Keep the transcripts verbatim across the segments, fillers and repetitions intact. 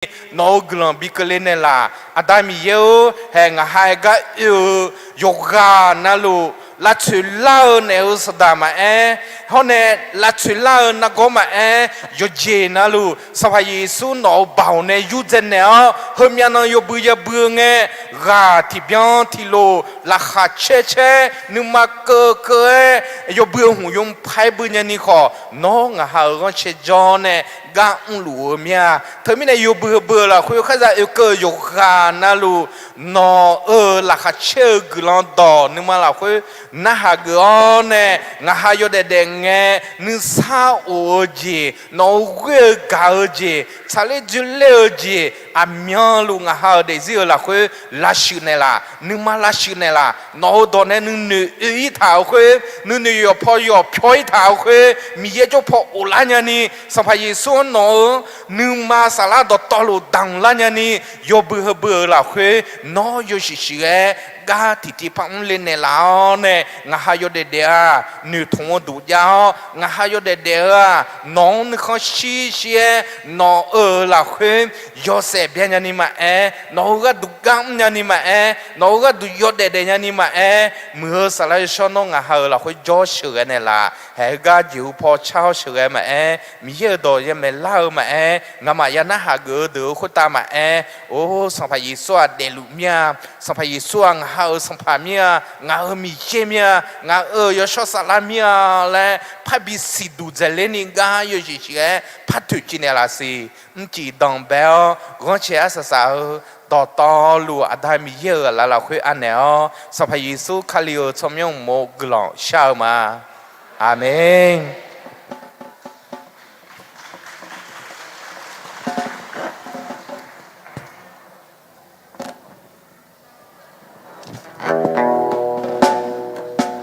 nawq-euq guiqlanq bi keuvle naeqlaf. Aqda Miqyaer-or, haeq ngaq ha aer gar oe-eu yawqghaq navluf lavtsoeq lar-eu naeq-eu saqdaq maqaer, hawr nae lavtsoeq lar-eu nargawr maqaer, yawqjeq navluf Sanqpaq Yeqsur nawq-euq baoq nae yurdzae naeq-awr, heumyav nan yawbui yabui-eu ngae, ghaq tiqbyan tiqlof laqkhaq caer caer nuima keuv keuv-aer yawbui-eu hmq yawmuiq paq-aer bui nyani khawf, nawr ngaq ha-euq ghanrcae jawr nae gar mrluf-eu mir-a. Teumirnae yawbui heubui-euq lafkhoer kharza oekeuv-eu yawqghaq navluf, nawq-euq laqkhaq caer-eu guiqlanq dawq nuima lafkhoer narhaq geuf-awr nae, ngaq ha yawdaef daef ngae, nuisar of-eu jeq, nawq-euq ghoer-eu gaq-eu jeq, tsaqler dzoerler-eu jeq, aqmyanluf ngaq ha-euq daefzir-euq lafkhoer lavshuif naeqlaf, nuima lavshuif naeqlaf. Nawq-euq dawq nae nuinoeq oe-ir taq-euq khoer, nuinoeq yawqpaw yawqpyawr-ir taq-euq khoer, Miqyaer jawrpaw of lar nyani, Sanqpaq Yeqsur-anr nawq-euq nuima saflar dawqtawvluf damq lar nyani, yawbui heubui-euq lafkhoer nawr yawshuif shuif-aer gar tiqtiv par mrle naeqlaf-awr nae, ngaq ha yawdaef daef-aq noeqtmq-eu duq jav-awr, ngaq ha yawdaef daef-eu-aq nawq-anr nuikhanr shir shir-aer, nawq-euq lafkhoer yawshaef bya nyani maqaer, nawq-euq gharduq gar mr nyani maqaer, nawq-euq gharduq yawdaef daef nyani maqaer, muiq-eu saflar yawshawr nawr ngaq ha-euq lafkhoer jawr sheuqghae naeqlaf. Haeq-eu gar jeqhu paw car-awr sheuqghae maqaer, Miqyaer-euq dawq yamaeq lar-eu maqaer, ngamaf ya narhaq geuf-eu deuq-eu khoertav maqaer, or Sanqpaq Yeqsur-aq daefluf mir-a. Sanqpaq Yeqsur-aq ngaq ha-euq Sanqpaq mir-a, ngaq-euq Miqyaer mir-a, ngaq-euq yawshawr saflar mir-a laer parbi siqduq dzaeqler ni gar yawshuif shuif-aer par toeqciv naeqlaf siq. Mrcif danqbae-awr ghanrcae arsaq saq-eu dawqtawvluf Aqda Miqyaer-euq aqlaf lafkhoer anaeq-awr, Sanqpaq Yeqsur Kali-euq tsawrmyanr uqmov guiqlanq shar-eu ma. Aqmeq.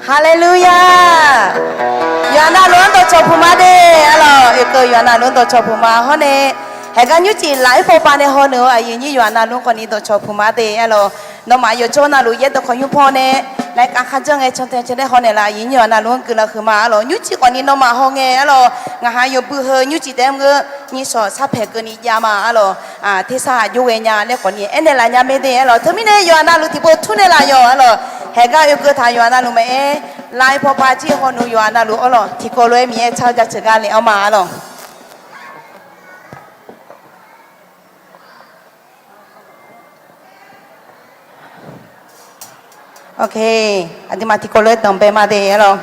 Haleluya! Yawqha navluf-anr dawqcawq puq ma de, arlawq. Oekeuv yawqha navluf-anr dawqcawq puq ma hawr nae, haeq gar nymrcif laf-aer pawpav nae haw nui-eu aqyuif nyir yawqha navluf-anr khawfni dawqcawq puq ma de, arlawq. Nawmaf yawqjawr navluf yaerdawq khawqnymr paw nae, laer kav kharjanr ngae cantae cantae haw naeqlaf aqyuif nyir yawqha navluf-anr guiqlanq huiqma, arlawq. Nymrcif khawfni nawmaf haw ngae, arlawq, ngaq ha yawbui heu nymrcif taef-aer mr-eu nyirsawq sarpaeq keuvni jav ma, arlawq. Tersar aqjox ghaenya laer khawfni aernaeq laf nya mae de, arlawq. Teumirnae yawqha navluf tiqpov tur naeqlaf yawq, arlawq. Haeq gar oekeuv taq yawqha navluf maqaer, laf-aer pawpav jir haw nui yawqha navluf, arlawq, tiqkawv lof-aer Miqyaer car-eu jaceuq gar le-awr ma, arlawq. Aqduimaf tiqkawv lof-aer danqbae ma de, arlawq.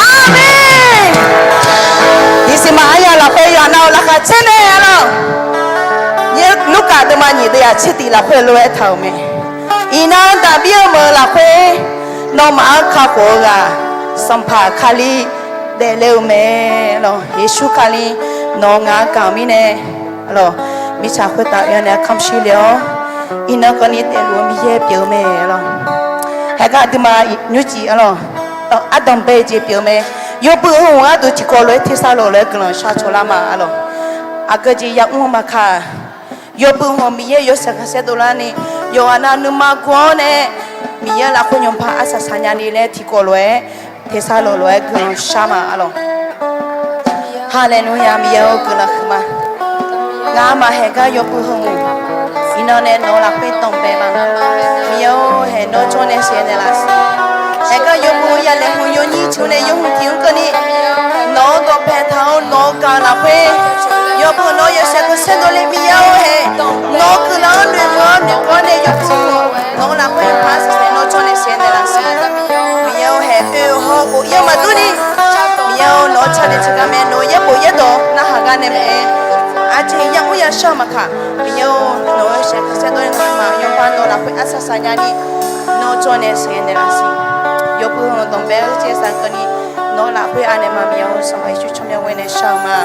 Aqmeq. Iqsiq maqaer ya lafkhoer yawqha nav-eu laqkhaq caer nae lawq. Yaer Lurkaf deuvma nyiq deuvyaq tser tiq lafkhoer lof-aer taq-euq mae. Iqnan daqbir-eu meuq-eu lafkhoer, nawmaf-anr kakhof-eu ghaq Sanqpaq Kali daefle-eu mae lawq. Yeqsur Kali nawq-eu ngaq-anr gaq-euq mirnae lawq, mirtsaq khoertav oe-awr nae kamq shir le-awr, iqnan kawvni daefluf-eu Miqyaer pyeuf-eu mae lawq. Haeqgar aqduimaf nymrcif lawq, ardanqbae jeq pyeuf-eu mae. Yawbui heu hmq gharduq tiqkawv lof-aer tersar lawq lof-aer guiqlanq shar cawlar ma lawq. Aqgeu jeq yamr-eu maqkaq, yawbui hmq Miqyaer yawshaef khanqsaer dovlarni, yawqghaq nav nuima gu-awr nae, Miqyaer lafkhoer nymqpaq arsaq saqnya ni laer tiqkawv lof-aer tersar lawq lof-aer guiqlanq shar ma lawq. Haleluya, Miqyaer-or guiqlanq huiqma. Ngar maqhaeq gar yawbui heu hmq, iqnan nae nawq-eu lafkhoer danqbae ma. Miqyaer-or haeq nawr jawr nae saeq naeqlaf siq. Haeq gar yawbui yalaeq hmq yawnyir ceuq nae yawhmq tiq mr keuvni, nawq-anr dawqpae taq-awr nawq-eu gaq lafkhoer, Yawqbuq nawq-eu yawshaef khanqsaer dovle Miqyaer-or hae, nawq-eu guiqlanq-anr noeqmuiq-awr noeqkawv-awr nae yawqjeq-awr nawq-anr lafkhoer paq-aer shaqshaeq nawr jawr nae sheuqghae naeqlaf siq. Miqyaer-or hae, oe-euq hawr-eu khof-ir-eu maqdurni, Miqyaer-or nawq-anr tsaqnaeq teugar mae, nawq-eu yaerbof yaerdawq narhaq gar nae mae. Aqjeq yamr yashar-eu maqkaq, Miqyaer-or nawq-eu yawshaef khanqsaer dovle nawq-eu maqanr yawqha nawq lafkhoer arsaq saqnya ni, nawr jawr nae sheuqghae naeqlaf siq. Yawqbuq-anr dawqbae-eu jeq saqkeuvni nawq-eu lafkhoer anaeq ma. Miqyaer-or, Sanqpaq Yeqsur tsawrmyanr ghoer nae shar-eu ma.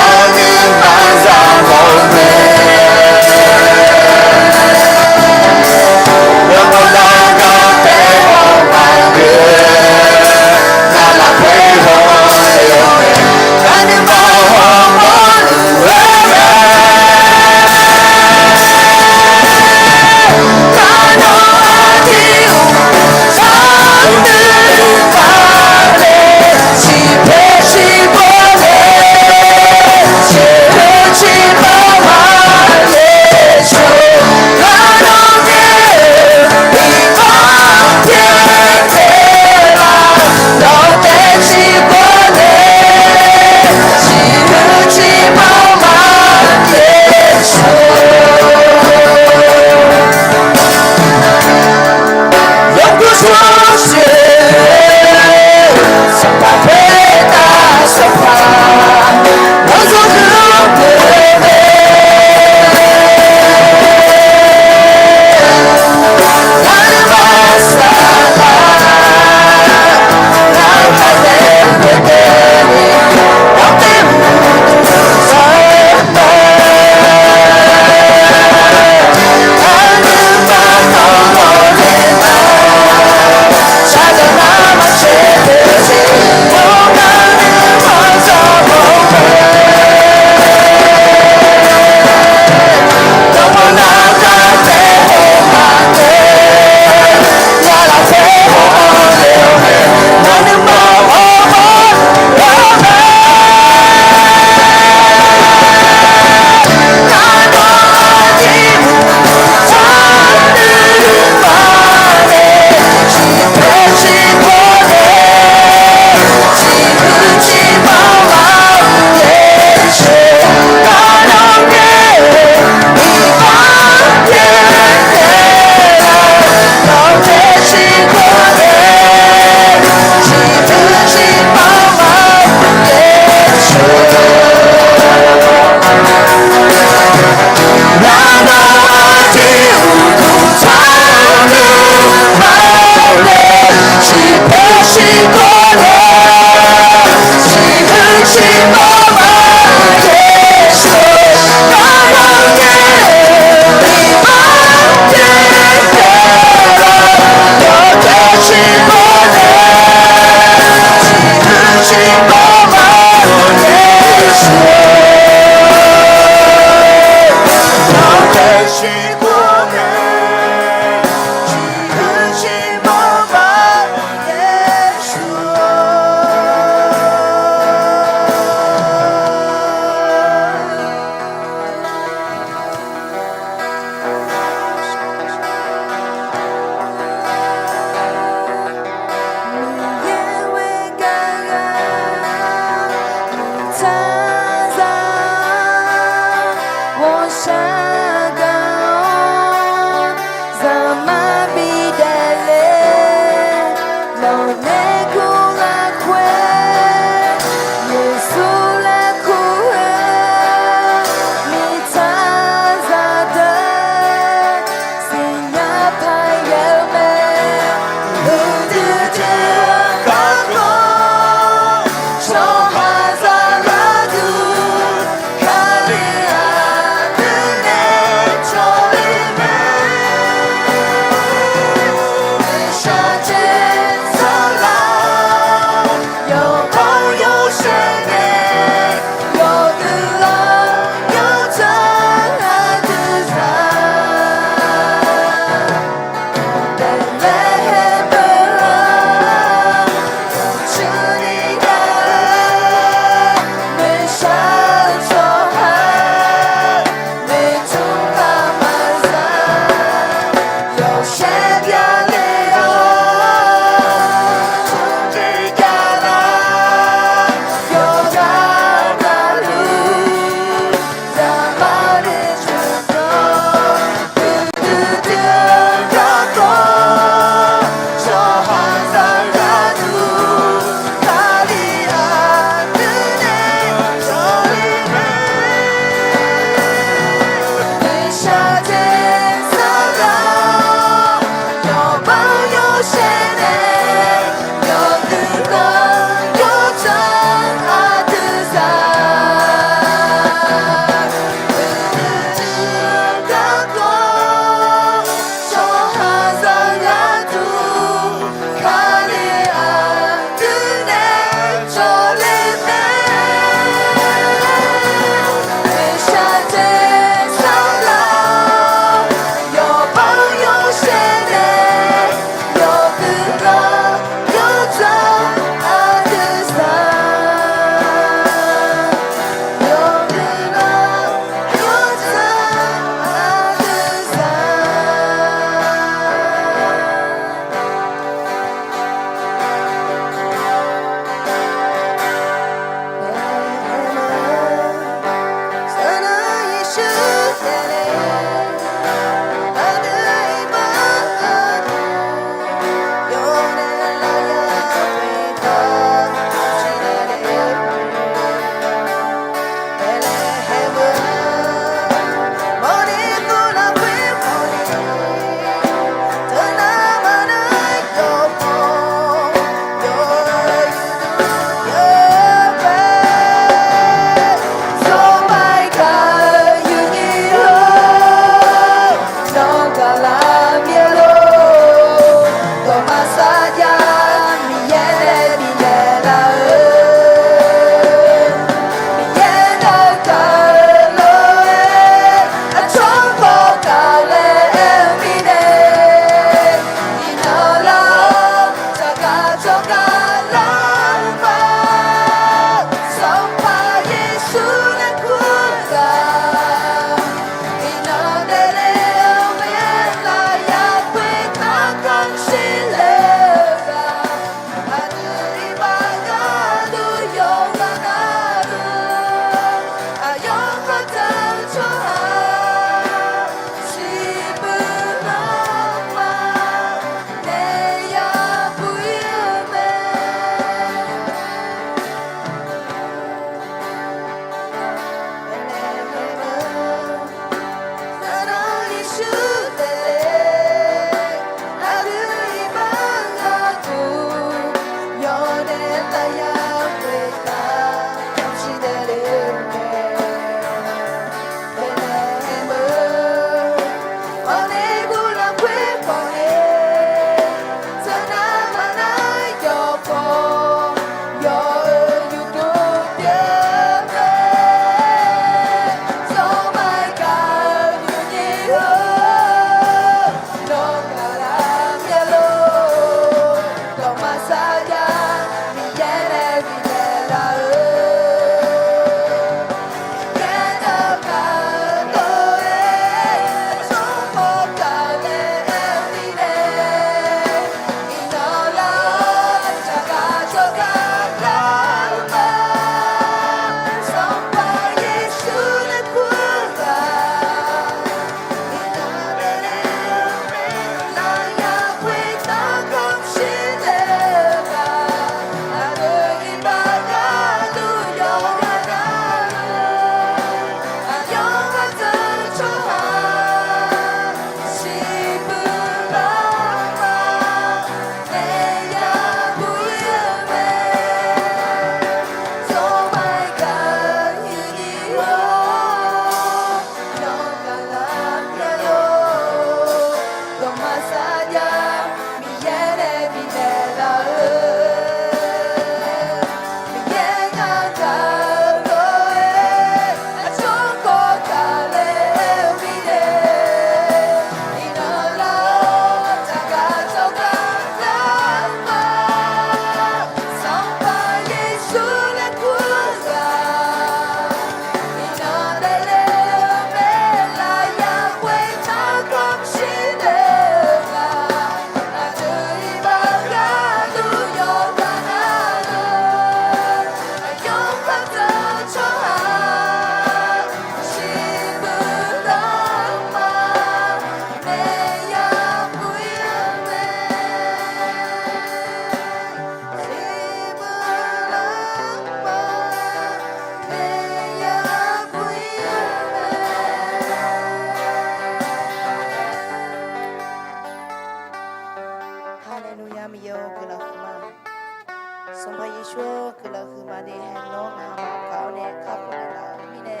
Sanqpaq Yeqsur-anr guiqlanq huiqma de. Haeq nawr ngaq hamaf gaq-awr nae kakhof naeqlaf-eu mirnae,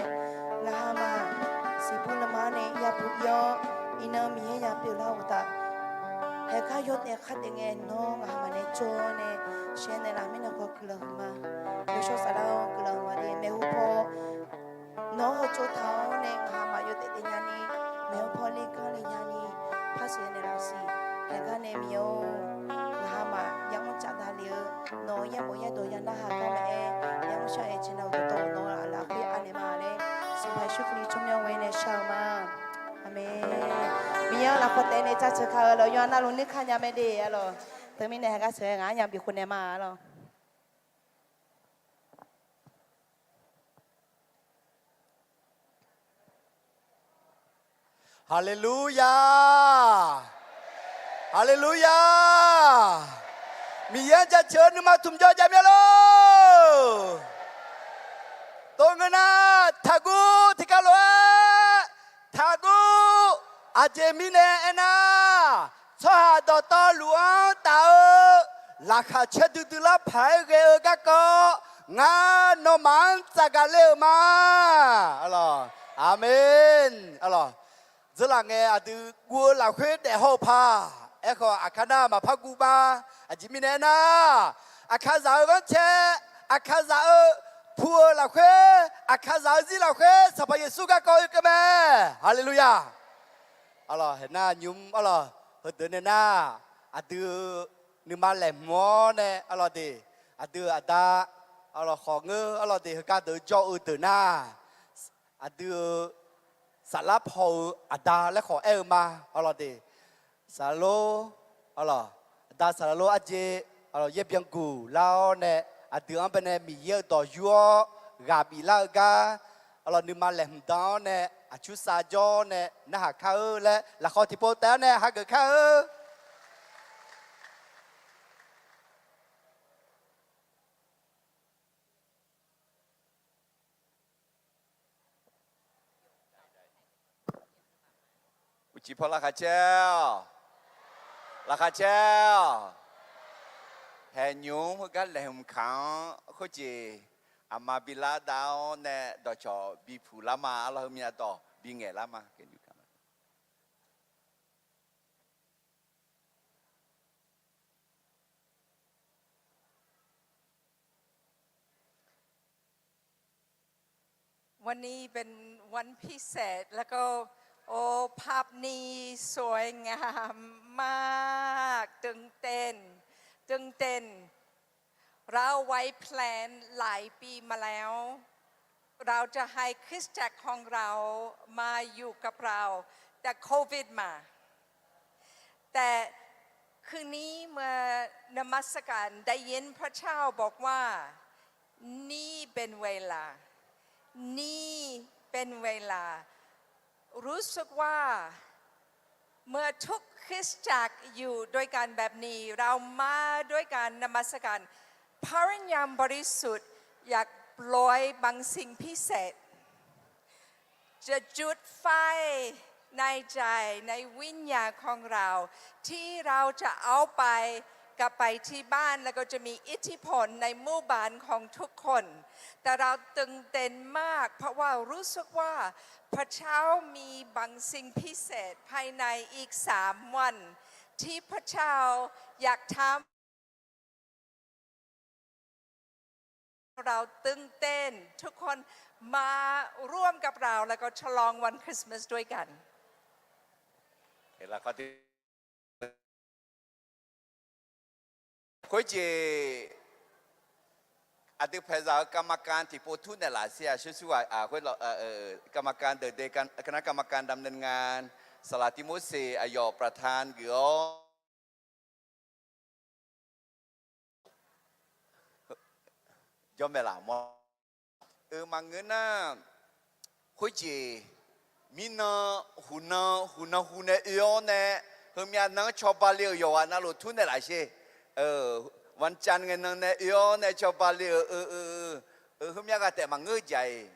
ngaq hamaf siqbur lanma-anr nae yabuq ir-awr, iqnan Miqyaer ya pyeuflar-eu uqtaf, haeq gar yawdaef khar daef ngae nawr ngaq hamaf nae jawr-awr nae shaenaeq laf mirnae khawf guiqlanq huiqma. Yawshawr Saflar-anr guiqlanq huiqma de. Maeqhu paw nawq-anr hawtsov taq-awr nae ngaq hamaf yawdaef daef nyani, maeqhu paw le ganr le nyani, par sheuqnaeq laf siq. Haeq gar nae Miqyaer-or, ngaq hamaf yamr tsaf davle-eu, nawq-euq yaerbof yaerdawq ya narhaq gar maqaer, yamr shar-aer caenav-eu dawqtawvluf nawq-eu lafkhoer anaeq ma laer, Sanqpaq Yeqsur Kali tsawrmyanr ghoe nae shar-eu ma. Aqmeq. Miqyaer-anr lafkhoer taef nae jaceuq ka-eu lawq, yawqha navluf nuikar nya mae de, arlawq. Teumirnae haeq gar sheuq-aer ngaq-anr ya bifkhof naeq ma, arlawq. Haleluya! Haleluya! Miqyaer-anr jaceuq-eu nuima tmq jawr ja mya lor. Tov ngeur nar, taqguv tiqkawv lof-aer taqguv. Aqjeq mirnae aernar, tsawrhaq dawqtawvluf-anr taf-eu laqkhaq caerdui dui lar paq-aer ghae-eu garkawv, ngar nawmaf-anr tsafgaq le-euq ma. Aqmeq. Aqlawq, dzeurlaf ngae aqdui guv-eu lafkhoer daef haw-eu paq. Aerkhawf, aqkar nar maqpar guv ma. Aqjeq mirnae aernar, aqkaqzaq-eu ghanrcae, aqkaqzaq-eu pu-eu lafkhoer, aqkaqzaq-eu zir lafkhoer Sanqpaq Yeqsur garkawv oekeuv mae. Haleluya! Arlawq, haeq nar nymq arlawq, heudeuq nae nar, aqdui-eu nuima laeqhmq-awr nae arlawq de, aqdui-euq aqda, arlawq khawf ngeur arlawq de, heugar deuq jawr-eu deuq nar, aqdui-euq saflar paw-eu aqda laer khawf aer-eu ma. Arlawq de, saqlaq lor, arlawq, aqda saqlaq lor arjeq, arlawq, yaer byan guq lar-awr nae, aqdui-anr baenae Miqyaer-euq dawq yur-awr ghaq biflar-eu gar, arlawq, nuima laeqhmq dan-awr nae aqcur sav jawr-awr nae narhaq kar-eu laer lafkhawf tiqpov taef-awr nae hageuf kar-eu. Uqcif paw laqkhaq caer-awq. Laqkhaq caer-awq. Haeq nymq-mr heugar laeqhmq kaq-anr khoerjeq aqma bilar dav-awr nae dawqcawq bipuq lar ma. Arlawq, heumyav dawq bingaeq lar ma.วันนี้เป็นวันพิเศษ แล้วก็ โอ้ ภาพนี้สวยงามมาก ตื่นเต้น ตื่นเต้น เราไว้แพลนหลายปีมาแล้ว เราจะให้คริสตจักรของเรามาอยู่กับเรา แต่โควิดมา แต่คืนนี้เมื่อนมัสการได้ยินพระเจ้าบอกว่า นี่เป็นเวลา นี่เป็นเวลา รู้สึกว่า เมื่อทุกคริสตจักรอยู่ด้วยกันแบบนี้ เรามาด้วยการนมัสการ พระวิญญาณบริสุทธิ์อยากโปรยบางสิ่งพิเศษ จะจุดไฟในใจในวิญญาณของเรา ที่เราจะเอาไปกลับไปที่บ้าน แล้วก็จะมีอิทธิพลในหมู่บ้านของทุกคน แต่เราตื่นเต้นมาก เพราะว่ารู้สึกว่าพระเจ้ามีบางสิ่งพิเศษภายในอีกสามวัน ที่พระเจ้าอยากทำ เราตื่นเต้น ทุกคนมาร่วมกับเรา แล้วก็ฉลองวันคริสต์มาสด้วยกัน Khoerjeq aqdui paeqzaq-eu กรรมการ tiqpov tmr naeqlaf sir-aq, shir shir-aq, khoer กรรมการ deuq de, คณะกรรมการดำเนินงาน Saqlaq Tirmorseq aqyawf ประธาน geuf-awr jawr mae laq mawr. Maqngeur nar, khoerjeq mirnan huqnan huqnan hu nae oe-awr nae, heumyav nan-anr cawba le-euq yawqghaq navluf tmr naeqlaf sher. วันจันทร์ ngae nan nae oe-awr nae cawba le-euq, heumyav ghaq taef maqngeur jeq-aq.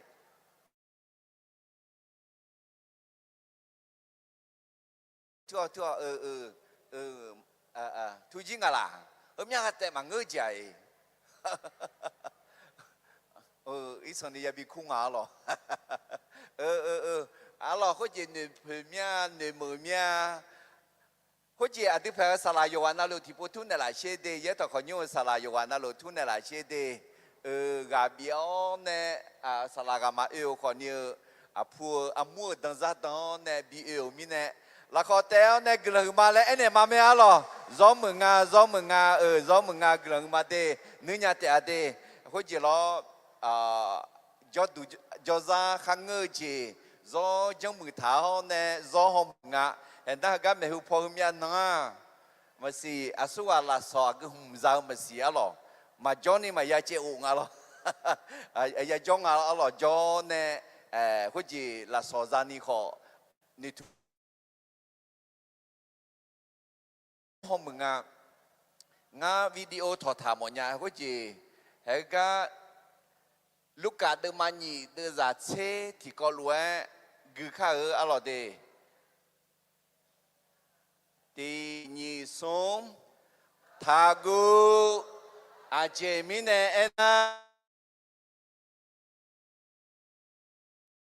Tur-awq, tur-awq, turjir ngaq laq, heumyav ghaq taef maqngeur jeq-aq. Irsanq ni yabi kur nga arlawq. Arlawq, khoerjeq noeqpoeq mir-a, noeqmeuq mir-a. Khoerjeq aqdui paeq-eu saqlaq yawqghaq navluf tiqpov tmr naeqlaf sher de, yaertawq khawqnymr-eu saqlaq yawqghaq navluf tmr naeqlaf sher de. Ghaq bif-awr nae, saqlaq ghaq maqoe-euq khawfni-eu, aqpu-eu armur-euq danzar dan-awr nae bi oe-euq mirnae, lafkhawf taef-awr nae guiqlanq huiqma laer aernaeq ma mae arlawq. Zawr meuq nga, zawr meuq nga, euq zawr meuq nga, guiqlanq huiqma de. Nuirnya taef-a de. Khoerjeq lawr, jawrduq jawrzar kharngeur-eu jeq, zawr janrmuiq taq-awr nae zawr hawmuiq nga. Haeqdar heugar maeqhu paw heu myav nan-aq, maqsiq aqsurghaq lafsawq aqgeu hmq za-eu maqsiq arlawq. Maqjawr ni maqya caev of nga lawr. Ya jawr nga arlawq, jawr nae, khoerjeq lafsawq zani khawf, noeqtmq hawmuiq nga. Ngar video tawqtaq mawfnya khoerjeq, haeqgar Lurkaf deuvma nyiq deuvzaq tser tiqkawv lof-aer gui kar-eu arlawq de. Tiq nyiq smr, taqguv. Aqjeq mirnae aernar,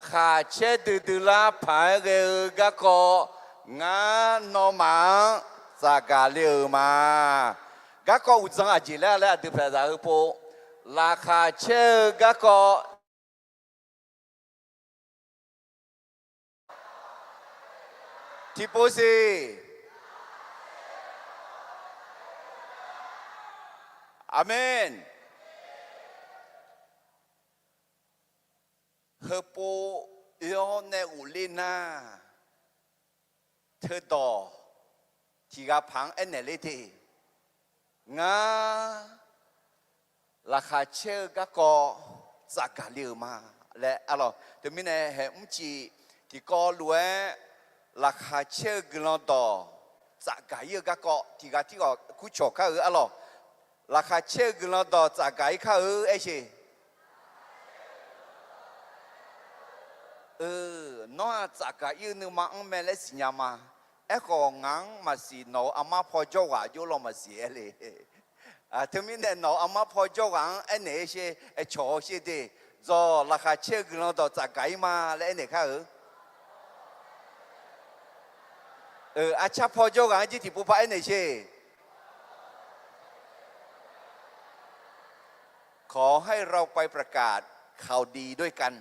laqkhaq caer duidui lar paq-aer ghae-eu garkawv, ngar nawmaf-anr tsafgaq le-euq ma. Garkawv uqdzan aqjeq laer laer aqdui paeqzaq heu pov, laqkhaq caer-eu garkawv tiqpov siq. Aqmeq. Heupov oe-awr nae ghofler nar, teudawq tiq ghaq paq-anr aernaeq ler te. Ngar laqkhaq caer-eu garkawv tsafgaq le-euq ma laer arlawq. Teumirnae haeq mrcif tiqkawv lof-aer laqkhaq caer-eu guiqlanq dawq tsafgaq ir-eu garkawv tiq ghaq tirghaq kurcawq kar-eu arlawq. Laqkhaq caer-eu guiqlanq dawq tsafgaq ir kar-eu aer sheq. Nawr-aq tsafgaq ir-eu nuima-anr mae laer siqnya ma. Aerkhawf ngaq-anr maqsiq, nawq-euq armar paw jawrghaq jov law maqsiq aer le. Teumirnae nawq-euq armar paw jawrghaq-anr aernaeq-eu sher, aercawq-eu sher de. Dzawq laqkhaq caer-eu guiqlanq dawq tsafgaq ir ma laer aernaeq kar-eu. Arcar paw jawrghaq-anr jir tiqpov par aernaeq sher. ขอให้เราไปประกาศข่าวดีด้วยกัน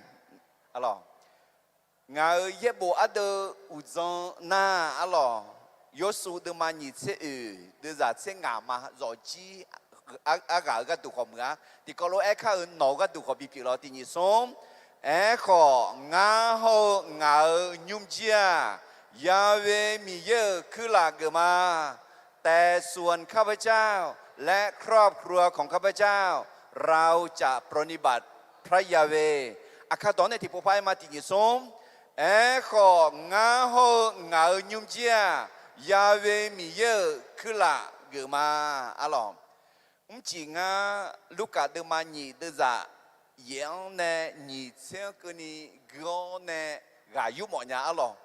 Ngaq-euq yaerbof ardeuv uqdzan nar arlawq, Yawrsuv deuvma nyiq tser oeq deuvzaq tser ngaq ma zawqjir arghaq-eu gharduq khawf meuq-ar. Tiqkawv lof-aer kar-euq nawq-eu gharduq khawf bipyeuf law tiq nyiq smr. Aerkhawf ngar hawr-eu ngaq-euq nymrjir-aq, Ya'we Miqyaer-euq kuirlaf geuf ma. แต่ส่วนข้าพเจ้า และครอบครัวของข้าพเจ้า เราจะปรนนิบัติพระยาเวห์ Aqkar dawq-anr nae tiqpov par aer ma tiq nyiq smr. Aerkhawf ngar hawr-eu ngaq-euq nymrjir-aq, Ya'we Miqyaer-euq kuirlaf geuf ma. Arlawq, mrcif ngar Lurkaf deuvma nyiq deuvzaq yaef-anr nae nyiq tser-anr keuvni gui-awr nae ghaq yur mawfnya arlawq.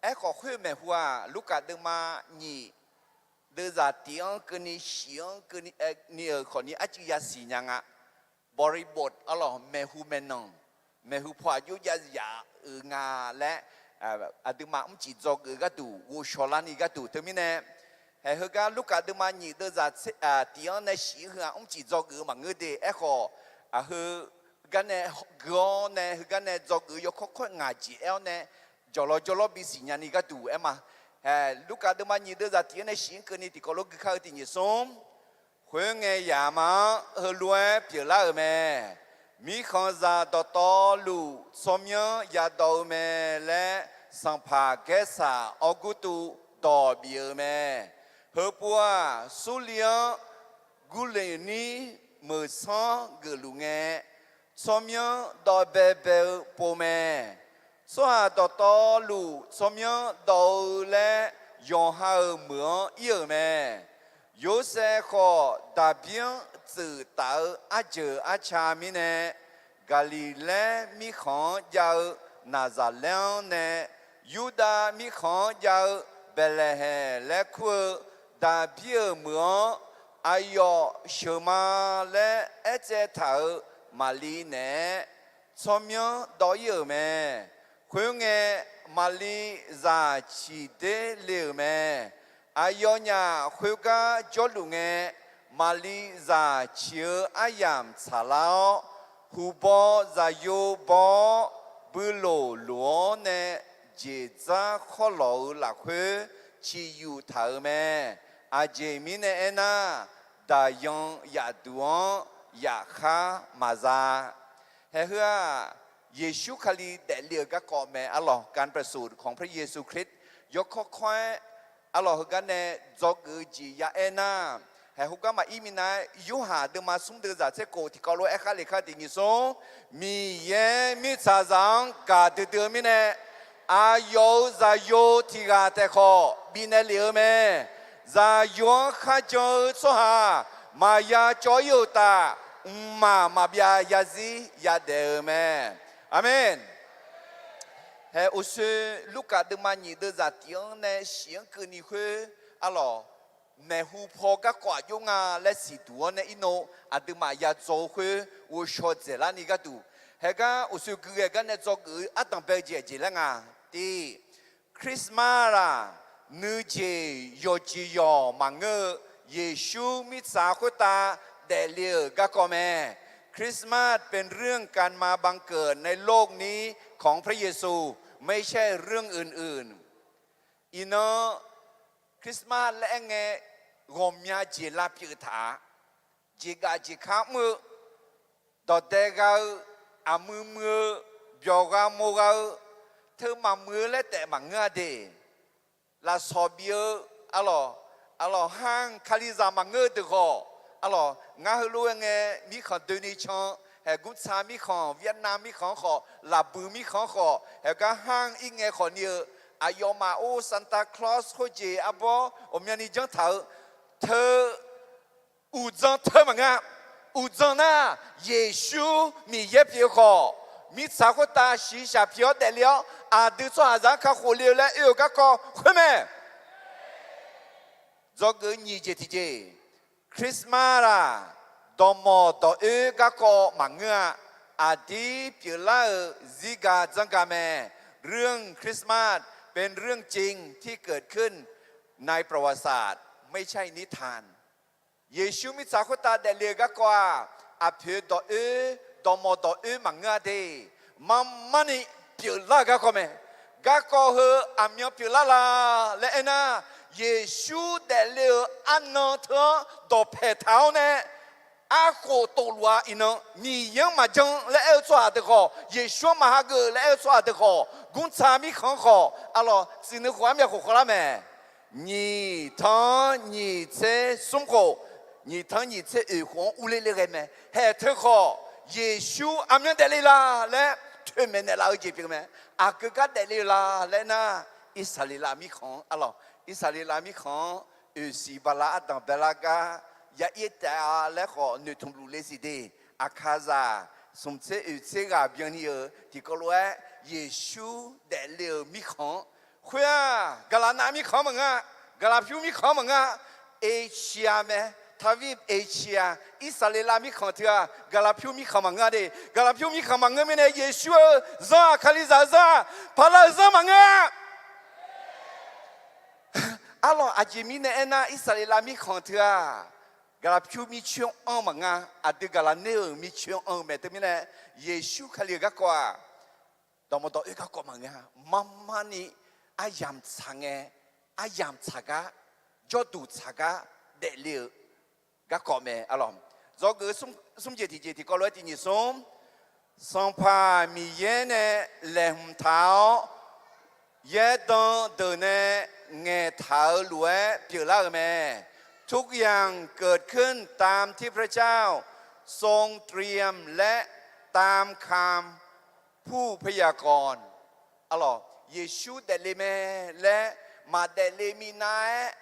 Aerkhawf khoer maeqhu-aq, Lurkaf deuvma nyiq deuvzaq tiq-anr keuvni shif-anr keuvni ni-euq khawfni arcuiv yasiq nya nga. บริบท arlawq, maeqhu maeqnan, maeqhu paw aqjox jav yaf-euq nga laer, aqduimaf mrcif dzawgeuf-eu gharduq ghovshaw larni gharduq teumirnae, haeq heugar Lurkaf deuvma nyiq deuvzaq tiq-anr nae shif-anr heu-aq mrcif dzawgeuf-eu maqngeur de. Aerkhawf, aqheu garnae gui-awr nae heugar nae dzawgeuf-eu yawkawr kawr ngaq jeq aer-awr nae jawqlawr jawrlawr bisiq nyani gharduq aer ma. Haeq Lurkaf deuvma nyiq deuvzaq tiq-anr nae shif-anr keuvni tiqkawv lof gui kar-eu tiq nyiq smr. Khoerngae yaqma-anr heulof-aer pyeuflar-euq mae. Mirkhanqzaq dawqtawvluf tsawrmyanr yadawv-eu mae laer, sanqpaq Gaersaq Awrgurtuv dawq bif-euq mae. Heupov-aq, Surli-anr Gurleqnir meuq sanr geufluf ngae, tsawrmyanr dawv baebae-eu pov mae. Tsawrhaq dawqtawvluf tsawrmyanr dawv-eu laer, yawqha-euq meuq-anr ir-euq mae. Yorsaev khawf, Daqbir-anr tsuif taf-eu arjeuq arca mirnae, Gaqliqlaer mirkhanq-anr jav-eu Naqzaqlaer-anr nae, Yurdav mirkhanq-anr jav-eu Baeqlaeqhaeq laer kur-eu Daqbir-euq meuq-anr aqyawf sheuq ma laer aertsaev taq-euq Maqli naeq-aer tsawrmyanr dawv-ir-euq mae. Khoerngae, Maqli zaq ciq der le-euq mae. Aqyawfnyaf khoergar jawrluf ngae, Maqli zaq ciq-eu aryamq tsaqlar-awr, huqbaw zaqyo baw-awr, builoq loq-awr nae jeqdzar khawrlawq-euq lafkhoer ciqyuf taq-euq mae. Aqjeq mirnae aernar, daqyan yaf duq-anr yaf khar maqza. Haeheu-aq, Yeqsur Kali daefle-euq garkawv mae arlawq. การประสูติของพระเยซูคริสต์ yawkawr kawr-aer arlawq heugar nae dzawgeuf-eu jeq ya aernar, haeqhu gar maqir minav-aer Yorhaq deuvma smr deuv zaq tser khof tiqkawv lof-aer aerkhar le khar tiq nyiq smr, Miqyaer mirtsaqzaq-anr gaqdui dui-eu mirnae, aqyawf-euq zaqyo tiq ghaq taef khawf bifnaeq lef-eu mae. Zaqyo-anr kharjan-eu tsawrhaq maqya cawv-ir-euq uqtaf, mqmaq maqbyav yazir yadaef-eu mae. Aqmeq. Hae uqshoe Lurkaf deuvma nyiq deuv zaq tiq-anr nae shif-anr keuvni khoer arlawq, maeqhu paw garkawv aqjox nga laer siqduq-awr nae irnov aqduimaf ya dzaw-eu khoer ghovshaw dzaeqlar ni gharduq, haegar uqshoe gui ghae gar nae dzawgeuf-eu ardanq bae-eu jeq aqjeq laer nga. Tiq, Christmas-aq, nuijeq yawqjeq yawq maqngeur-eu Yeqsur mirtsaq khoertav daefle-euq garkawv mae. คริสต์มาสเป็นเรื่องการมาบังเกิดในโลกนี้ของพระเยซู ไม่ใช่เรื่องอื่นๆ Iqnan, Christmas laer aer ngae, ghawqmya jeq lavpyeuf taq-a. Jeqgaf jeqkar mr-eu, dawqdae gha-eu, aqmuiq muiq-eu, byawq gha mo gha-eu, teu maqmuiq-eu laer taef maqngeur-a de. Lafsawq bif-eu, arlawq, arlawq har-anr Kalizaq maqngeur-eu deuq khawf, arlawq, ngar heulof-aer ngae, mirkhanq doeni can, haeqgmr tsa mirkhanq, Vietnam mirkhanq-anr khawf, laqbuiq mirkhanq-anr khawf, haegar har-anr ir ngae khawf ni-eu, aqyawfmaf or Santa Claus khoerjeq arbawr ghawqmyani janr taq-eu, teu uqdzan teu maqngeur-a. Uqdzan nar, Yeqsur Miqyaer pyeuf-eu khawf, mirtsaq khoertav shiqshaq pyeuf-awr daefle-awr, aqdui tsawrhaqzaq-anr kakhof le-eu laer oe-euq garkawv khoer mae. Dzawgeuf-eu nyiq jeq tiqjeq, Christmas-aq, dawqmawq dawq oer garkawv maqngeur-a. Aqdir pyeuflar-euq zirga dzanrga mae. เรื่องคริสต์มาส เป็นเรื่องจริงที่เกิดขึ้นในประวัติศาสตร์ ไม่ใช่นิทาน Yeqsur mirtsaq khoertav daefle-eu garkawv-aq, aqpoeq dawq oer, dawqmawq dawq oer maqngeur-a de. Marmarni pyeuflar-eu garkawv mae. Garkawv heu aqmyan pyeuflar la laer aernar, Yeqsur daefle-euq arnan teu-anr dawqpaeq taq-awr nae, arkhof tofluf-a. Iqnan Miqyaer-anr maqjan laer aer-eu tsawrhaq deuq khawf, Yeqsur-anr maqhageuf laer aer-eu tsawrhaq deuq khawf, gmrtsa mirkhanq-anr khawf, arlawq, tsuif nuikhof armyaq khof khawvlar mae. Nyiq tanr nyiq tser smr khof, nyiq tanr nyiq tser oeq khof-anr urler ler ghae mae. Haeq teu khawf, Yeqsur aqmyan daefle la laer toeqmaeq naeqlaf-eu jeq pyeuf mae. Aqgeu gar daefle la laer nar, Irsaqleqlav mirkhanq-anr, arlawq, Irsaqleqlav mirkhanq-anr oeqsiq bala ardanq baelar gar ya ir taef-a laer khawf noeqtmq luf le siq de. Aqkaqzaq smq tser oeq tser ghaq byanni-euq tiqkawv lof-aer, Yeqsur daefle-euq mirkhanq-anr khoer-aq, gaqlaqnav mirkhanq-anr maqngeur-a. Gaqlaqpyur mirkhanq-anr maqngeur-a. Asia mae, ทวีปเอเชีย, Irsaqleqlav mirkhanq teu-aq, gaqlaqpyur mirkhanq maqngeur-a de. Gaqlaqpyur mirkhanq maqngeur mirnae, Yeqsur-eu zanr-aq, Kalizaq-eu zanr-aq, paqlar-eu zanr maqngeur-a. Arlawq, aqjeq mirnae aernar, Irsaqleqlav mirkhanq teu-aq, gaqlaqpyur mircoer-anr maqngeur-a. Aqdui gaqlaqner-euq mircoer-anr-eu mae. Teumirnae, Yeqsur Kali-euq garkawv-aq, dawqmawq dawq oer garkawv maqngeur-a. Marmarni aryamq tsaq ngae, aryamq tsaq gar, jawrduq tsaq gar daefle-euq garkawv mae, arlawq. Dzawgeuf smr jeq tiqjeq tiqkawv lof-aer tiq nyiq smr, Sanqpaq Miqyaer nae laeqhmq taq-awr, yaerdan deuq nae ngaeqtaq-eu lof-aer pyeuflar-euq mae. ทุกอย่างเกิดขึ้นตามที่พระเจ้าทรงเตรียมและตามคำผู้พยากรณ์ Arlawq, Yeqsur daefle mae laer maqdaef le minav-aer,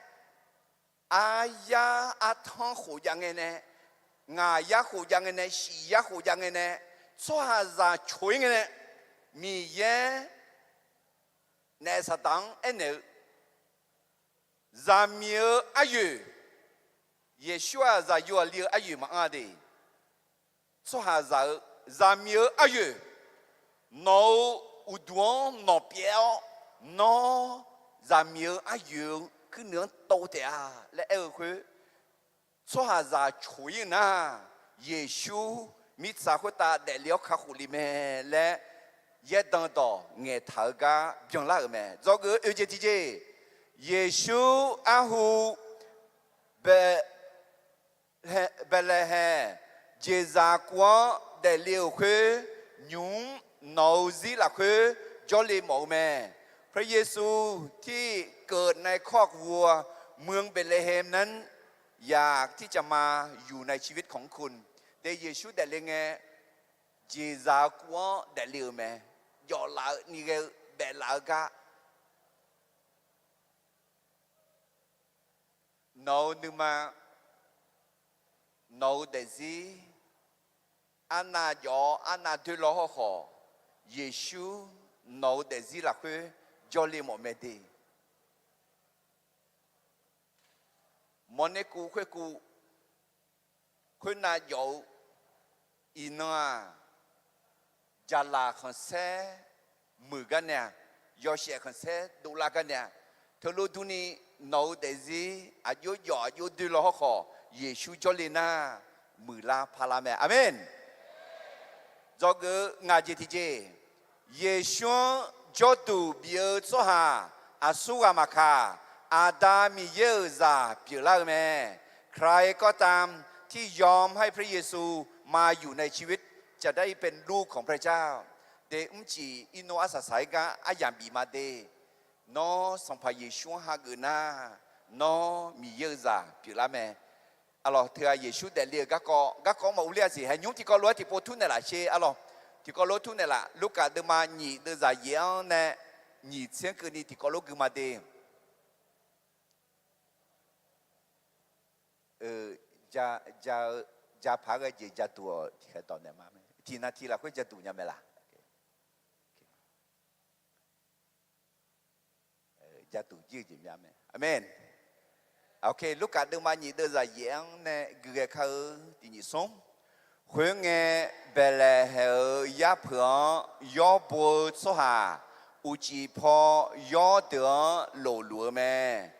aryar artanr khof jav ngae nae, ngaq yar khof jav ngae nae, shiq yar khof jav ngae nae, tsawrhaqzaq coq-ir ngae nae, Miqyaer naef Saqdaq-anr aernaeq-eu, zaqmiq-eu aryoeq, Yeqsur-aq, zaqyo aqli-eu aryoeq maqanr-a de. Tsawrhaqzaq-eu zaqmiq-eu aryoeq, nawq-euq uqduq-anr nawq pyaeq-awr, nawr zaqmiq-eu aryoeq-eu kuirnuiq-anr tov taef-a laer aer-eu khoer, tsawrhaqzaq coq-ir nar, Yeqsur mirtsaq khoertav daefle-awr kakhof le mae laer, yaerdan dawq ngaeqtaq-eu gar byanlar-euq mae. Dzawgeuf-eu oejeq tiqjeq, Yeqsur arhu Bae- Baeqlaeqhaeq jeqzaq kuv-anr daefle-euq khoer, nymq-mr nawq-eu zir lafkhoer jawrle mawf-eu mae. พระเยซูที่เกิดในคอกวัวเมืองเบธเลเฮมนั้น อยากที่จะมาอยู่ในชีวิตของคุณ Te Yeqsur daefle ngae, jeqzaq-eu kuv-anr daefle-euq mae. Jawf laf-eu ni ghae-eu baef laf-eu gar, nawq-euq nuima, nawq-euq daefzir, arnav jawf-awr arnav doer law hawrkhawf, Yeqsur nawq-euq daefzir lafkhoer jawrle mawf mae de. Mawrner kuv khoerkuv, khoernav jawf-eu iqnan-aq, jaqlaq khanqsaer muiq gar nae-aq, yawshaef khanqsaer dovlar gar nae-aq, teulof durni nawq-euq daefzir aqjox jawf aqjox doer law hawrkhawf, Yeqsur jawrle nar, muiqlar parlar mae. Aqmeq. Dzawgeuf-eu ngaq jeq tiqjeq, Yeqsur-anr jawrduq bif-eu tsawrhaq aqsurghaq maqkaq, Aqda Miqyaer-euq zaq pyeuflar-eu mae. ใครก็ตามที่ยอมให้พระเยซูมาอยู่ในชีวิต จะได้เป็นลูกของพระเจ้า De mrcif irnov arsaq saq-aer gar aryamq bif ma de. Nawr Sanqpaq Yeqsur-anr hageuf nar, nawr Miqyaer-euq zaq pyeuflar mae. Arlawq, teughaq Yeqsur daefle-euq garkawv, garkawv-anr maqur ler-a siq. Haeq nymr tiqkawv lof-aer tiqpov tur naeqlaf sher. Arlawq, tiqkawv lof tur naeqlaf. Lurkaf deuvma nyiq deuvzaq yaef-anr nae nyiq tser keuvni tiqkawv lof gui ma de. Ja, ja-eu, japaq-aer ghae jeq jaduq-awq tiqkhaeq dawq naeq ma mae. Tiqnan tiq lafkhoer jaduq nya mae laq? Jaduq jir-eu jeq myav mae. Aqmeq. Lurkaf deuvma nyiq deuvzaq yaef-anr nae gui ghae kar-eu tiq nyiq smr. Khoerngae, Baeqlaeqhaeq-euq yarpeuq-anr yawr bo-eu tsawrhaq uqcif paw yawr deuq-anr lofluf-eu mae.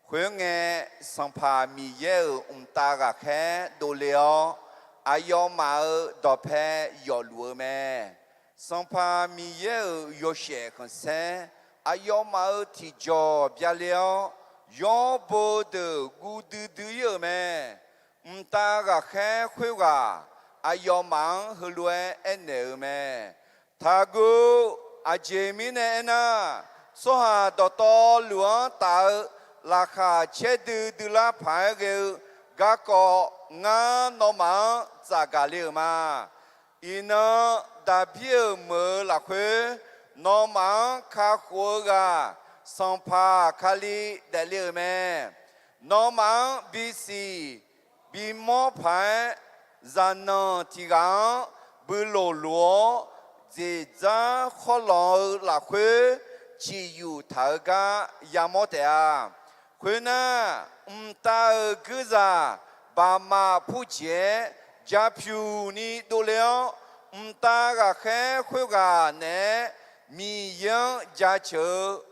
Khoerngae, Sanqpaq Miqyaer-euq mqtav ghaqkhaer dovle-awr, aqyawfmaf-euq dawqpae yawfluf-eu mae. Sanqpaq Miqyaer-euq yawshaef khanqsaer aqyawfmaf-euq tiqjawq byale-awr, yawr bo deuq guv duidui-ir-euq mae. Mqtav ghaqkhaer khoerghaq aqyawfmaf-anr heulof-aer aernaeq-eu mae. Taqguv. Aqjeq mirnae aernar, tsawrhaq dawqtawvluf-anr taf-eu laqkhaq caerdui duilar paq-aer ghae-eu garkawv ngar nawmaf-anr tsafgaq le-euq ma. Iqnan Daqbir-euq meuq-eu lafkhoer nawmaf-anr kakhof-eu ghaq, Sanqpaq Kali daefle-euq mae. Nawmaf-anr bisiq bimawr paq-aer, zaqnanq tiq ghaq-anr bui lofluf-awr, dzeqdzar khawrlawq-eu lafkhoer ciqyuq taq-eu gar yamawr taef-a. Khoernar, mqtav-euq guirzaq baqmaf purjeq-aer japyuq ni dovle-awr, mqtav ghaqkhaer khoerghaq naeq-aer Miqyaer-anr jaceuq-eu,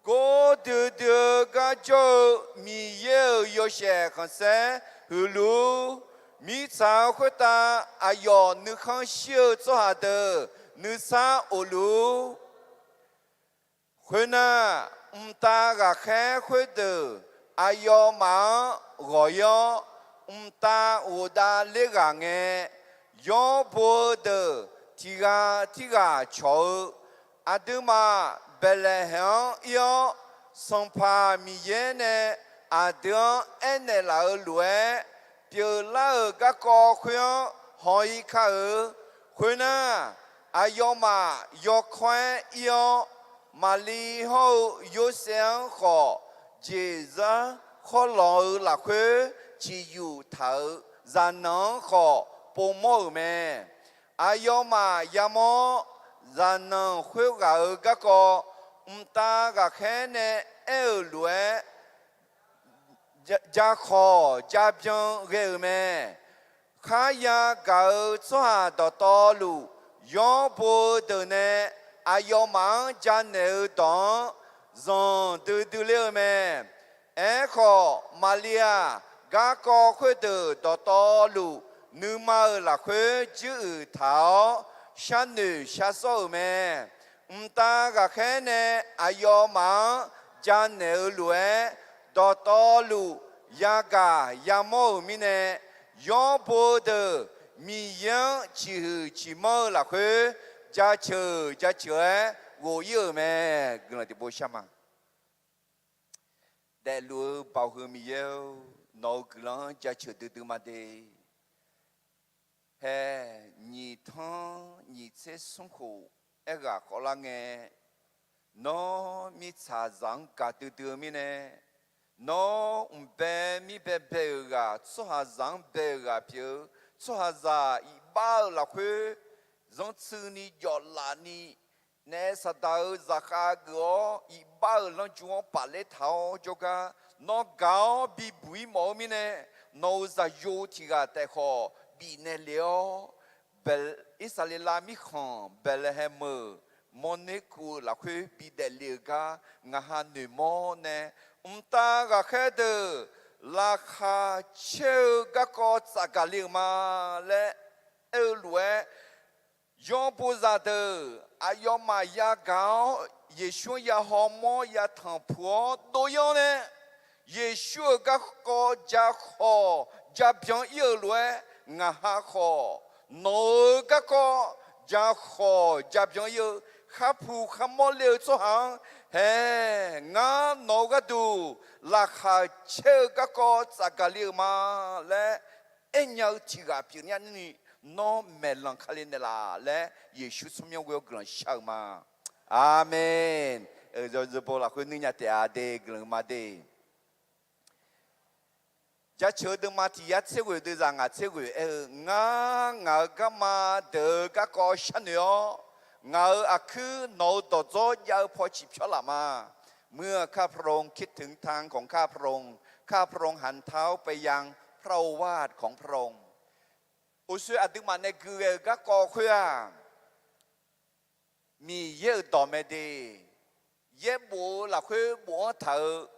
gordui dui-eu gar jawr-eu Miqyaer-euq yawshaef khanqsaer huiqluf-ur. Mirtsaq khoertav aqyawf nuikhanr shir-eu tsawrhaq deuq nuisar of luf-ur. Khoernar, mqtav ghaqkhaer khoerdeuq aqyawfmaf-anr ghawq-ir-awr, mqtav ghofdav ler ghaq ngae, yawr bo-eu deuq tiq ghaq tirghaq cawq-eu, aqduimaf Baeqlaeqhaeq-anr ir-awr, Sanqpaq Miqyaer nae aqdui-anr aernaeq laf-eu lof-aer pyeuflar-euq garkawv khoer-anr haw-ir kar-eu. Khoernar, aqyawfmaf yawkawr-aer ir-awr, Maqli hawr-eu Yorsaev-anr khawf, jeqzar khawrlawq-eu lafkhoer ciqyuq taq-euq zaqnanq-anr khawf povmawr-euq mae. Aqyawfmaf yamawr-awr, zaqnanq khoerghaq-euq garkawv mqtav ghaqkhaer nae aer-euq lof-aer, ja khawq ja byan ghae-euq mae. Kharya gaq-eu tsawrhaq dawqtawvluf, yawr bo-eu deuq nae aqyawfmaf-anr janaeq-eu dawq-anr zanqdui dui ler-eu mae. Aerkhawf, Maqliv-aq, garkawv khoerdeuq dawqtawvluf, nuima-euq lafkhoer juiruiq taq-awr, sharnoeq shar sawr-euq mae. Mqtav ghaqkhaer nae aqyawfmaf-anr janaeq-eu lof-aer, dawqtawvluf yagaq yamawr-euq mirnae, yawr bo deuq Miqyaer-anr ciqhuiq ciqmanr-eu lafkhoer, jaceuq jaceuq-aer ghof-ir-euq mae. Guiqlanq tiqpov shar ma. Daefluf-eu Baoq heu Miqyaer-or, nawq-euq guiqlanq-anr jaceuq duidui ma de. Hae, nyiq tanr nyiq tser smr khof aerghaq khawvlar ngae, nawr mirtsaqzaq-anr gaqdui dui-eu mirnae, nawr mqbae mirbae bae-euq ghaq, tsawrhaqzaq-anr bae-euq ghaq pyeuf-eu, tsawrhaqzaq iqbax-euq lafkhoer zanrtsuini jawflaf ni, naef Saqdaq-euq zaqkhav geuf-awr, iqbax-euq lanrju-anr pafler taq-awr jawrgar, nawr gaq-awr bibuq-ir mawf-eu mirnae, nawq-euq zaqyo tiq ghaq taef khawf bifnaeq lef-awr, Irsaqleqlav mirkhanq Baeqlaeqhaeq meuq mawrner kuv-eu lafkhoer bidaef le-euq gar ngaq ha noeqmawr nae, mqtav ghaqkhaer deuq laqkhaq caer-eu garkawv tsafgaq le-euq ma laer aer-eu lof-aer, yawr bo zaqdeuq aqyawfmaf yagaq-awr, Yeqsur-anr ya hawmawr ya tanqpuq-awr dov-ir-awr nae, Yeqsur-euq garkawv ja khawq ja byan-ir-euq lof-aer, ngaq ha khawf nawq-euq garkawv ja khawq ja byan-ir-eu, kharpuq kharmawr le-eu tsawrhaq-anr, hae, ngar nawq-euq gharduq laqkhaq caer-eu garkawv tsafgaq le-euq ma laer aernya-eu tiq ghaq pyeufnya ni, nawr maeqlanq kale naeqlaf laer Yeqsur tsawrmyanr ghoe-awr guiqlanq shar-euq ma. Aqmeq. Yawzeu bo lafkhoer nuirnya taef-a de, guiqlanq ma de. Jaceuq-eu deuvma tiq yar tser ghoeq deuvzaq ngaq tser ghoeq aer-eu, ngar ngaq-euq garma deuq-eu garkawv sharnoeq-awr, ngaq-euq aqkuir nawq-euq dawqdzawr jav-eu paw ciq pyawr laf ma. เมื่อข้าพระองค์คิดถึงทางของข้าพระองค์ ข้าพระองค์หันเท้าไปยังพระโอวาทของพระองค์ Uqshoe aqduimaf nae gui ghae-euq garkawv khoer-aq, Miqyaer-euq dawq mae de. Yaerbof-eu lafkhoer bofanr taq-eu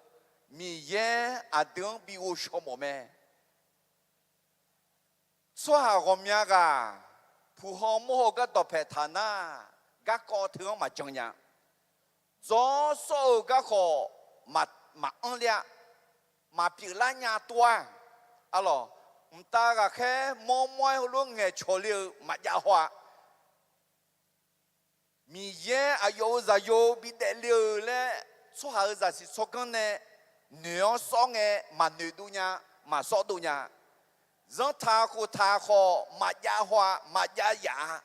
Miqyaer aqdui-anr bi ghovshaw mawf mae. Tsawrhaq ghawqmya ghaq puq haw mawr haw gar dawqpaeq taq nar, garkawv teu-anr maqjan nya. Dzawr sawr-eu garkawv maqanr ler-a. Maqpyeuf lar nya tov-a. Arlawq, mqtav ghaqkhaer mawrmawr-aer heulof ngaeqcawq le-eu maqjav haw-a. Miqyaer aqyawf-euq zaqyo bidaef le-eu laer, tsawrhaq-euq zaqsiq tsawrganr nae noeq-awr sawr ngae, maqnoeq dov nya, maqsawr dov nya. Zanrtaq khoftaq khawf maqjav haw-a, maqjav yaf-a.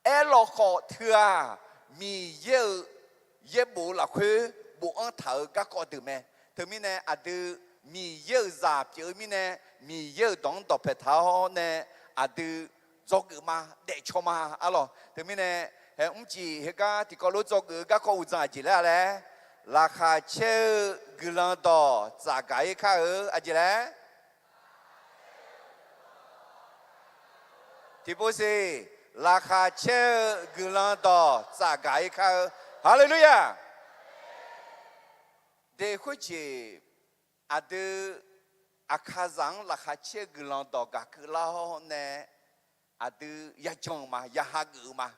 Aerlawkhawf teu-aq, Miqyaer-euq yaerbof-eu lafkhoer bofanr taq-euq garkawv deuq mae. Teumirnae aqdui Miqyaer-euq zaq pyeuf-eu mirnae, Miqyaer-euq dawq-anr dawqpaeq taq-awr nae, aqdui dzawgeuf ma, daefcaw ma. Arlawq, teumirnae hae mrcif heugar tiqkawv lof dzawgeuf-eu garkawv uqdzan aqjeq laer-a laer, laqkhaq caer-eu guiqlanq dawq tsafgaq-ir kar-eu aqjeq laer. Tiqpov siq, laqkhaq caer-eu guiqlanq dawq tsafgaq-ir kar-eu. Haleluya! Deq khoerjeq aqdui aqkaqzaq-anr laqkhaq caer-eu guiqlanq dawq gaq keuvlar-awr nae, aqdui yajan-eu ma, ya hageuf-eu ma.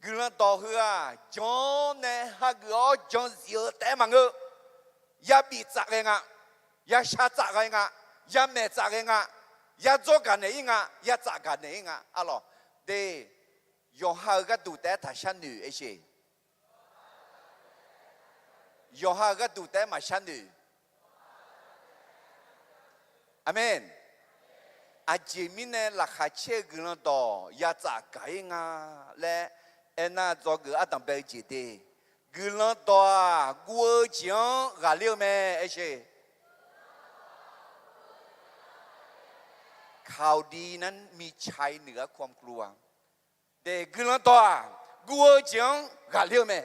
Guiqlanq dawq heu-aq, jan-awr nae hageuf-awr jan zif-eu taef-aer maqngeur. Yabif tsaf ghae nga, yashar tsaf ghae nga, yamaeq tsaf ghae nga, yadzawr gaqnaeq-ir nga, yatsaf gaqnaeq-ir nga. Arlawq, de, yawqha-euq gharduq taef-aer taqshar noeq aersheq. Yawqha-euq gharduq taef-aer maqshar noeq. Aqmeq. Aqjeq mirnae laqkhaq caer-eu guiqlanq dawq yatsaf gaq-ir nga laer aernar, dzawgeuf ardanq bae-eu jeq de. Guiqlanq dawq-aq, guv-eu jeq-anr ghaqler-eu mae aersheq. ข่าวดีนั้นมีชัยเหนือความกลัว. De, guiqlanq dawq-aq, guv-eu jeq-anr ghaqler-eu mae.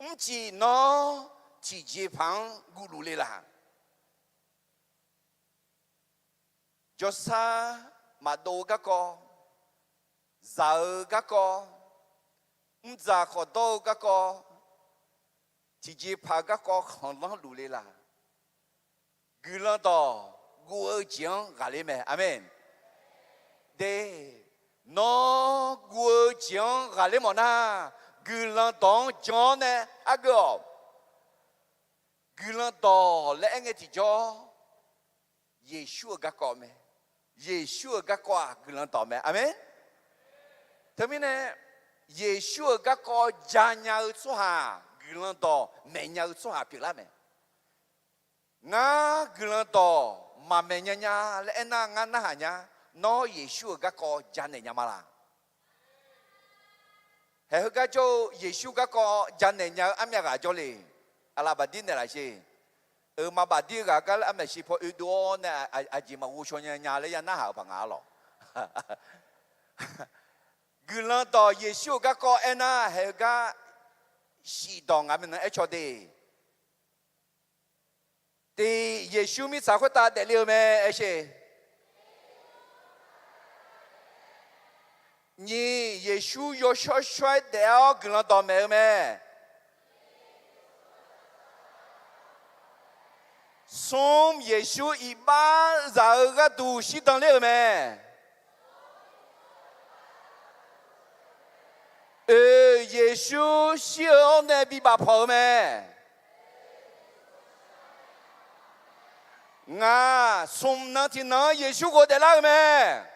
Mrcif nawr tiqjeqpaq-anr guvluf le laq? jawrsar maqdov-eu garkawv, zaq-eu garkawv, mrdzaq khawf dawr-eu garkawv, tiqjeqpaq-eu garkawv khanqlanr luf le laq? Guiqlanq dawq guv-eu jeq-anr ghaqler mae. Aqmeq. De, nawr guv-eu jeq-anr ghaqler mawf nar, guiqlanq dawq-anr jan-awr nae argeuv-awq. Guiqlanq dawq laer aer ngae tiqjawr, Yeqsur-euq garkawv mae. Yeqsur-euq garkawv-aq guiqlanq dawq mae. Aqmeq. Teumirnae, Yeqsur-euq garkawv janya-eu tsawrhaq guiqlanq dawq maeqnya-eu tsawrhaq pyeuflar mae. Ngar guiqlanq dawq maqmaeq nya nya laer aernar, ngar narhaq nya. Nawr Yeqsur-euq garkawv janaeq nya ma laq? Haeq heugar jawr-eu Yeqsur garkawv janaeq nya-eu armyav ghaq jawr le. Aqlaf bafdir naeqlaf sher. Euq, maqbafdir-eu ghaq gar laer armyav shi paw oedov-awr nae, aqjeq maqghov shaw nya nya laer ya narhaq-euq paq nga arlawq. Guiqlanq dawq Yeqsur-euq garkawv aernar, haeq heugar shif dawq ngaq maeqnan aer caw de. Tiq, Yeqsur mirtsaq khoertav daefle-eu mae. Aer sher. Nyiq, Yeqsur yawshawr shawr-aer daef-awr guiqlanq dawq maeq-eu mae. Smr, Yeqsur iqbax zaq-eu gharduq shirdan ler-euq mae. Oeq, Yeqsur shir-eu-awr nae bibaf panq-eu mae. Ngaq, smq nan tiqnan-anr Yeqsur ghofdaef lar-eu mae.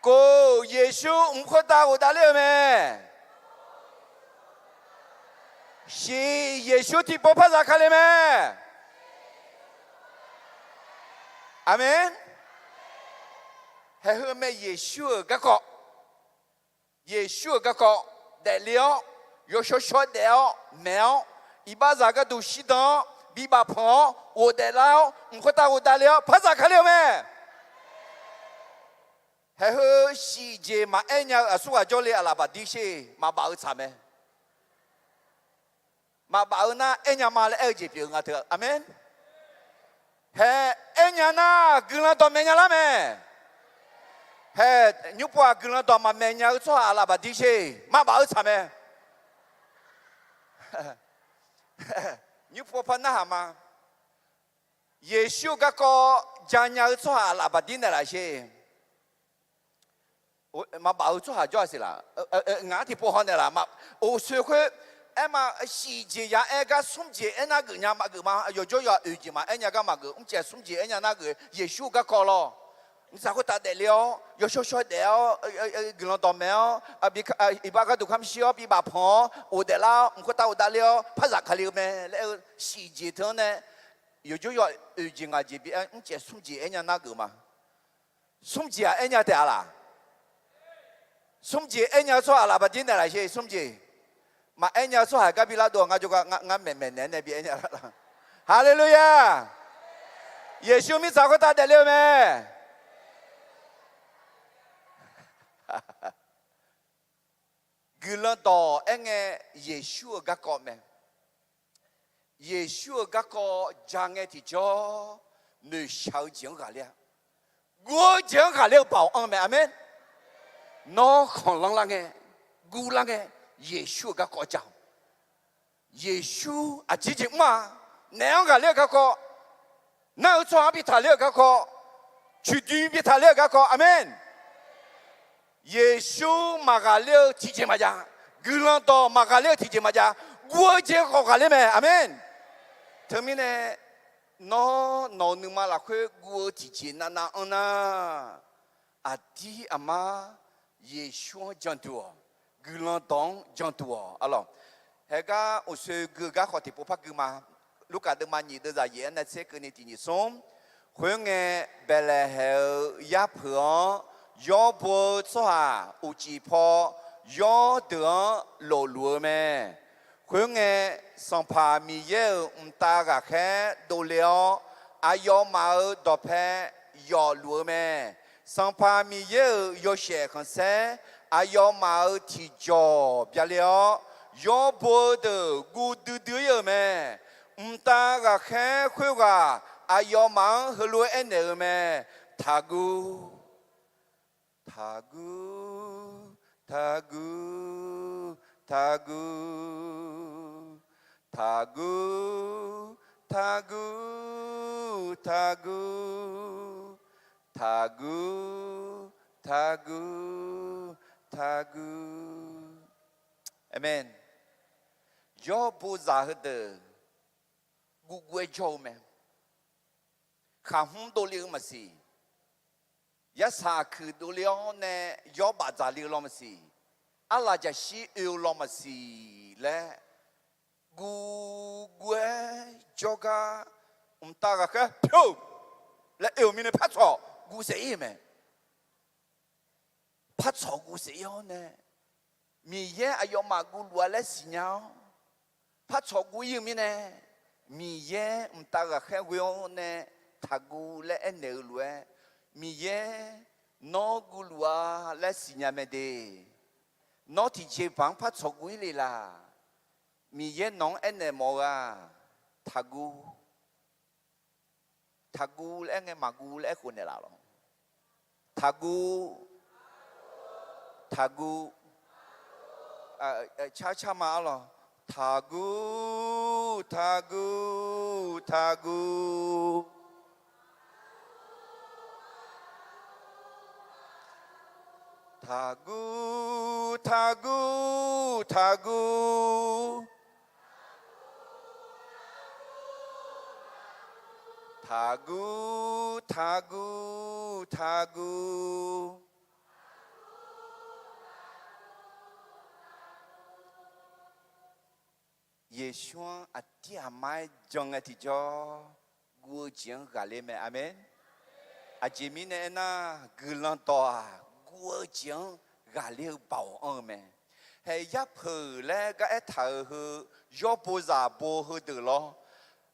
Kov, Yeqsur mq khoertav ghofdav ler-eu mae. Shiq, Yeqsur tiqpov par zaq ka le mae. Aqmeq. Haeq heu mae Yeqsur-euq garkawv. Yeqsur-euq garkawv daefle-awr, yawshawr shawr-aer daef-awr maeq-awr, iqbax zaq gharduq shirdan-awr bibaf panq-awr ghofdaef lar-awr, mq khoertav ghofdav le-awr par zaq ka le-eu mae. Haeq heu shiq jeq maqaer nya-eu aqsur ghaq jawr le. Aqlaf bafdir sher. Maqbaf-eu tsaq mae. Maqbaf-eu nar aer nya ma laer aer-eu jeq pyeuf-eu nga teu. Aqmeq. Haeq aer nya nar guiqlanq dawq maeq nya lar mae. Haeq nymr pov-aq guiqlanq dawq maqmaeq nya-eu tsawrhaq aqlaf bafdir sher. Maqbaf-eu tsaq mae. Nymr pov par narhaq ma. Yeqsur-eu garkawv janya-eu tsawrhaq aqlaf bafdir naeqlaf sher. Maqbaf-eu tsawrhaq jawr-a siq laq? Ngaq-anr tiqpov haw naeqlaf ma. Oqsoe khoer aer ma. Shiq jeq ya aer gar smr jeq aernar geuf nya maqgeuf ma. Yawqjawr yawq oeq jeq maqaer nya gar maqgeuf. Mrcaev smr jeq aer nya nar geuf. Yeqsur-eu garkawv lawr. Mqsaq khoertav daefle-awr, yawshawr shawr daef-awr, guiqlanq dawqmaeq-awr, iqbax gharduq kamq shir-awr, bibaf panq-awr, ghofdaef lar-awr, mq khoertav ghofdav ler-awr par zaq ka le-eu mae laer aer-eu shiq jeq teu-anr nae, yawqjawr yawq oeq jeq ngaq jeq bi aer, mrcaev smr jeq aer nya nar geuf ma. Smr jeq-aq aer nya taef-a laq? Smr jeq aer nya-eu tsawrhaq aqlaf bafdir naeqlaf sher. Smr jeq maqaer nya-eu tsawrhaq gar bi lar dov-awq. Ngar jawrgar ngar maeqmaeq naeq-aer nae bi aer nya lar laq? Haleluya! Yeqsur mirtsaq khoertav daefle-eu mae. Guiqlanq dawq aerngae Yeqsur-euq garkawv mae. Yeqsur-euq garkawv ja ngae tiqjawr, noeqshaq-eu jeq-anr ghaqler-a, guv-eu jeq-anr ghaqler-eu baoq anr mae. Aqmeq. Nawr khanqlanr lar ngae, guv lar ngae, Yeqsur-euq garkawv ja-awq. Yeqsur aqjeq jeq mr-a, naef-anr ghaqler-eu garkawv, nar-eu tsawrhaq-anr bi taqler-euq garkawv, coeqdoi bi taqler-euq garkawv. Aqmeq. Yeqsur maqghaqler-eu tiqjeq maqjav, guiqlanq dawq maqghaqler-eu tiqjeq maqjav, guv-eu jeq khawf ghaqler mae. Aqmeq. Teumirnae, nawr nawq-euq nuima lafkhoer guv-eu tiqjeq navnav anr nar, aqdir aqmar Yeqsur-anr janduq-awq, guiqlanq dawq-anr janduq-awq arlawq. Haegar uqsoe gui-eu gar khawf tiqpov par gui ma. Lurkaf deuvma nyiq deuvzaq yaef-aer nae tser keuvni tiq nyiq smr. Khoerngae, Baeqlaeqhaeq-euq yarpeuq-anr yawr bo-eu tsawrhaq uqcif paw yawrdeuq-anr lofluf-eu mae. Khoerngae, Sanqpaq Miqyaer-euq mqtav ghaqkhaer dovle-awr, aqyawfmaf-euq dawqpae yawfluf-eu mae. Sanqpaq Miqyaer-euq yawshaef khanqsaer aqyawfmaf-euq tiqjawq byale-awr, yawr bo-eu deuq guv duidui-ir-euq mae. Mqtav ghaqkhaer khoerghaq Aqyawfmaf-anr heulof-aer aernaeq-eu mae. Taqguv, taqguv, taqguv, taqguv. Taqguv, taqguv, taqguv. Taqguv, taqguv, taqguv. Aqmeq. Yawr bozaq heudeuq guvguv-aer jawr-eu mae. Khaqhmr dovle-eu maqsiq. Yarsaq aqkuiq dovle-awr nae yawr bafdzaq le-eu law maqsiq. Arlaq jaqshir oe-eu law maqsiq laer guvguv-aer jawrgar, mqtav ghaqkhaer pyur laer oe-euq mirnae partsawq guv saef-ir-eu mae. Partsawq guv saef-ir-awr nae, Miqyaer aqyawfmaf guvluf-a laer siqnya-awr, partsawq guv-ir-eu mirnae, Miqyaer mqtav ghaqkhaer ghoe-awr nae taqguv laer aernaeq-eu lof-aer, Miqyaer nawr guvluf-a laer siqnya mae de. Nawr tiqjeqbaq-anr partsawq guv-ir le laq? Miqyaer nawq-anr aernaeq mawf-eu-aq, taqguv. Taqguv laer aer ngae maqguv laer aerkhof naeqlaf lawq. Taqguv. Taqguv. Car car ma arlawq. Taqguv, taqguv, taqguv. Taqguv, taqguv, taqguv. Taqguv, taqguv, taqguv. Yeqsur-anr aqdir aqmar-aer jan ngae tiqjawr, guv-eu jeq-anr ghaqler mae. Aqmeq. Aqjeq mirnae aernar, guiqlanq dawq-aq, guv-eu jeq-anr ghaqler-eu baoq anr-eu mae. Haeq yarpeuq laer gar aertaq-euq heu, yawr bozaq bo heudeuq lawr.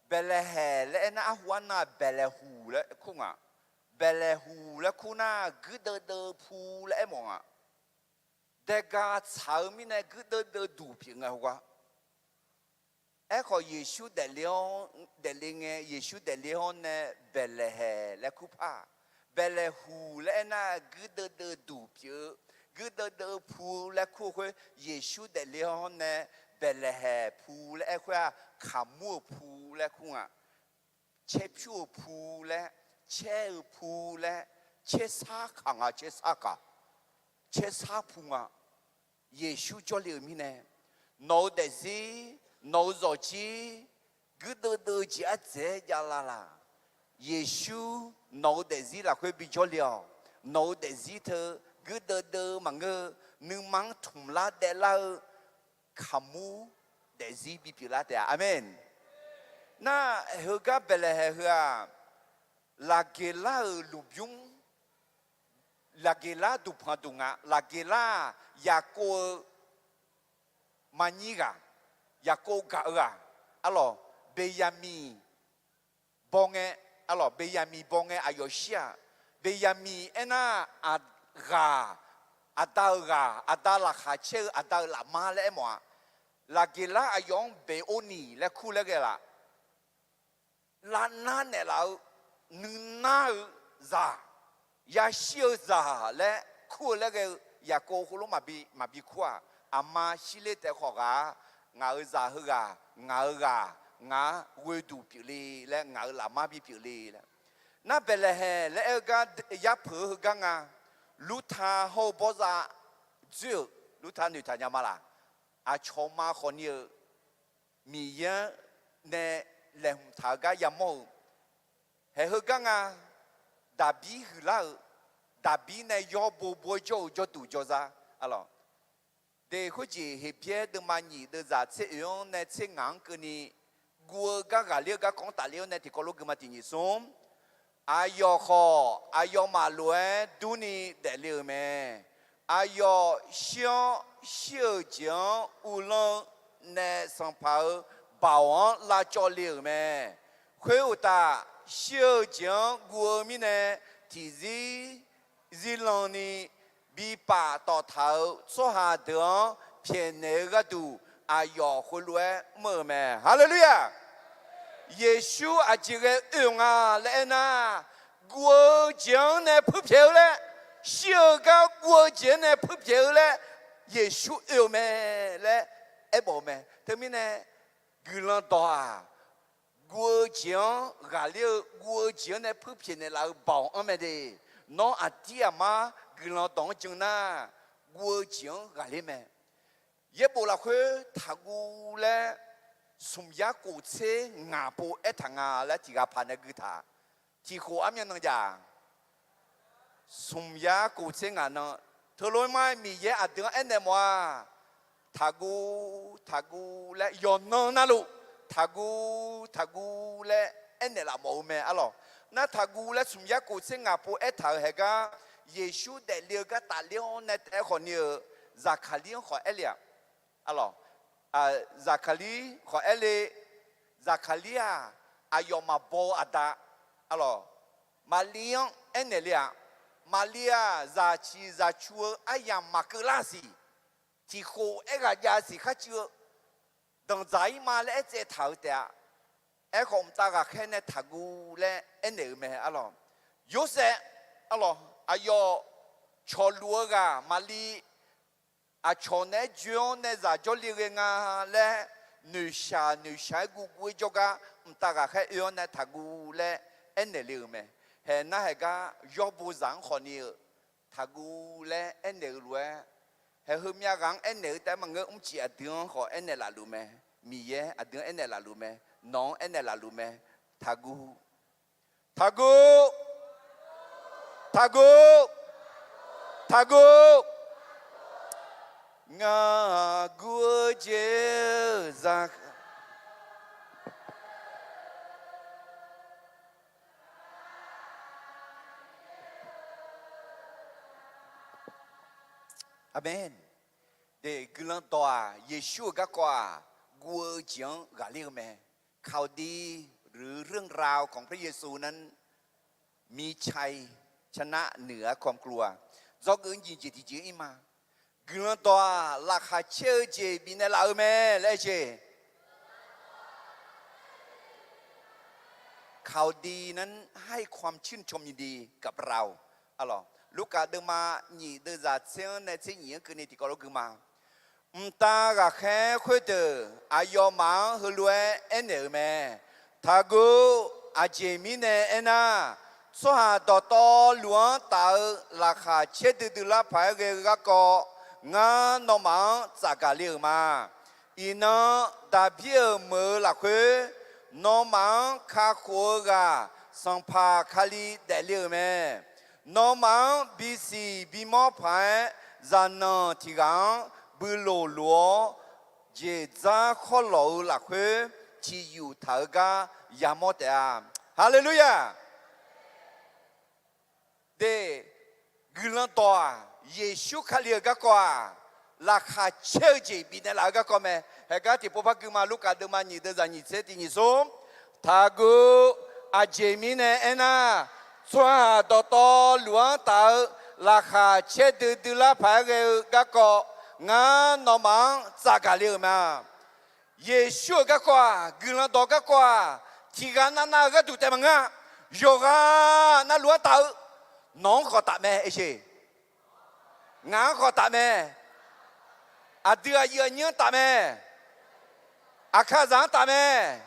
Baeqlaeqhaeq laer aernar, arhu arnav Baeqlaeqhuq laer kur nga. Baeqlaeqhuq laer kur nar, guirdeuv deuv pu laer aermawf nga. Daega tsaq-eu mirnae guirdeuv deuv duq pyeuf nga heugar. Aerkhawf, Yeqsur daefle-awr, daefle ngae, Yeqsur daefle-awr nae Baeqlaeqhaeq laer kur par. Baeqlaeqhuq laer aernar, guirdeuv deuv duq pyeuf-eu, guirdeuv deuv pu laer kur-eu khoer, Yeqsur daefle-awr nae Baeqlaeqhaeq pu laer aer khoer-aq, kaqmur-euq pu laer kur nga. Caerpyur-euq pu laer, caer-eu pu laer, caersar kaq nga, caersar kaq, caersar pu nga. Yeqsur jawrle-euq mirnae, nawq-eu daefzir, nawq-eu zawqjir, guirdeuv deuv-eu jeq ardzaeq-aer javlar laq? Yeqsur nawq-eu daefzir lafkhoer bijawr le-awq. Nawq-eu daefzir teu guirdeuv deuv-eu maqngeur-eu, nuima-anr tmqlar daeflar-eu kaqmur daefzir bipyeuf lar taef-a. Aqmeq. Nar, heugar Baeqlaeqhaeq heu-aq, Laqgeqlar-euq lmqbymr, Laqgeqlar duqpanq duq nga. Laqgeqlar-aq, Yaqkov-eu manyir ghaq, Yaqkov gaq-eu ghaq, arlawq, Beqyaqmiq baw ngae, arlawq, Beqyaqmiq baw ngae aqyawf shir-aq. Beqyaqmiq aernar, aqghaq, aqda-euq ghaq, aqda laqkhaq caer-eu aqda-euq lafmar laer aermawf-a. Laqgeqlar aqyawf-anr Beqorniq laer kur laer ghae laf? Lavnar naeqlaf-eu, nuinar-eu zaq, yashir-eu zaq laer kur-eu laer ghae-eu Yaqkov khoerlof maqbi, maqbi kur-aq. Aqma shirler taef khawf ghaq-a, ngaq-euq zaq heughaq, ngaq-euq ghaq, ngaq-anr ghoeduq pyeufle laer, ngaq-euq lafmar bipyeufle laer. Nar, Baeqlaeqhaeq laer aer-eu gar yarpeuq-eu heugar nga. Lurta hawr-eu bawrzav dzoer-euq, Lurta noeqtaq nya ma laq? Aqcawq ma khawfni-eu Miqyaer-anr nae laeqhmq taq-eu gar yamawr-eu, haeq heugar nga. Daqbir huiqlar-euq, Daqbir nae yawr bo bo-aer jawr-eu jawrduq jawrzar, arlawq. Deq khoerjeq Heqbyaer deuvma nyiq deuvzaq tser oeq-anr nae tser ngaq-anr keuvni guv-eu gar ghaqler-eu garkawv-anr tafler-awr nae tiqkawv lof guima tiq nyiq smr. Aqyawf khawf, aqyawfmaf lof-aer durni daefle-euq mae. Aqyawf shir-awr, shir-euq jeq-anr uvlanr-eu nae sanqpaq-euq baoq-anr lavcawv le-euq mae. Khoeruqtaf, shir-eu jeq-anr guv-eu mirnae, tiqzir zirlan ni bi paftawf taq-euq tsawrhaq deuq-anr pyaeqnaeq-eu gharduq, aqyawf khoerlof-aer mr-euq mae. Haleluya! Yeqsur aqjeq ghae oe-euq nga laer aernar, guv-eu jeq-anr nae puirpyaeq-eu laer, shir-eu gar guv-eu jeq-anr nae puirpyaeq-eu laer, Yeqsur oe-eu mae laer aermawf-eu mae. Teumirnae guiqlanq dawq-aq, guv-eu jeq-anr ghaqler-eu, guv-eu jeq-anr nae puirpyaeq naeqlaf-eu baoq-anr mae de. Nawr aqdir aqmar guiqlanq dawq-anr jan nar, guv-eu jeq-anr ghaqler mae. Yaerbof lafkhoer taqguv laer smq yar kof tser ngaq pov aertaq nga laer tiq ghaq paq nae gui taq. Tiq khof armyan nan jav? Smq yar kof tser ngaq nan. Teulof-aer mar-aer Miqyaer aqdui-anr aernaeq mawf-aq, taqguv, taqguv laer yawqnan navluf, taqguv, taqguv laer aernaeq laf mawf-eu mae arlawq. Nar taqguv laer smq yar kof tser ngaq pov aertaq-euq haeq gar, Yeqsur daefle-eu gar tafler-awr nae taef-aer khawf ni-euq, Zaqkaqlir-anr khawf aer le-aq, arlawq, Zaqkaqlir khawf aer le. Zaqkaqlir-aq, aqyawf maqbaw-eu aqda, arlawq, Maqlir-anr aernaeq le-aq, Maqlir-aq, zaqciq zaqcu-eu aryamq maqkeuv lar siq. Tiq khof aerghaq jav siq khar cuiv-eu, danqdzaq-ir ma laer aertsaev taq-euq taef-a. Aerkhawf mqtav ghaqkhaer nae taqguv laer aernaeq-euq mae arlawq. Yorsaev, arlawq, aqyawf cawqluf-eu ghaq Maqlir, aqcawq naeq-aer joe-awr nae zaq jawrle ghae nga laer, noeqshaq noeqshaq-aer guvguv-aer jawrgar mqtav ghaqkhaer oe-awr nae taqguv laer aernaeq le-euq mae. Haeq nar haeq gar yawr bo zaq-anr khawf ni-eu taqguv laer aernaeq-eu lof-aer, haeq heumyav ghaq-anr aernaeq-eu taef-aer maqngeur, mrcif aqdui-anr khawf aernaeq lafluf mae. Miqyaer aqdui-anr aernaeq lafluf mae. Nawq-anr aernaeq lafluf mae. Taqguv, taqguv, taqguv, taqguv. Ngaq guv-eu jeq-eu zaq Aqmeq. Guiqlanq dawq-aq, Yeqsur-euq garkawv-aq, guv-eu jeq-anr ghaqler-eu mae. ข่าวดี หรือ เรื่องราวของพระเยซูนั้น มีชัยชนะเหนือความกลัว Dzawgeuf nyiq jeq tiqjeq-ir ma. Guiqlanq dawq-aq, laqkhaq caer-eu jeq bifnaeq laf-eu mae laer aer jeq ข่าวดีนั้นให้ความชื่นชมยินดีกับเรา Lurkaf deuvma nyiq deuvzaq tser-anr nae tser nyiq-anr keuvni tiqkawv lof gui ma. Mqtav ghaqkhaer khoerdeuq aqyawfmaf-anr heulof-aer aernaeq-euq mae. Taqguv. Aqjeq mirnae aernar, tsawrhaq dawqtawvluf-anr taf-eu laqkhaq caerdui dui lar paq-aer ghae-eu garkawv, ngar nawmaf-anr tsafgaq le-euq ma. Iqnan, Daqbir-euq meuq-eu lafkhoer, nawmaf-anr kakhof-eu ghaq Sanqpaq Kali daefle-euq mae. Nawmaf-anr bisiq bimawr paq-aer zaqnanq tiq ghaq-anr builoq lof-awr, jeq dzar khawrlawq-eu lafkhoer ciqyuf taq-eu gar yamawr taef-a. Haleluya! De, guiqlanq dawq-aq, Yeqsur Kali-euq garkawv-aq, laqkhaq caer-eu jeq bifnaeq laf-eu garkawv mae. Haegar tiqpov par gui ma. Lurkaf deuvma nyiq deuvzaq nyiq tser tiq nyiq smr. Taqguv. Aqjeq mirnae aernar, tsawrhaq dawqtawvluf-anr taf-eu laqkhaq caerdui dui lar paq-aer ghae-eu garkawv, ngar nawmaf-anr tsafgaq le-euq ma. Yeqsur-euq garkawv-aq, guiqlanq dawq garkawv-aq, tiqghaq navnav-eu gharduq taef maqngeur-a. Yawqghaq navluf-anr taf-eu, nawq-anr khawf taf mae, eq. Ngaq-anr khawf taf mae. Aqdui aqyuif aqnyir-anr taf mae. Aqkaqzaq-anr taf mae.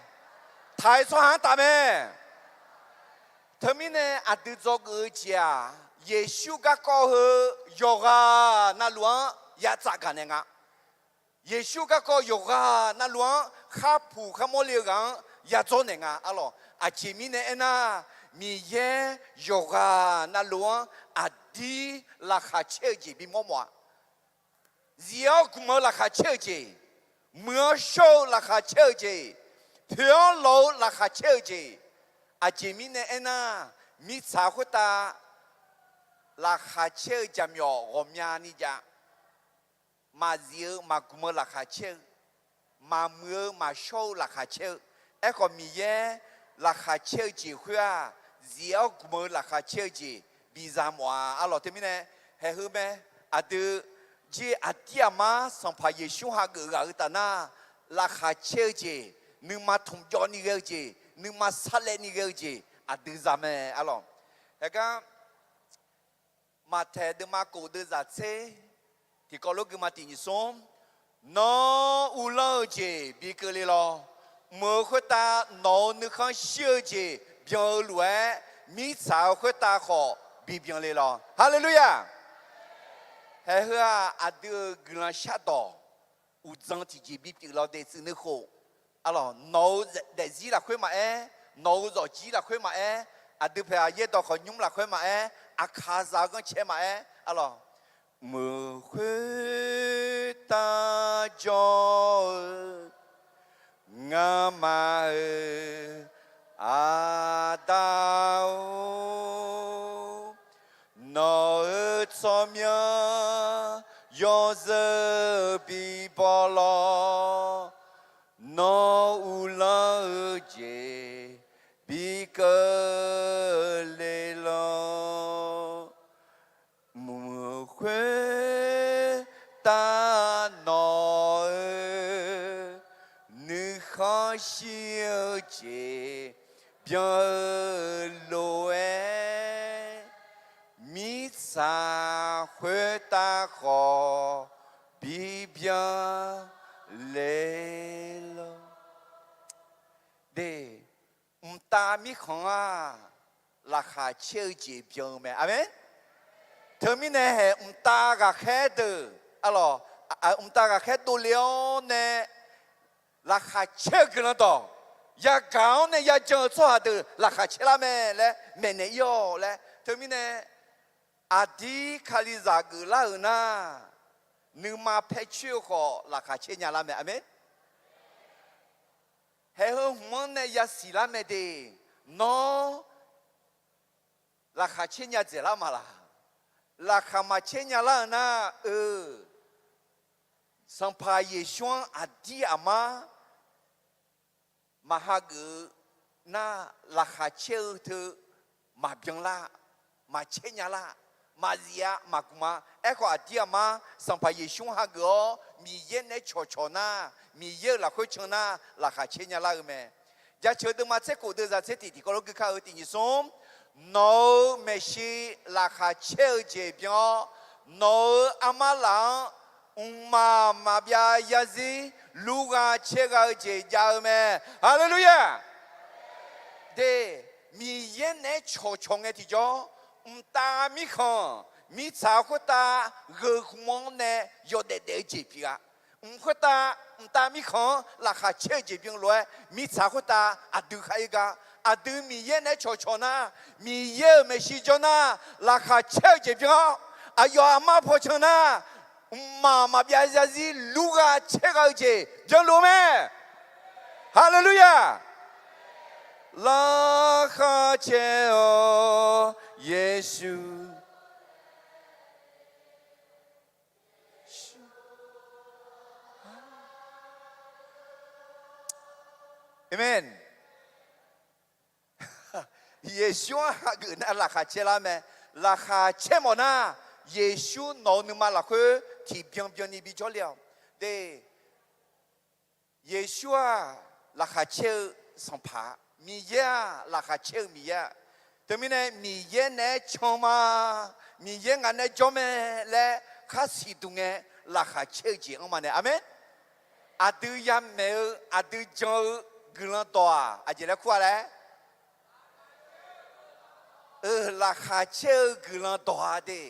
Taq-eu tsawrhaq-anr taf mae. Teumirnae aqdui dzawgeuf-eu jeq-aq, Yeqsur garkawv heu yawqghaq navluf-anr ya tsafgaq naeq nga. Yeqsur garkawv yawqghaq navluf-anr khar puq khar mawrle-eu ghaq-anr ya dzawrnaeq nga arlawq. Aqjeq mirnae aernar, Miqyaer yawqghaq navluf-anr aqdir laqkhaq caer-eu jeq bimawr mawf-a. Zif-awr gmq-eu laqkhaq caer-eu jeq, muiq-awr shawr-eu laqkhaq caer-eu jeq, poeq-awr lawq-eu laqkhaq caer-eu jeq. Aqjeq mirnae aernar, mirtsaq khoertav laqkhaq caer-eu jaqmyawf ghawqmyani jav. Maqzif-eu maqgmq-eu laqkhaq caer-eu, maqmuiq-eu maqshawr-eu laqkhaq caer-eu. Aerkhawf, Miqyaer laqkhaq caer-eu jeq khoer-aq, zif-awr gmq-eu laqkhaq caer-eu jeq biza mawf-a arlawq. Teumirnae, haeq heu mae, aqdui jir aqdir aqmar Sanqpaq Yeqsur hageuf ghaq-eu taf nar, laqkhaq caer-eu jeq, nuima tmq jawvni ghae-eu jeq, nuima sarlaevni ghae-eu jeq aqdui za mae arlawq. Haegar, Maqtaeq deuvma kof deuvzaq tser, tiqkawv lof guima tiq nyiq smr, Nawr uvlanr-eu jeq bi keuvle lawr. Mq-euq khoertav nawq-euq nuikhanr shir-eu jeq byan-eu lof-aer, mirtsaq-euq khoertav khawf bi byanle lawr. Haleluya! Haeq heu-aq, aqdui-euq guiqlanq shardawq uqdzan tiqjeq bipyeuf lawr de tsuif nuikhof, arlawq, nawq-euq daefzir lafkhoer maqaer, nawq-euq zawqjir lafkhoer maqaer, aqdui paeq-aq yaerdawq khawqnymr lafkhoer maqaer, aqkaqzaq-eu ghanrcae maqaer, arlawq, mq-euq khoertav jawr-eu ngamaf-euq Aqda-or, nawq-euq tsawrmyanr yawzeu bibaw lawr. Nawr uvlanr-eu jeq bi keuvle lawr. Mq-euq khoertav nawq-euq nuikhanr shir-eu jeq byan-eu lof-aer, mirtsaq khoertav khawf bi byanle lawr. De, mqtav mirkhanq-aq, laqkhaq caer-eu jeq byan-eu mae. Aqmeq. Teumirnae haeq mqtav ghaqkhaer deuq, arlawq, mqtav ghaqkhaer dovle-awr nae laqkhaq caer-eu guiqlanq dawq, yagaq-awr nae yajan-eu tsawrhaq deuq laqkhaq caer lar mae laer maeqnaeq ir-awq laer. Teumirnae aqdir Kalizaq geuflar-euq nar, nuima paer coer-eu khawf laqkhaq caer nya lar mae. Aqmeq. Haeq heu hmq-anr nae yasiq lar mae de. Nawr laqkhaq caer nya dzaeqlar ma laq? Laqkhaq maqcaer nya lar-eu nar-eu, Sanqpaq Yeqsur-anr aqdir aqmar maq hageuf-eu nar, laqkhaq caer-eu teu maqbyan lar, maqcaer nya lar, maqzif-a, maqgmq-a. Aerkhawf, aqdir aqmar Sanqpaq Yeqsur-anr hageuf-awr Miqyaer naeq-aer cawqcawq nar, Miqyaer-euq lafkhoer can nar, laqkhaq caer nya lar-eu mae. Jaceuq deuvma tser kof deuvzaq tser tiq tiqkawv lof gui kar-eu tiq nyiq smr, nawq-euq maeqshi laqkhaq caer-eu jeq byan-awr, nawq-euq armar laf-anr mqmaq maqbyav zarzir lurgha caergha-eu jeq jav-eu mae. Haleluya! De, Miqyaer naeq-aer cawqcawq ngae tiqjawr, mqtav mirkhanq, mirtsaq khoertav gheuqhmq-anr nae yawdaef daef-eu jeq pyeuf-a. Mq khoertav, mqtav mirkhanq-anr laqkhaq caer-eu jeq byan lof-aer, mirtsaq khoertav aqdui khar ir gar, aqdui Miqyaer naeq-aer cawqcawq nar, Miqyaer-euq maeqshi jawr nar, laqkhaq caer-eu jeq byan-awr, aqyawf aqmar paw can nar, mqmaq maqbyav zarzir lurgha caergha-eu jeq byan lof mae. Haleluya! Laqkhaq caer-awq Yeqsur. Aqmeq. Yeqsur-anr hageuf nar laqkhaq caer lar mae. Laqkhaq caer mawf nar, Yeqsur nawq-euq nuima lafkhoer tiqbyan byanni bijawr le-awq. De, Yeqsur-aq, laqkhaq caer-eu Sanqpaq, Miqyaer-aq, laqkhaq caer-eu Miqyaer-a. Teumirnae Miqyaer naeq-aer can ma, Miqyaer ngaq nae jawr mae laer khar siqduq ngae, laqkhaq caer-eu jeq anr ma nae. Aqmeq. Aqdui yamaeq-eu, aqdui jan-eu guiqlanq dawq-aq, aqjeq laer kur-a laer? Eu, laqkhaq caer-eu guiqlanq dawq-a de.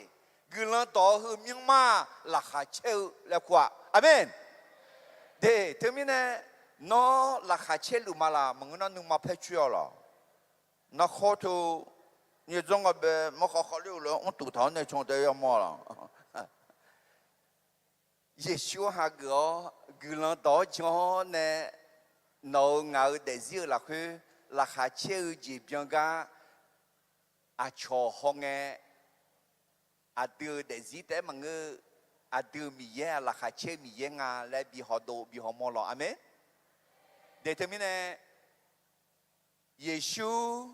Guiqlanq dawq-eu heu myanrma laqkhaq caer-eu laer kur-a. Aqmeq. De, teumirnae nawr laqkhaq caer luf ma laq? Maqngeur nar nuima paer coer-awq lawq. Narkhawr teu nyaeq dzawr nga bae markhawv khawf ler-euq lof-aer mrtuq taq-awr nae can taef yamawr laq. Yeqsur-anr hageuf-awr guiqlanq dawq-awr jan-awr nae, nawq-euq ngaq-euq daefzir-eu lafkhoer laqkhaq caer-eu jeq byan gar aqcawq hawngae, aqdui-euq daefzir taef-aer maqngeur-eu, aqdui-euq Miqyaer-aq laqkhaq caer-eu Miqyaer nga laer bi hawdov bi hawmawr lawq. Aqmeq. De, teumirnae Yeqsur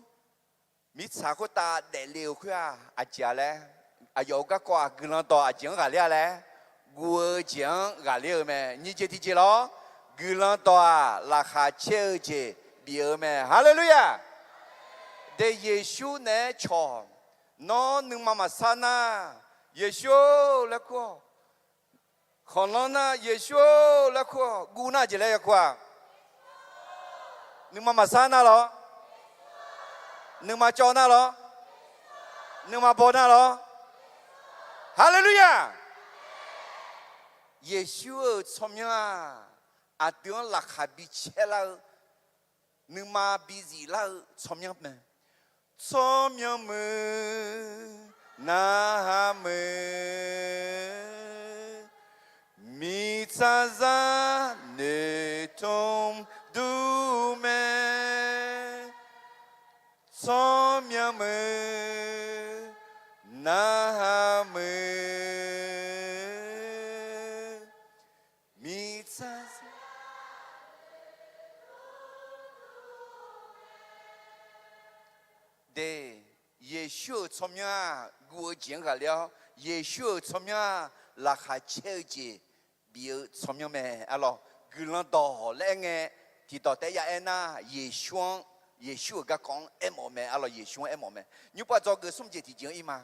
mirtsaq khoertav daefle-euq khoer-aq aqjeq-a laer, aqyawf-euq garkawv-aq guiqlanq dawq aqjeq-anr ghaqler-a laer, guv-eu jeq-anr ghaqler-eu mae. Nyiq jeq tiqjeq lawr, guiqlanq dawq-aq laqkhaq caer-eu jeq bif-eu mae. Haleluya! De Yeqsur naeq-aer cawq. Nawr nuima maqsar nar, Yeqsur-or laer kur-awq. Khanqlanr nar, Yeqsur-or laer kur-awq. Guv nar jeq laer ya kur-aq. Nuima maqsar nar lawr. Nuima cawv nar lawr. Nuima baw nar lawr. Haleluya! Yeqsur-euq tsawrmyanr-aq, aqdui-anr laqkhaq bi caer lar-eu, nuima bi ziflar-eu tsawrmyanr mae. Tsawrmyanr muiq, narhaq muiq, mirtsaqzaq noeqtmq dur mae. Tsawrmyanr muiq, narhaq muiq, mirtsaqzaq de, Yeqsur-euq tsawrmyanr-aq, guv-eu jeq-anr ghaqler-awr, Yeqsur-euq tsawrmyanr-aq, laqkhaq caer-eu jeq bif-eu tsawrmyanr mae. Arlawq, guiqlanq dawq laer aer ngae, tiqdawq taef-aer ya aer nar, Yeqsur-anr, Yeqsur-euq garkawv-anr aermawf-eu mae. Arlawq, Yeqsur-anr aermawf-eu mae. Nymrpov dzawgeuf smr jeq tiqjeq-anr ir ma.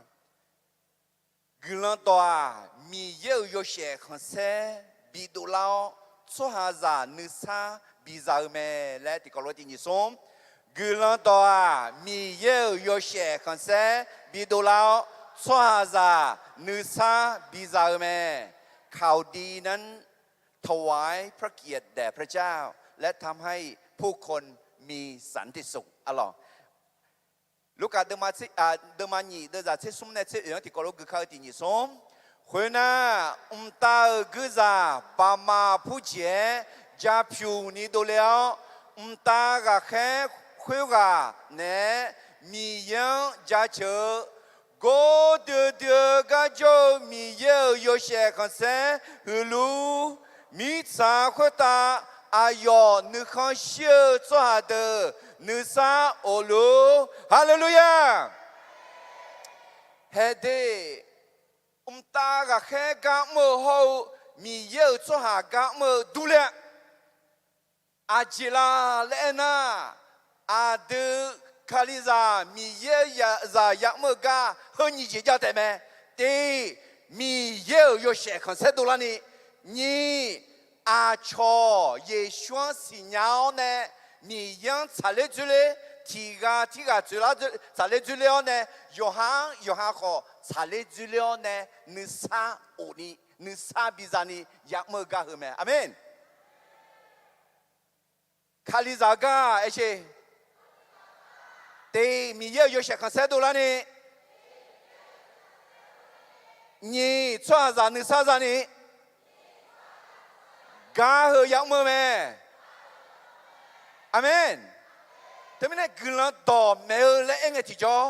Guiqlanq dawq-aq, Miqyaer-euq yawshaef khanqsaer bidov lar-awr, tsawrhaqzaq nuisar biza-eu mae laer tiqkawv lof-aer tiq nyiq smr. Guiqlanq dawq-aq, Miqyaer-euq yawshaef khanqsaer bidov lar-awr, tsawrhaqzaq nuisar biza-eu mae. ข่าวดีนั้นถวายพระเกียรติแด่พระเจ้า และทำให้ผู้คนมีสันติสุข arlawq. Lurkaf deuvma nyiq deuvzaq tser smr nae tser oeq-anr tiqkawv lof gui kar-eu tiq nyiq smr. Khoernar, mqtav-euq guirzaq baqmaq purjeq-aer ja pyuq ni dovle-awr, mqtav ghaqkhaer khoerghaq naeq-aer Miqyaer-anr jaceuq-eu gordui dui-eu gar jawr-eu Miqyaer-euq yawshaef khanqsaer huiqluf, mirtsaq khoertav aqyawf nuikhanr shir-eu tsawrhaq deuq nuisar of luf. Haleluya! Haeq de, mqtav ghaqkhaer gar mr-eu hawr-eu Miqyaer-euq tsawrhaq gar mr-eu durler-a. Aqjeq la laer aernar, aqdui Kalizaq Miqyaer-euq zaq ya'mr-eu gar heu nyiq jeq jav taef mae. Tiq, Miqyaer-euq yawshaef khanqsaer dovlarni. Nyiq, aqcawq Yeqsur-anr siqnya-awr nae Miqyaer-anr tsaqler dzoerler, tiq ghaq tirghaq dzoerlar, tsaqler dzoerler-awr nae yawqha-anr yawqha khawf tsaqler dzoerler-awr nae nuisar of ni, nuisar biza ni ya'mr-eu gar heu mae. Aqmeq. Kalizaq-eu gar aer sher. Tiq, Miqyaer-euq yawshaef khanqsaer dovlarni. Nyiq, tsawrhaqzaq nuisar zani gar heu ya'mr-eu mae. Aqmeq. Teumirnae guiqlanq dawq maeq-eu laer aer ngae tiqjawr,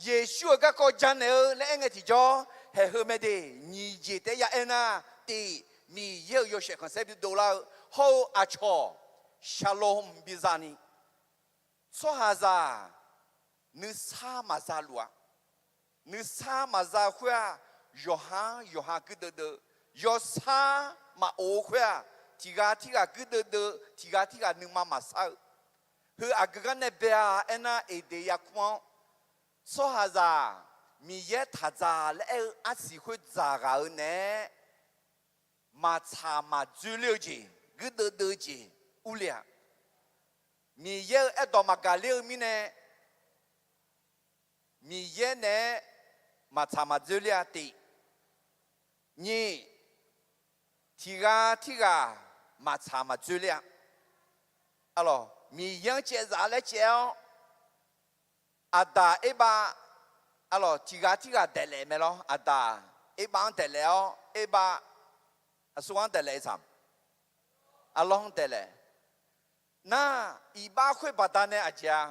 Yeqsur-euq garkawv janaeq-eu laer aer ngae tiqjawr, haeq heu mae de. Nyiq jeq taef-aer ya aer nar, tiq, Miqyaer-euq yawshaef khanqsaer bidov lar-eu hawr-eu aqcawq shalom biza ni, tsawrhaqzaq nuisar maqza luf-a. Nuisar maqza-eu khoer-aq, yawqha-anr yawqha guirdeuv deuv, yawshar maqof-eu khoer-aq, tiq ghaq tirghaq guirdeuv deuv, tiq ghaq tirghaq nuima maqsar-eu. Heu aqgeu gar nae bae-a aernar, Eqdeq yarkmr-anr tsawrhaqzaq Miqyaer taqdzaq laer aer-eu arsiq khoer dzaq ghaq-eu naeq-aer, maqtsaq maqdzoerler-eu jeq, guirdeuv deuv-eu jeq urle-a. Miqyaer-euq aerdawq maqgaq ler-eu mirnae, Miqyaer naeq-aer maqtsaq maqdzoerler-a tiq. Nyiq, tiq ghaq tirghaq maqtsaq maqdzoerler-a. Arlawq, Miqyaer-anr caevzaf laer caev-awr, Aqdaq Erbav, arlawq, tiq ghaq tirghaq daeqlaef mae lawr. Aqdaq Erbav-anr daeqlaef-awr, Erbav aqsur-anr daeqlaef-eu tsaq, arlawr-anr daeqlaef. Nar, iqbax khoer baqdanae aqjeq-a,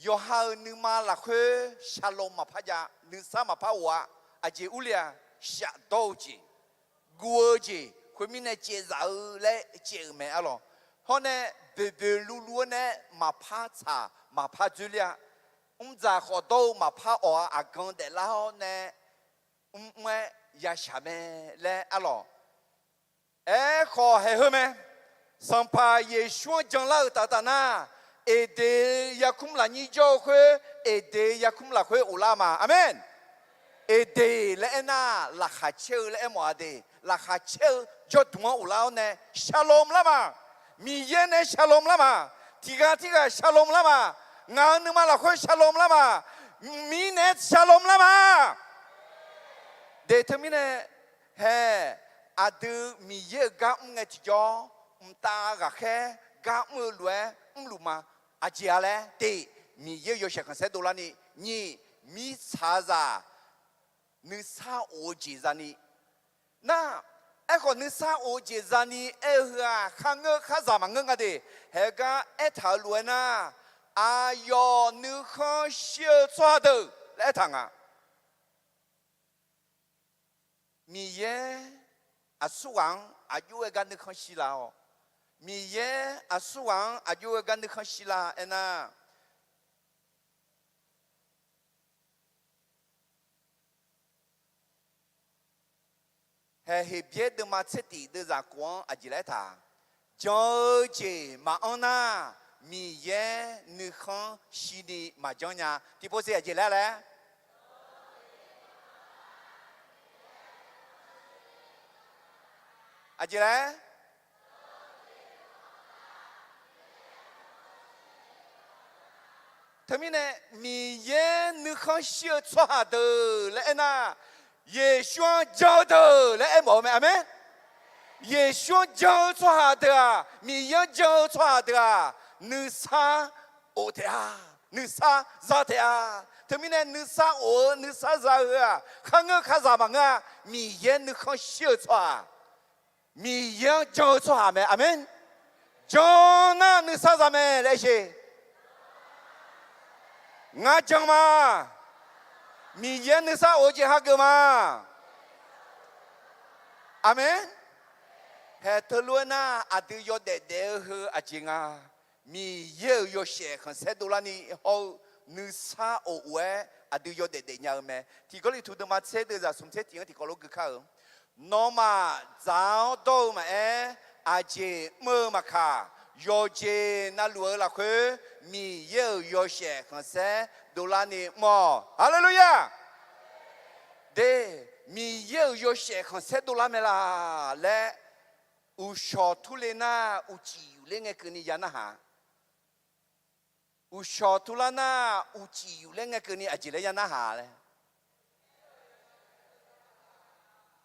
yawqha-euq nuima lafkhoer shalom maqpar jav, nuisar maqpar of-a. Aqjeq urle-a, shafdawr-eu jeq, guv-eu jeq, khoermirnae caevzaf-eu laer caev-euq mae arlawq. Hawr nae boeqboeq luvluv-anr nae maqpar tsaq maqpar dzoerler-a. Mrdzaq khawfdawr-eu maqpar awq-a. Aqgan daeflar-awr nae mrmr-aer yashaq mae laer arlawq. Aerkhawf haeq heu mae. Sanqpaq Yeqsur-anr janlar-euq taf taf nar, Eqdeq yarkmr lafnyir jawr-eu khoer, Eqdeq yarkmr lafkhoer ghoflar ma. Aqmeq. Eqdeq laer aernar, laqkhaq caer-eu laer aermawf-a de. Laqkhaq caer-eu jawrdmq-anr ghoflar-awr nae shalom lar ma. Miqyaer nae shalom lar ma. Tiqghaq tirghaq shalom lar ma. Ngaq-euq nuima lafkhoer shalom lar ma. Mirnae shalom lar ma. De teumirnae, hae, aqdui Miqyaer-euq gar mr ngae tiqjawr, mqtav ghaqkhaer gar mr-eu lof-aer mrluf ma. Aqjeq-a laer, tiq, Miqyaer-euq yawshaef khanqsaer dovlarni, nyiq, mirtsaqzaq nuisar of-eu jeq zani. Nar, aerkhawf nuisar of-eu jeq zani aer-eu heu-aq, kharngeur kharzaq maqngeur nga de. Haegar aertaq-euq lof-aer nar, aqyawf nuikhanr shir-eu tsawrhaq deuq laer aertaq nga. Miqyaer aqsurghaq-anr aqjox-aer gar nuikhanr shir lar-awq. Miqyaer aqsurghaq-anr aqjox-aer gar nuikhanr shir lar aernar, hae, Heqbyaer deuvma tser tif deuvzaq khof-anr aqjeq laer aertaq, jan-eu jeq maqanr nar, Miqyaer nuikhanr shirni maqjanr nya. Tiqpov siq aqjeq laer laer. Aqjeq laer. Teumirnae, Miqyaer nuikhanr shir-eu tsawrhaq deuq laer aernar, Yeqsur-anr jan-eu deuq laer aermawf-eu mae. Aqmeq. Yeqsur-anr jan-eu tsawrhaq deuq-aq, Miqyaer-anr jan-eu tsawrhaq deuq-aq, nuisar of taef-a, nuisar za taef-a. Teumirnae nuisar of-eu nuisar za-eu heu-aq, kharngeur kharzaq maqngeur-a. Miqyaer nuikhanr shir-eu tsawrhaq, Miqyaer-anr jan-eu tsawrhaq mae. Aqmeq. Jan nar nuisar za mae laer aer sher. Ngar jan ma. Miqyaer nuisar of-eu jeq hageuf ma. Aqmeq. Hae, teulof-aer nar, aqdui yawdaef daef-eu heu aqjeq nga. Miqyaer-euq yawshaef khanqsaer dovlarni hawr-eu nuisar of-aer aqdui yawdaef daefnya-eu mae. Tiq Gawrliqtu deuvma tser deuvzaq smq tser tif-anr tiqkawv lof gui kar-eu, nawmaf dzaq-awr dawr-eu maqaer, aqjeq mr-eu maqkaq, yawqjeq navluf-eu lafkhoer Miqyaer-euq yawshaef khanqsaer dovlarni mr-awq. Haleluya! De, Miqyaer-euq yawshaef khanqsaer dovlar mae laq laer, uqshawq turle nar uqcif yufler ngae keuvni ya narhaq. Uqshawq turlar nar uqcif yufler ngae keuvni aqjeq laer ya narhaq laer.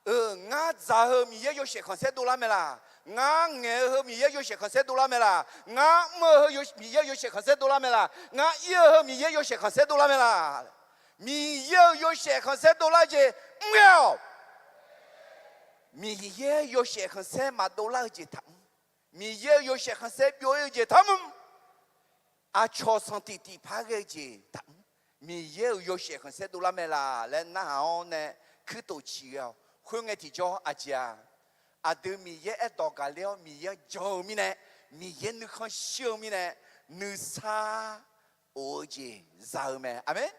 Eu, ngar dzaq-eu heu Miqyaer yawshaef khanqsaer dovlar mae laq? Ngar ngaeq-eu heu Miqyaer yawshaef khanqsaer dovlar mae laq? Ngar mr-eu heu Miqyaer yawshaef khanqsaer dovlar mae laq? Ngar ir-eu heu Miqyaer yawshaef khanqsaer dovlar mae laq? Miqyaer-euq yawshaef khanqsaer dovlar jeq mr-awq. Miqyaer yawshaef khanqsaer maqdov lar-eu jeq taqmr. Miqyaer-euq yawshaef khanqsaer byov-ir-eu jeq taqmr. Aqcawq sanqtif tiqpar ghae-eu jeq taqmr. Miqyaer-euq yawshaef khanqsaer dovlar mae laq laer narhaq-awr nae kuirtof ciq ghae-awq. Khoerngae tiqjawr aqjeq-aq, aqdui Miqyaer aerdawq gaqler-awr Miqyaer-anr jan-eu mirnae, Miqyaer nuikhanr shir-eu mirnae, nuisar of-eu jeq za-eu mae. Aqmeq.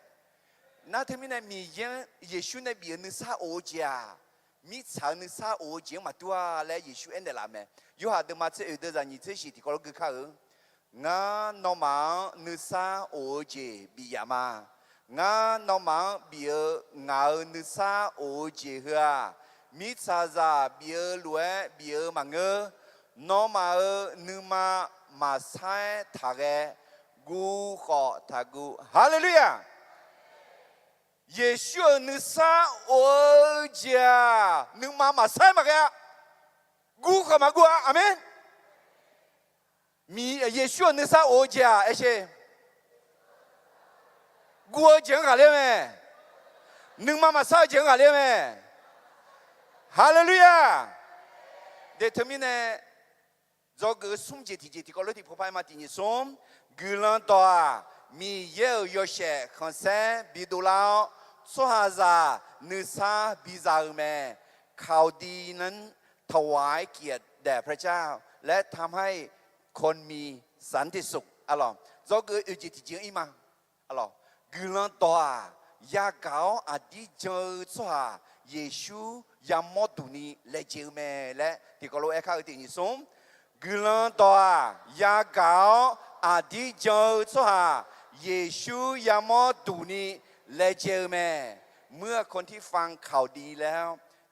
Nar teumirnae Miqyaer-anr Yeqsur nae bif-eu nuisar of-eu jeq-aq, mirtsaq-eu nuisar of-eu jeq-anr maqdur-a laer Yeqsur aernaeq laf mae. Yorhaq deuvma tser oeq deuvzaq nyiq tser shiq tiqkawv lof gui kar-eu, Ngar nawmaf-anr nuisar of-eu jeq bif yaf ma. Ngar nawmaf-anr bif-eu ngaq-euq nuisar of-eu jeq heu-aq, mirtsaqzaq bif-eu lof-aer bif-eu maqngeur. Nawmaf-euq nuima maqsar-aer taqghae, guv khawf taqguv. Haleluya! Yeqsur-euq nuisar of-eu jeq-aq, nuima maqsar-aer maqghae-a. Guv khawf maqguv-a. Aqmeq. Yeqsur-euq nuisar of-eu jeq-aq, aer sher. Guv-eu jeq-anr ghaqler-eu mae. Nuima maqsar-eu jeq-anr ghaqler-eu mae. Haleluya! De teumirnae, dzawgeuf-eu smr jeq tiqjeq tiqkawv lof tiqpov par-aer ma. Tiq nyiq smr, guiqlanq dawq-aq, Miqyaer-euq yawshaef khanqsaer bidov lar-awr, tsawrhaqzaq nuisar biza-eu mae. ข่าวดีนั้นถวายเกียรติแด่พระเจ้า และทำให้คนมีสันติสุข arlawq. Dzawgeuf-eu oeq jeq tiqjeq-anr ir ma. Arlawq, guiqlanq dawq-aq, yagaq-awr aqdir jan-eu tsawrhaq Yeqsur yamawr duq ni laejae-eu mae laer tiqkawv lof-aer kar-eu. Tiq nyiq smr, Guiqlanq dawq-aq, yagaq-awr aqdir jan-eu tsawrhaq Yeqsur yamawr duq ni laejae-eu mae. เมื่อคนที่ฟังข่าวดีแล้ว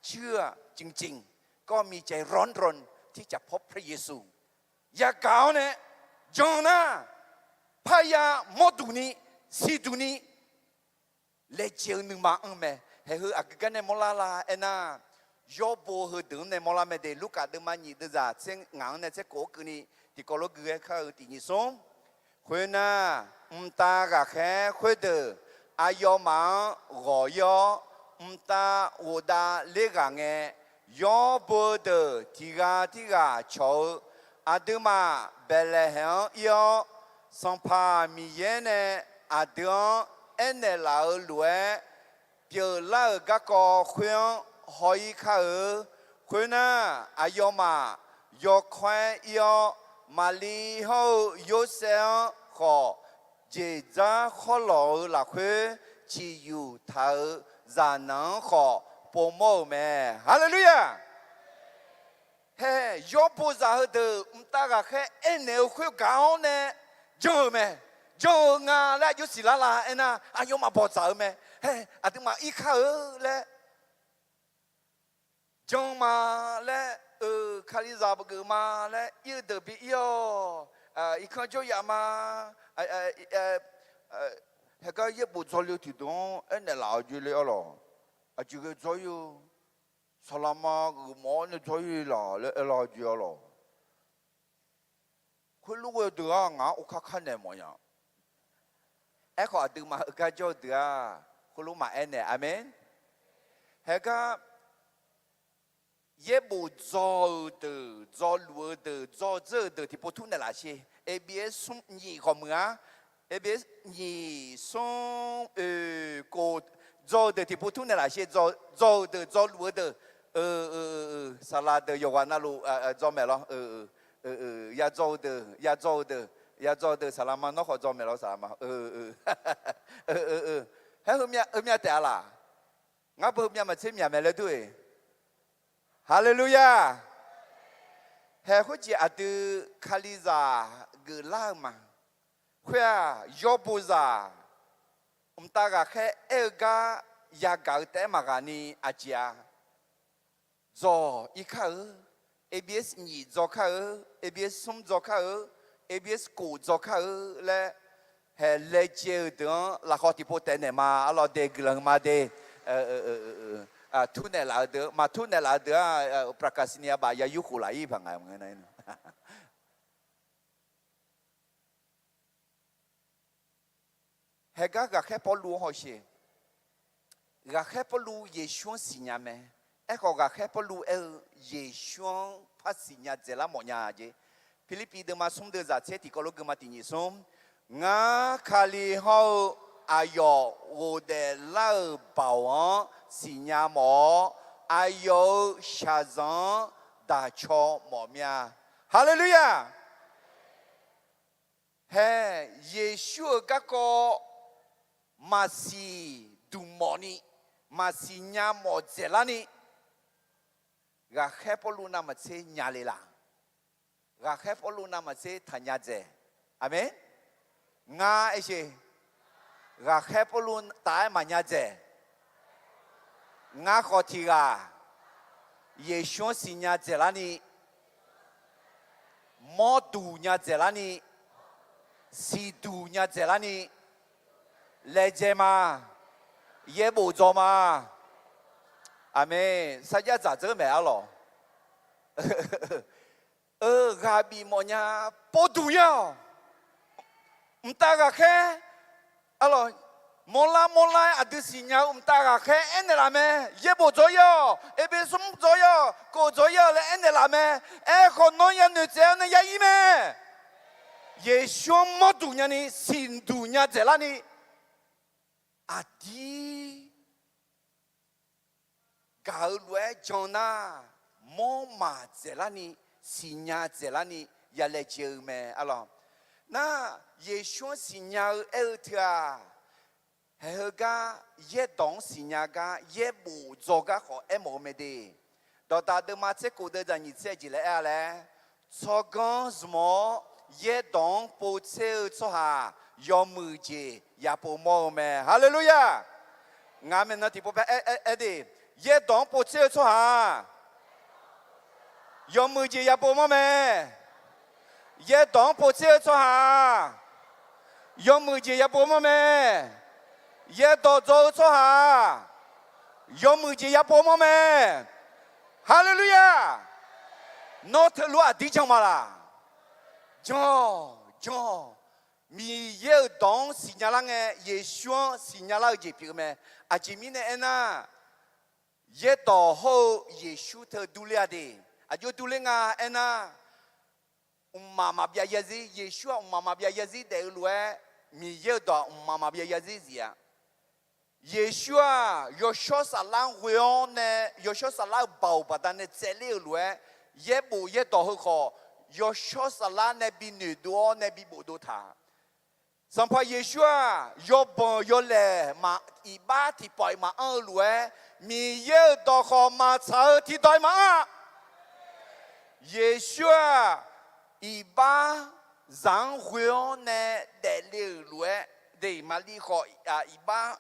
เชื่อจริงๆ ก็มีใจร้อนรนที่จะพบพระเยซู Yagaq-awr nae jan nar, parya mawrduq ni, siqduq ni laejae-eu nuima anr mae. Haeq heu aqgeu gar nae mawrlar la aernar, yawrbo heudeuq-anr nae mawrlar mae de. Lurkaf deuvma nyiq deuvzaq tser ngaq-anr nae tser kof-anr keuvni tiqkawv lof gui-aer kar-eu tiq nyiq smr. Khoernar, mqtav ghaqkhaer khoerdeuq aqyawfmaf-anr ghawq ir-awr, mqtav ghofdav ler ghaq ngae, yawrbo deuq tiq ghaq tirghaq cawq-eu, aqduimaf Baeqlaeqhaeq-anr ir-awr, Sanqpaq Miqyaer nae aqdui-anr aernaeq laf-euq lof-aer pyeuflar-euq garkawv khoer-anr haw ir kar-eu. Khoernar, aqyawfmaf yawkawr-aer ir-awr, Maqlir hawr-eu Yorsaev-anr khawf, jeqdzar khawrlawq-eu lafkhoer ciqyuq taq-euq zaqnanq-anr khawf povmawr-euq mae. Haleluya! Hae, yawrbo zaq heudeuq mqtav ghaqkhaer aernaeq-eu khoergaq-awr nae jan-euq mae. Jan-euq nga laer aqjox siqlar la aernar, aqyawfmaf bawqdzaq-eu mae. Hae, aqduimaf ir kar-eu laer, jan ma laer, eu, Kalizaq geuf ma laer ir-eu deuq bi ir-awq. Irkanr jawryaf ma. Haegar yaerbof dzawle-eu tiqdeuq-anr aernaeq laf-awq jeq le arlawq. Aqjeq ghae dzawr ir-eu, saqlaqma geufmawf-awr nae dzawr ir laq laer aerlar-awq jeq arlawq. Khoerlof-aer deuq-aq ngaq-anr uvkar kar naeq mawfnya. Aerkhawf aqduimaf heugar jawr-eu deuq-aq, khoerlof maqaer naeq. Aqmeq. Haegar yaerbof dzaw-euq deuq, dzawluf-eu deuq, dzaw dzeur-euq deuq tiqpov tmr naeq laf sher. Abs smr nyiq khawf muiq-ar. Abs nyiq smr oeq kof, dzaw-eu deuq tiqpov tmr naeq laf sher. Dzaw-eu deuq, dzawluf-eu deuq, saqlaq deuq yawqghaq navluf dzaw maeq lawr. Ya dzaw-eu deuq, ya dzaw-eu deuq, ya dzaw-eu deuq saqlaqma nawr khawf dzaw maeq lawr saqlaqma. Haer heumyav taef-a laq? Ngar beu heumyav maqtser myaq mae laer dur-eq. Haleluya! Hae khoerjeq aqdui Kalizaq geuflar-eu ma. Khoer-aq, yawrbo zaq mqtav ghaqkhaer aer-eu gar yagaq-eu taef-aer maqghaq ni aqjeq-a. Dzawq ir kar-eu, Abs nyiq dzaw kar-eu, Abs smr dzaw kar-eu, Abs kof dzaw kar-eu laer, hae laejae-eu deuq-anr lafkhawf tiqpov taef naeq ma. Arlawq de guiqlanq ma de. Tmr naeq laf-eu deuq, maqtmr naeq laf-eu deuq-aq, ประกาศนียบัตร ya yur khof laf ir paq nga. Haegar ghaqkhaer Pawrluv-anr hawsher. Ghaqkhaer Pawrluv Yeqsur-anr siqnya mae. Aerkhawf ghaqkhaer Pawrluv aer-eu Yeqsur-anr par siqnya dzaeqlar mawfnya jeq. Pirlirpiv deuvma smr deuvzaq tser tiqkawv lof geufma tiq nyiq smr. Ngar Kali hawr-eu aqyawf ghofdaef lar-euq baoq-anr siqnya mawf-awr, aqyawf-euq shaqzanq-anr daq caw mawf mir-a. Haleluya! Hae, Yeqsur-euq garkawv maqsiq duq mawf ni, maqsiq nya mawf dzaeqlar ni, ghaqkhaer Pawrluv navmaqtser nya le laq? Ghaqkhaer Pawrluv navmaqtser taqnya dzaeq? Aqmeq. Ngar aer sher. Ghaqkhaer Pawrluv taf-aer maqnya dzaeq. Ngar khawf tiq ghaq Yeqsur-anr siqnya dzaeqlar ni, mawrduq nya dzaeqlar ni, siqduq nya dzaeqlar ni, laejae ma, yaerbof dzaw ma. Aqmeq. Sarjax dzaq dzeur maeq arlawq. Eu, ghaq bif mawfnya, povduq ya-awq. Mqtav ghaqkhaer, arlawq, mawrlar mawrlar-aer aqdui siqnya-eu mqtav ghaqkhaer aernaeq laf mae. Yaerbof dzaw ya-awq, Abs smr dzaw ya-awq, kof dzaw ya-awq laer aernaeq laf mae. Aerkhawf nawr yanoeq tsaev-awr nae ya ir mae. Yeqsur-anr mawrduq nyani siqduq nya dzaeqlar ni, aqdir gaq-eu lof-aer jan nar, mawr maq dzaeqlar ni, siqnya dzaeqlar ni, ya laejae-eu mae arlawq. Nar, Yeqsur-anr siqnya-eu aer-eu teu-aq, haeheu gar, yaerdawq-anr siqnya gar, yaerbof dzaw gar khawf aermawf-eu mae de. Dawqdaq deuvma tser kof deuv dzaq nyiq tser jeq laer aer-a laer, Tsawrganr zmq-awr yaerdawq-anr povtser-eu tsawrhaq yawmuiq jeq yapov mawr-eu mae. Haleluya! Ngaq maeqnan tiqpov paer aer, aer, aer de. Yaerdawq-anr povtser-eu tsawrhaq yawmuiq jeq yapov mawr mae. Yaerdawq-anr povtser-eu tsawrhaq yawmuiq jeq yapov mawr mae. Yaerdawq dzaw-eu tsawrhaq yawmuiq jeq yapov mawr mae. Haleluya! Nawr teulof-aer aqdir jan ma laq? Jan-awq, jan-awq. Miqyaer-euq dawq-anr siqnya lar ngae, Yeqsur-anr siqnya lar-eu jeq pyeuf-eu mae. Aqjeq mirnae aernar, yaerdawq hawr-eu Yeqsur teu durler-a de. Aqjox durler nga aernar, mqmaq maqbyav zarzir, Yeqsur-aq mqmaq maqbyav zarzir daef-eu lof-aer, Miqyaer-euq dawq-aq mqmaq maqbyav zarzir zif-a. Yeqsur-aq yawshawr saflar-anr ghoe-awr nae, yawshawr saflar-euq baoq baqdanae tsaevler-euq lof-aer, yaerbof yaerdawq heu khawf, yawshawr saflar nae bi noeqdov-awr nae bi bofdov taq. Sanqpaq Yeqsur-aq yawbanq yawlaeq maq, iqbax tiqpawf-iq maqanr-eu lof-aer, Miqyaer-euq dawq khawf maqtsaq-eu tiqdawq-iq maqanr-a. Yeqsur-aq iqbax zaq-anr ghoe-awr nae daefle-euq lof-aer, de, Maqliv khawf iqbax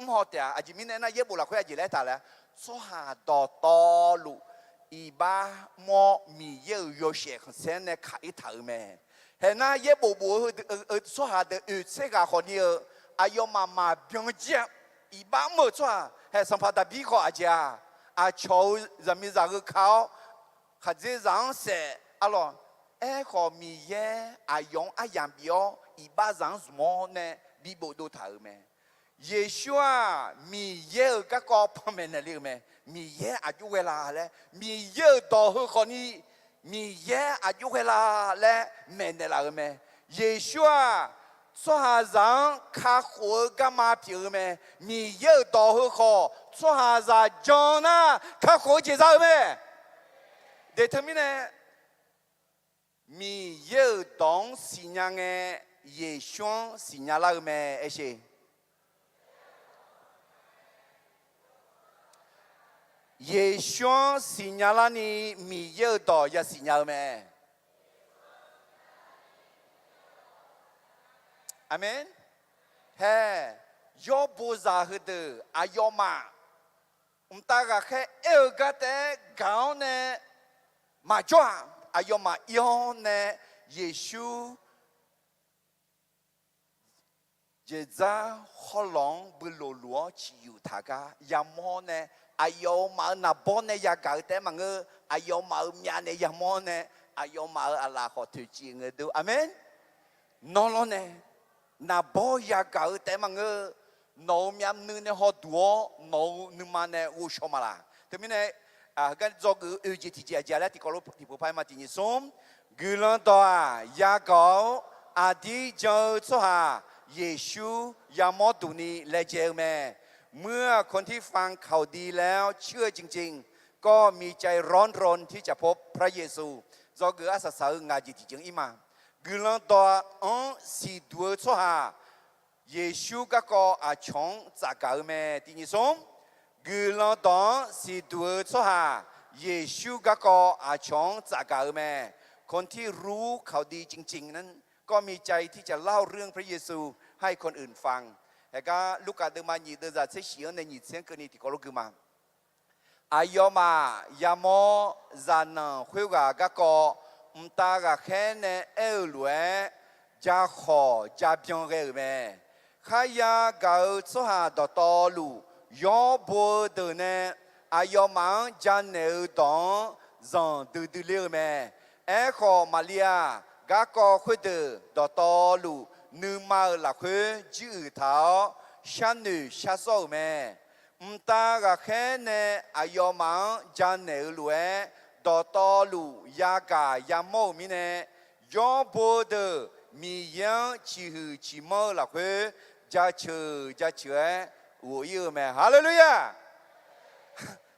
mr haw taef-a. Aqjeq mirnae aernar, yaerbof lafkhoer aqjeq laer aertaq laer, tsawrhaq dawqtawvluf iqbax mr-awr Miqyaer-euq yawshaef khanqsaer nae kaq-ir taq-euq mae. Haeq nar, yaerbof bof-eu tsawrhaq deuq oeq tser ghaq khawf ni-eu, aqyawfmaf maqbyan jir-a. Iqbax mr-euq tsawrhaq haeq, sanqpaq Daqbir khawf aqjeq-aq, aqcawq-euq zaqmiqzaq heu ka-awr, khaqdzerzaq-anr saef, arlawq, aerkhawf Miqyaer aqyawf-anr aryamq bif-awr iqbax zaq-anr zmq-awr nae bi bofdov taq-euq mae. Yeqsur-aq Miqyaer-euq garkawv panmaeq naeqle-euq mae. Miqyaer aqjox ghae la laer, Miqyaer-euq dawq heu khawf ni, Miqyaer aqjox ghae la laer maeqnaeq laf-euq mae. Yeqsur-aq tsawrhaqzaq-anr kakhof-eu garma pyeuf-eu mae. Miqyaer-euq dawq heu khawf tsawrhaqzaq jan nar kakhof-eu jeq za-eu mae. Deq teumirnae, Miqyaer-euq dawq-anr siqnya ngae, Yeqsur-anr siqnya lar-eu mae. Aer sher. Yeqsur-anr siqnya larni Miqyaer-euq dawq yasiq nya-eu mae. Aqmeq. Hae, yawr bozaq heudeuq aqyawfmaf mqtav ghaqkhaer aer-eu gar taef-aer gaq-awr nae maqjawr-aq, aqyawfmaf ir-awr nae Yeqsur jeqdzar hawrlawq-anr beulof luf-awr ciqyuf taq gar yamawr nae, aqyawfmaf-euq naqbawr nae yagaq-eu taef-aer maqngeur, aqyawfmaf-euq myavnaeq yamawr nae, aqyawfmaf-euq aqlaf khawf toeqciv ngae dur. Aqmeq. Nawr lawrnae naqbawr yagaq-eu taef-aer maqngeur, nawq-euq myavnuiv nae hawduq-awr nawq-euq nuima nae ghovshaw ma laq. Teumirnae, gar dzawgeuf-eu oeq jeq tiqjeq aqjeq laer tiqkawv lof tiqpov par-aer ma. Tiq nyiq smr, guiqlanq dawq-aq yagaq-awr aqdir jan-eu tsawrhaq Yeqsur yamawr duq ni laejae-eu mae. เมื่อคนที่ฟังข่าวดีแล้วเชื่อจริงๆ ก็มีใจร้อนรนที่จะพบพระเยซู Dzawgeuf arsaq saq-eu ngaq jeq tiqjeq-anr ir ma. Guiqlanq dawq-anr siqduq-eu tsawrhaq Yeqsur garkawv aqcawq-anr tsafgaq-eu mae. Tiq nyiq smr, guiqlanq dawq-anr siqduq-eu tsawrhaq Yeqsur garkawv aqcawq-anr tsafgaq-eu mae. คนที่รู้ข่าวดีจริงๆนั้นก็มีใจที่จะเล่าเรื่องพระเยซูให้คนอื่นฟัง Haegar Lurkaf deuvma nyiq deuvzaq tser shif-anr nae nyiq tser-anr keuvni tiqkawv lof gui ma. Aqyawfmaf yamawr zaqnanq khoerghaq garkawv mqtav ghaqkhaer nae aer-eu lof-aer, ja khawq ja byan ghae-euq mae. Kharya gaq-eu tsawrhaq dawqtawvluf, yawr bo-eu deuq nae aqyawfmaf-anr janaeq-eu dawq-anr zanqdui dui ler-eu mae. Aerkhawf, Maqliv-aq, garkawv khoerdeuq dawqtawvluf nuima-euq lafkhoer jiruiq taq-awr, sharnoeq sharsawr-euq mae. Mqtav ghaqkhaer nae aqyawfmaf-anr janaeq-eu lof-aer, dawqtawvluf yagaq yamawr-euq mirnae, yawr bo-eu deuq Miqyaer-anr ciqhuiq ciqmanr-eu lafkhoer, jaceuq jaceuq-aer ghof-ir-eu mae. Haleluya!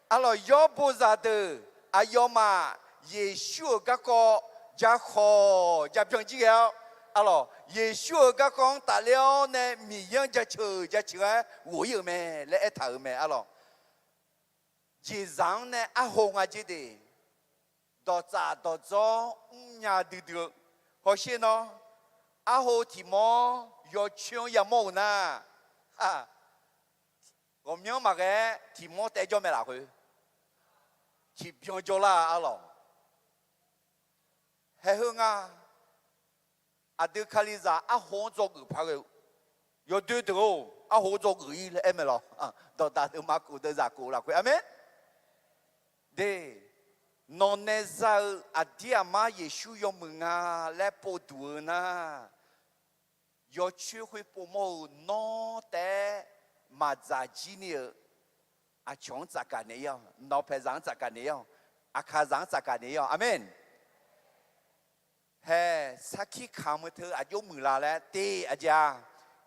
Arlawq, yawr bo zaqdeuq aqyawfmaf Yeqsur-euq garkawv ja khawq ja byan jir ghae-awr, arlawq, Yeqsur-euq garkawv-anr tafler-awr nae Miqyaer-anr jaceuq jaceuq-aer ghof-ir-euq mae laer aertaq-euq mae. Arlawq, jeqzaq-anr nae arho nga jer de. dawqtsaf dawqdzawr mrnya duidui-eu, hawsher nawr, arho tiq mawr yawcoer-anr yamawr-euq nar, ghawqmyanr maqghae-aer tiq mawr taev jawr mae lafkhoer, tiqbyan jawrlar-a arlawq. Haeq heu nga, aqdui Kalizaq arho-anr dzawgeuf paq ghae-eu, yawdoer deuq-or, arho dzawgeuf-ir laer aer mae lawq. Dawqdaq deuq ma khof deuq zaq khof lafkhoer, aqmeq. De, nawq nae za-eu aqdir aqmar Yeqsur yawmuiq nga laer povduq-eu nar, yawcoer khoer povmawr-eu nawr taef-aer maqdzaq jir ni-euq aqcawq-anr tsafgaq naeq-ir-awq. Nawq paeqzaq-anr tsafgaq naeq-ir-awq. Aqkaqzaq-anr tsafgaq naeq-ir-awq. Aqmeq. Haeq sarkir kamq-eu teu aqjox muiqla laer te, aqjeq-aq,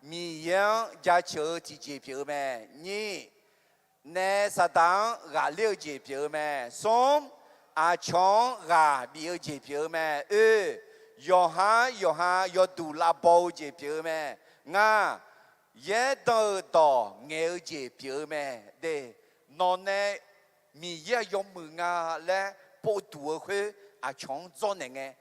Miqyaer-anr jaceuq-eu tiqjeq pyeuf-eu mae. Nyir, naef Saqdaq-anr ghaqler-eu jeq pyeuf-eu mae. Smr, aqcawq-anr ghaq bif-eu jeq pyeuf-eu mae. Oe, yawqhar yawqha yawduq lavbaw-eu jeq pyeuf-eu mae. Nga, yaerdanq-euq dawq ngaeq-eu jeq pyeuf-eu mae. De, nawq nae Miqyaer-aq yawmuiq nga laer povduq-eu khoer aqcawq-anr dzawrnaeq ngae,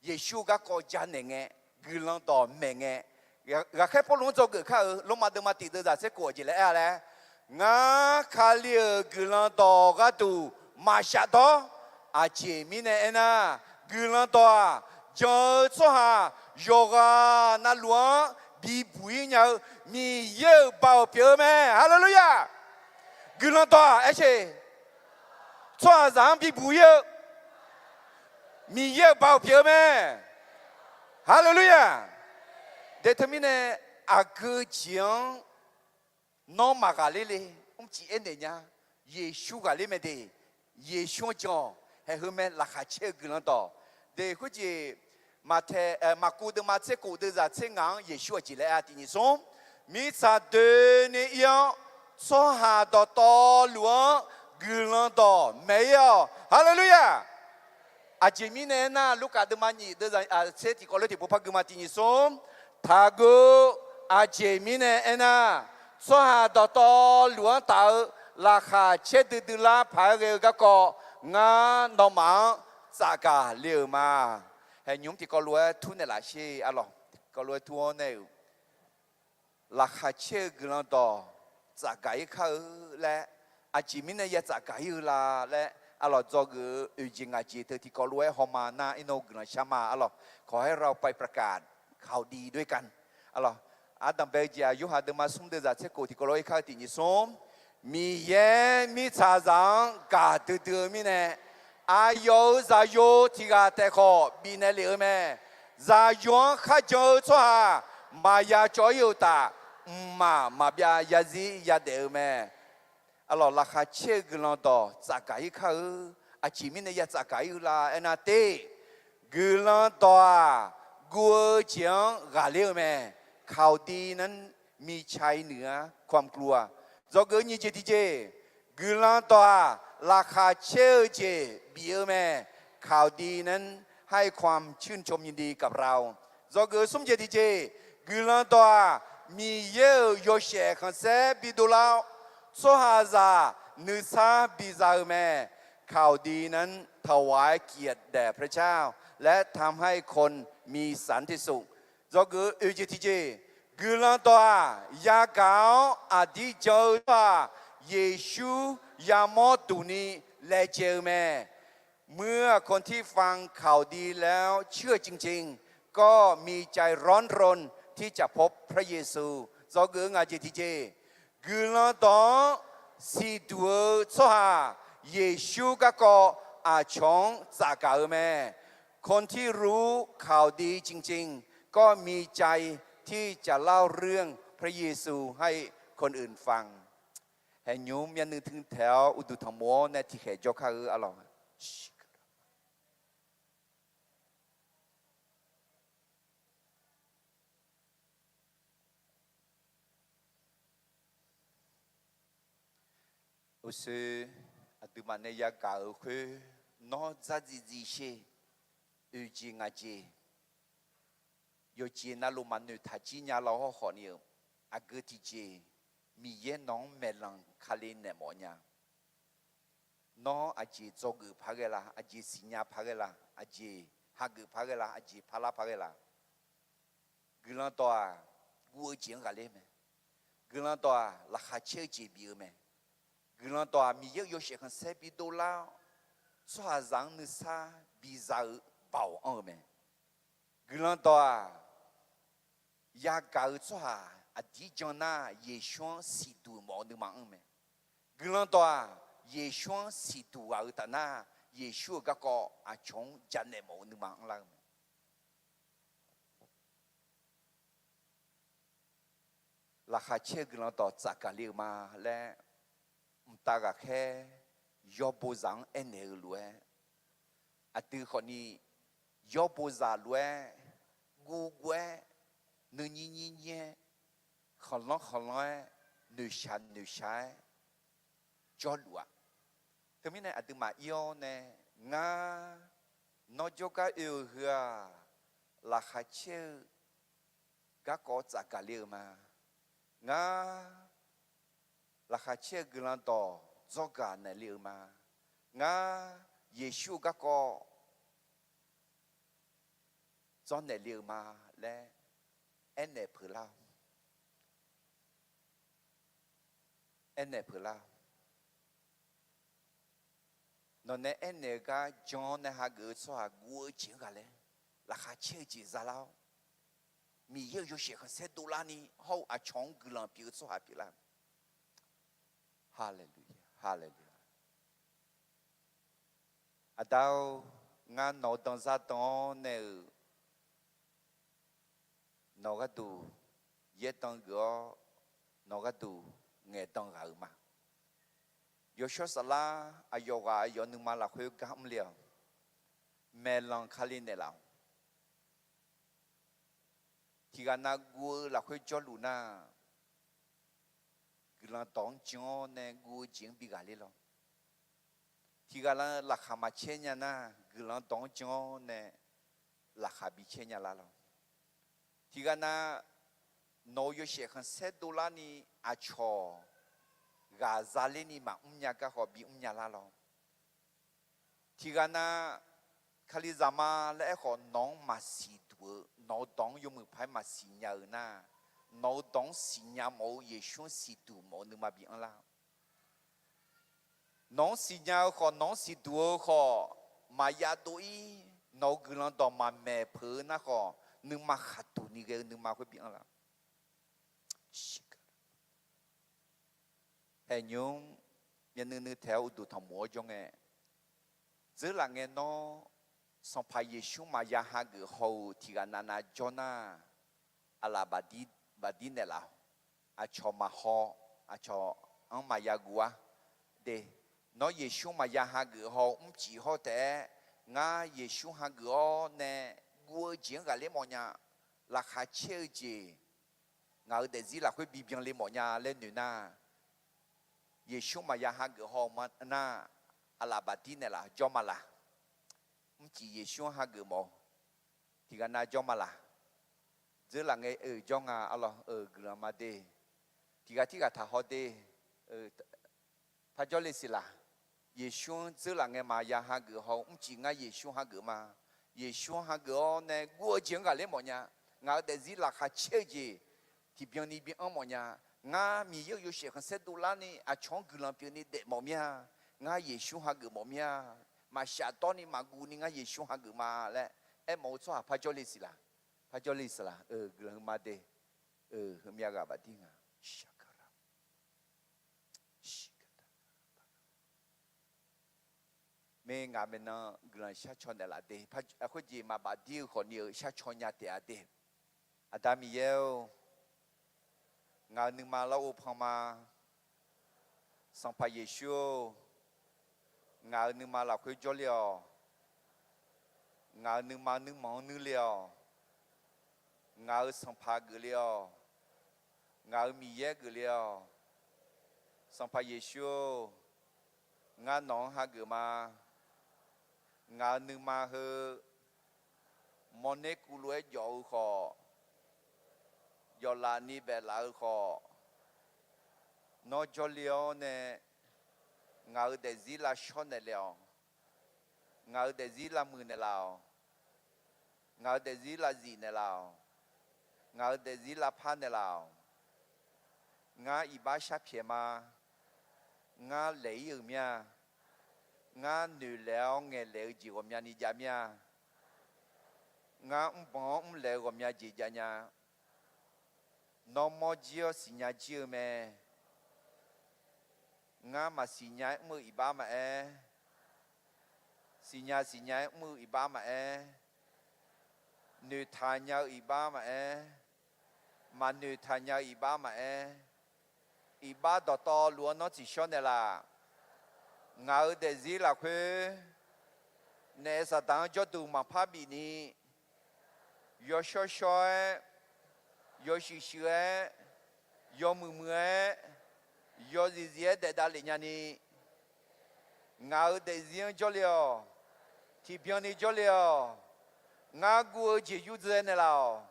Yeqsur garkawv janaeq ngae, guiqlanq dawq maeq ngae, ghaqkhaer Pawrluv-anr dzawgeuf kar-euq Lormav deuvma tiq deuv zaq tser khof aqjeq laer aer-a laer, ngar Kali-euq guiqlanq dawq gharduq maqshaf dawr. Aqjeq mirnae aernar, guiqlanq dawq-aq, jan-eu tsawrhaq yawqghaq navluf-anr bibuq-ir nya-eu Miqyaer-euq baoq pyeuf-eu mae. Haleluya! Guiqlanq dawq-aq, aer sher, tsawrhaqzaq-anr bibuq-ir-eu Miqyaer-euq baoq pyeuf-eu mae. Haleluya! De teumirnae, aqgeu jeq-anr nawr maqghaqler le, mrcif aernaeq nya. Yeqsur ghaqler mae de. Yeqsur-anr jan-awq. Haeq heu mae, laqkhaq caer-eu guiqlanq dawq. De khoerjeq, Maqtaeq, Maqkuv deuvma tser khof deuv zaq tser ngaq-anr Yeqsur aqjeq laer aer-a, tiq nyiq smr, mirtsaq doeni ir-awr, tsawrhaq dawqtawvluf-anr guiqlanq dawq maeq-ir-awq. Haleluya! Aqjeq mirnae aernar, Lurkaf deuvma nyiq deuv zaq tser tiqkawv lof tiqpov par gui ma, tiq nyiq smr, taqguv. Aqjeq mirnae aernar, tsawrhaq dawqtawvluf-anr taf-eu laqkhaq caer duidui lar paq-aer ghae-eu garkawv, ngar nawmaf-anr tsafgaq le-euq ma. Haeq nymq-mr tiqkawv lof-aer tur naeqlaf sher arlawq. Tiqkawv lof-aer tur-awr nae-euq, laqkhaq caer-eu guiqlanq dawq tsafgaq-ir kar-eu laer, aqjeq mirnae ya tsafgaq-ir-eu la laer arlawq, dzawgeuf-eu oeq jeq ngaq jeq teu tiqkawv lof-aer hawma nar, iqnan guiqlanq shar ma arlawq. ขอให้เราไปประกาศข่าวดีด้วยกัน arlawq. Ardanqbae-eu jeq-aq, Yorhaq deuvma smr deuv zaq tser khof tiqkawv lof-aer kar-eu tiq nyiq smr, Miqyaer mirtsaqzaq-anr gaqdui dui-eu mirnae, aqyawf-euq zaqyo tiq ghaq taef khawf bifnaeq lef-eu mae. Zaqyo-anr kharjan-eu tsawrhaq maqya cawv-ir-eu uqtaf, mqmaq maqbyav yazir yadaef-eu mae. Arlawq, laqkhaq caer-eu guiqlanq dawq tsafgaq-ir kar-eu. Aqjeq mirnae ya tsafgaq-ir-eu la aernar, te, guiqlanq dawq-aq, guv-eu jeq-anr ghaqler-eu mae. ข่าวดีนั้นมีชัยเหนือความกลัว Dzawgeuf-eu nyiq jeq tiqjeq, guiqlanq dawq-aq, laqkhaq caer-eu jeq bif-eu mae. ข่าวดีนั้นให้ความชื่นชมยินดีกับเรา Dzawgeuf-eu smr jeq tiqjeq, guiqlanq dawq-aq, Miqyaer-euq yawshaef khanqsaer bidov lar-awr, tsawrhaqzaq nuisar biza-eu mae. ข่าวดีนั้นถวายเกียรติแด่พระเจ้า และทำให้คนมีสันติสุข Dzawgeuf-eu oeq jeq tiqjeq, guiqlanq dawq-aq, yagaq-awr aqdir jan-eu tsawrhaq Yeqsur yamawr duq ni laejae-eu mae. เมื่อคนที่ฟังข่าวดีแล้วเชื่อจริงๆ ก็มีใจร้อนรนที่จะพบพระเยซู Dzawgeuf-eu ngaq jeq tiqjeq, guiqlanq dawq-anr siqduq-eu tsawrhaq Yeqsur garkawv aqcawq-anr tsafgaq-eu mae. คนที่รู้ข่าวดีจริงๆ ก็มีใจที่จะเล่าเรื่องพระเยซูให้คนอื่นฟัง Haeq nymq myavnuiv tui taeq-awr uqduq tanqmoq-awr nae tiqkhaeq jawr kar-eu arlawq. Uqshoe aqduimaf nae yagaq-euq khoer, nawr dzardziv dziv sher. Oeq jeq ngaq jeq, yawqjeq navluf maqnoeq taq jir nya law hawrkhawf ni-euq, aqgeu tiqjeq, Miqyaer nawq-anr maeqlanq Kali naeq mawf nya. Nawr aqjeq dzawgeuf paq ghae la? Aqjeq siqnya paq ghae la? Aqjeq hageuf paq ghae la? Aqjeq paqlar paq ghae la? Guiqlanq dawq-aq, guv-eu jeq-anr ghaqler mae. Guiqlanq dawq-aq, laqkhaq caer-eu jeq bif-eu mae. Guiqlanq dawq-aq, Miqyaer-euq yawshaef khanqsaer bidov lar-awr, tsawrhaqzaq-anr nuisar biza-eu baoq anr-eu mae. Guiqlanq dawq-aq, yagaq-eu tsawrhaq aqdir jan nar, Yeqsur-anr siqduq mawf-eu nuima anr mae. Guiqlanq dawq-aq, Yeqsur-anr siqduq ghaq-eu taf nar, Yeqsur-euq garkawv aqcawq-anr janaeq mawf-eu nuima anrlar-eu mae. Laqkhaq caer-eu guiqlanq dawq tsafgaq le-euq ma laer, mqtav ghaqkhaer yawbozaq-anr aernaeq-eu lof-aer, aqdui khawfni yawbozaq lof-aer guvguv-aer, nuinyir nyirnyir-aer, khanqlanr khanqlanr-aer, noeqshaq noeqshaq-aer jawrluf-a. Teumirnae aqduimaf ir-awr nae, ngar nawr jawrgar oe-euq heu-aq, laqkhaq caer-eu garkawv tsafgaq le-euq ma. Ngar laqkhaq caer-eu guiqlanq dawq dzawrgaq naeqle-euq ma. Ngar Yeqsur-eu garkawv dzawrnaeq le-euq ma laer aernaeq peuq lar-awq. Aernaeq peuq lar-awq. Nawqnae aernaeq-eu gar jan-awr nae hageuf-eu tsawrhaq guv-eu jeq-anr ghaqler, laqkhaq caer-eu jeq zalar-awr, Miqyaer-euq yawshaef khanqsaer dovlarni hawr-eu aqcawq-anr guiqlanq pyeuf-eu tsawrhaq pyeuflar-eu. Haleluya, haleluya. Aqda-or, ngar nawq-eu danzar dan-awr nae-euq nawq gharduq yaerdan geuf-awr, nawq gharduq ngaeqdan ghaq-euq ma. Yawshawr saflar aqyawf ghaq aqyawf nuima lafkhoer gar mrle-awq. Maeqlanq Kali naeqlaf-awq. Tiqghaq nav guv-eu lafkhoer jawrluf nar, guiqlanq dawq-anr jan-awr nae guv-eu jeq-anr bi ghaqler lawr. Tiqghaq nav laqkhaq maqcaer nya nar, guiqlanq dawq-anr jan-awr nae laqkhaq bi caer nya lar lawr. Tiqghaq nav nawq-euq yawshaef khanqsaer dovlarni aqcawq ghaq zalerni maqmr nya garkhawf bi mr nya lar lawr. Tiqghaq nav Kalizaq ma laer aerkhawf nawq-anr maqsiq duq-eu, nawq-eu dawq-anr yawmuiq paq-aer maqsiq nya-eu nar, nawq-eu dawq-anr siqnya mawf-eu Yeqsur-anr siqduq mawf-eu nuima bi anrlar. Nawq-anr siqnya-eu khawf, nawq-anr siqduq-eu khawf, maqya dov-ir, nawq-euq guiqlanq dawq maqmaeq peuq-eu nar khawf, nuima khaqduq ni ghae-eu nuima khoer bi anrlar. Haeqnymr myavnuiv nuiv taeq-awr uqduq tanqmof-awr jawr ngae, dzeurlaf ngae nawr Sanqpaq Yeqsur maqya hageuf haw-eu tiqghaq navnav jawr nar, aqlaf bafdir naeqlaf-awq. Aqcawq maqhaw, aqcawq-anr maqya guv-ar de. Nawr Yeqsur maqya hageuf haw-eu mrcif hawr taef-aer, ngar Yeqsur hageuf-awr nae guv-eu jeq-anr ghaqler mawfnya, laqkhaq caer-eu jeq ngaq-euq daefzir lafkhoer bibyan le mawfnya laer noeq nar, Yeqsur maqya hageuf haw-eu ma nar, aqlaf bafdir naeqlaf jawr ma laq. Mrcif Yeqsur-anr hageuf mawf-eu tiqghaq nav jawr ma laq. Dzeurlaf ngae-euq jawr nga arlawr-euq guiqlanq ma de. Tiqghaq tirghaq taqhaw de. Parjawr le siq laq. Yeqsur-anr dzeurlaf ngae maqya hageuf haw-eu mrcif ngar Yeqsur hageuf ma. Yeqsur-anr hageuf-awr nae guv-eu jeq-anr ghaqler mawfnya. Ngaq-euq daefzir laqkhaq caer-eu jeq tiqbyan ni bi anr mawfnya. Ngar Miqyaer-euq yawshaef khanqsaer dovlarni aqcawq-anr guiqlanq pyeufni daef mawf mir-a. Ngar Yeqsur hageuf mawf mir-a. Maqshaf dawrni maqguv ni ngar Yeqsur hageuf ma laer aermawf-eu tsawrhaq parjawr le siq laq. Parjawr le siq laq. Guiqlanq huiqma de. Heumyav ghaq bafdir nga. Mir ngaq maeqnan guiqlanq sharcaw naeqlaf de. Khoerjeq maqbaf dir-eu khawfni-eu sharcaw nya taef-a de. Aqda Miqyaer-or, ngaq-euq nuima lawr-eu panma, Sanqpaq Yeqsur-or, ngaq-euq nuima lafkhoer jawrle-awq. Ngaq-euq nuima nuirmanq-anr nuirle-awq. Ngaq-euq Sanqpaq geufle-awq. Ngaq-euq Miqyaer geufle-awq. Sanqpaq Yeqsur-or, ngar nawq-anr hageuf ma. Ngaq-euq nuima heu mawrner kuvluf-aer jawf-eu khawf, jawflaf ni baeflaf-eu khawf, nawr jawrle-awr nae Ngaq-euq daefzir lavshawr naeqlaf-awq. Ngaq-euq daefzir lavmuiq naeqlaf-awq. Ngaq-euq daefzir lavzif naeqlaf-awq. Ngaq-euq daefzir lavpar naeqlaf-awq. Ngar iqbax sharpyaeq ma. Ngar laeq-ir-euq mir-a. Ngar noeqlaeq-awr ngaeqlaeq-eu jeq ghawqmyani jav mir-a. Ngar mrbanq-anr mrlaeq-eu ghawqmya jeq jav nya. Nawr mawr jir-awr siqnya jir-eu mae. Ngar maqsiq nya-aer mr-eu iqbax maqaer, siqnya siqnya-aer mr-eu iqbax maqaer, noeqtaq nya-eu iqbax maqaer, maqnoeqtaq nya-eu iqbax maqaer, iqbax dawqtawvluf-anr nawr tsiqshawr naeqlaf. Ngaq-euq daefzir lafkhoer naef Saqdaq-anr jawrduq maqpar bifni, yawshawr shawr-aer, yawshuif shuif-aer, yawmuiq muiq-aer, yawzif zif-aer daef davlef nyani, ngaq-euq daefzir-anr jawrle-awq. Tiqbyan ni jawrle-awq. Ngar guv-eu jeq yurdzae naeqlaf-awq.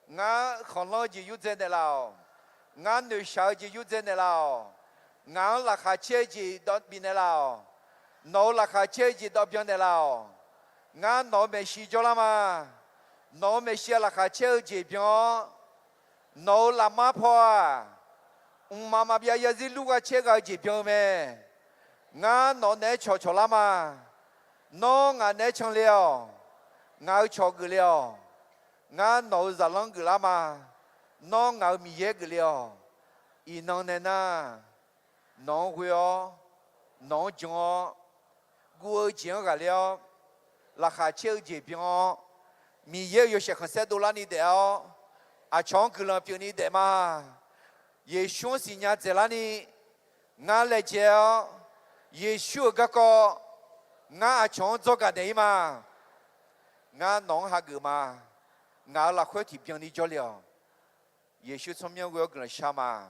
Ngar khanqlanr-eu jeq yurdzae naeqlaf-awq. Ngar noeqshaq-eu jeq yurdzae naeqlaf-awq. Ngaq-anr laqkhaq caer-eu jeq dawv bifnaeq laf-awq. Nawq-euq laqkhaq caer-eu jeq dawv byan naeqlaf-awq. Ngar nawq-euq maeqshi jawrlar ma. Nawq-euq maeqshi-aq laqkhaq caer-eu jeq byan-awr, nawq-euq lafmar paw-aq, mqmaq maqbyav yarzir lur gha caer gha-eu jeq byan-eu mae. Ngar nawq naeq-aer cawqcawq lar ma. Nawr ngaq naeq-aer canle-awq. Ngaq-euq cawq geufle-awq. Ngar nawq-euq zaqlanr geuflar ma. Nawr ngaq-euq Miqyaer geufle-awq. Iqnan nae nar, nawq-anr ghoe-awr, nawq-anr jan-awr, guv-eu jeq-anr ghaqler-awr, laqkhaq caer-eu jeq byan-awr, Miqyaer-euq yawshaef khanqsaer dovlarni daef-awr, aqcawq-anr guiqlanq pyeufni daef ma. Yeqsur-anr siqnya dzaeqlarni ngar laejae-awr, Yeqsur-euq garkawv ngar aqcawq-anr dzawr gaq naeq-ir ma. Ngar nawq-anr hageuf ma. Ngaq-euq lafkhoer tiqbyan ni jawrle-awq. Yeqsur tsawrmyanr ghoe-awr guiqlanq shar ma.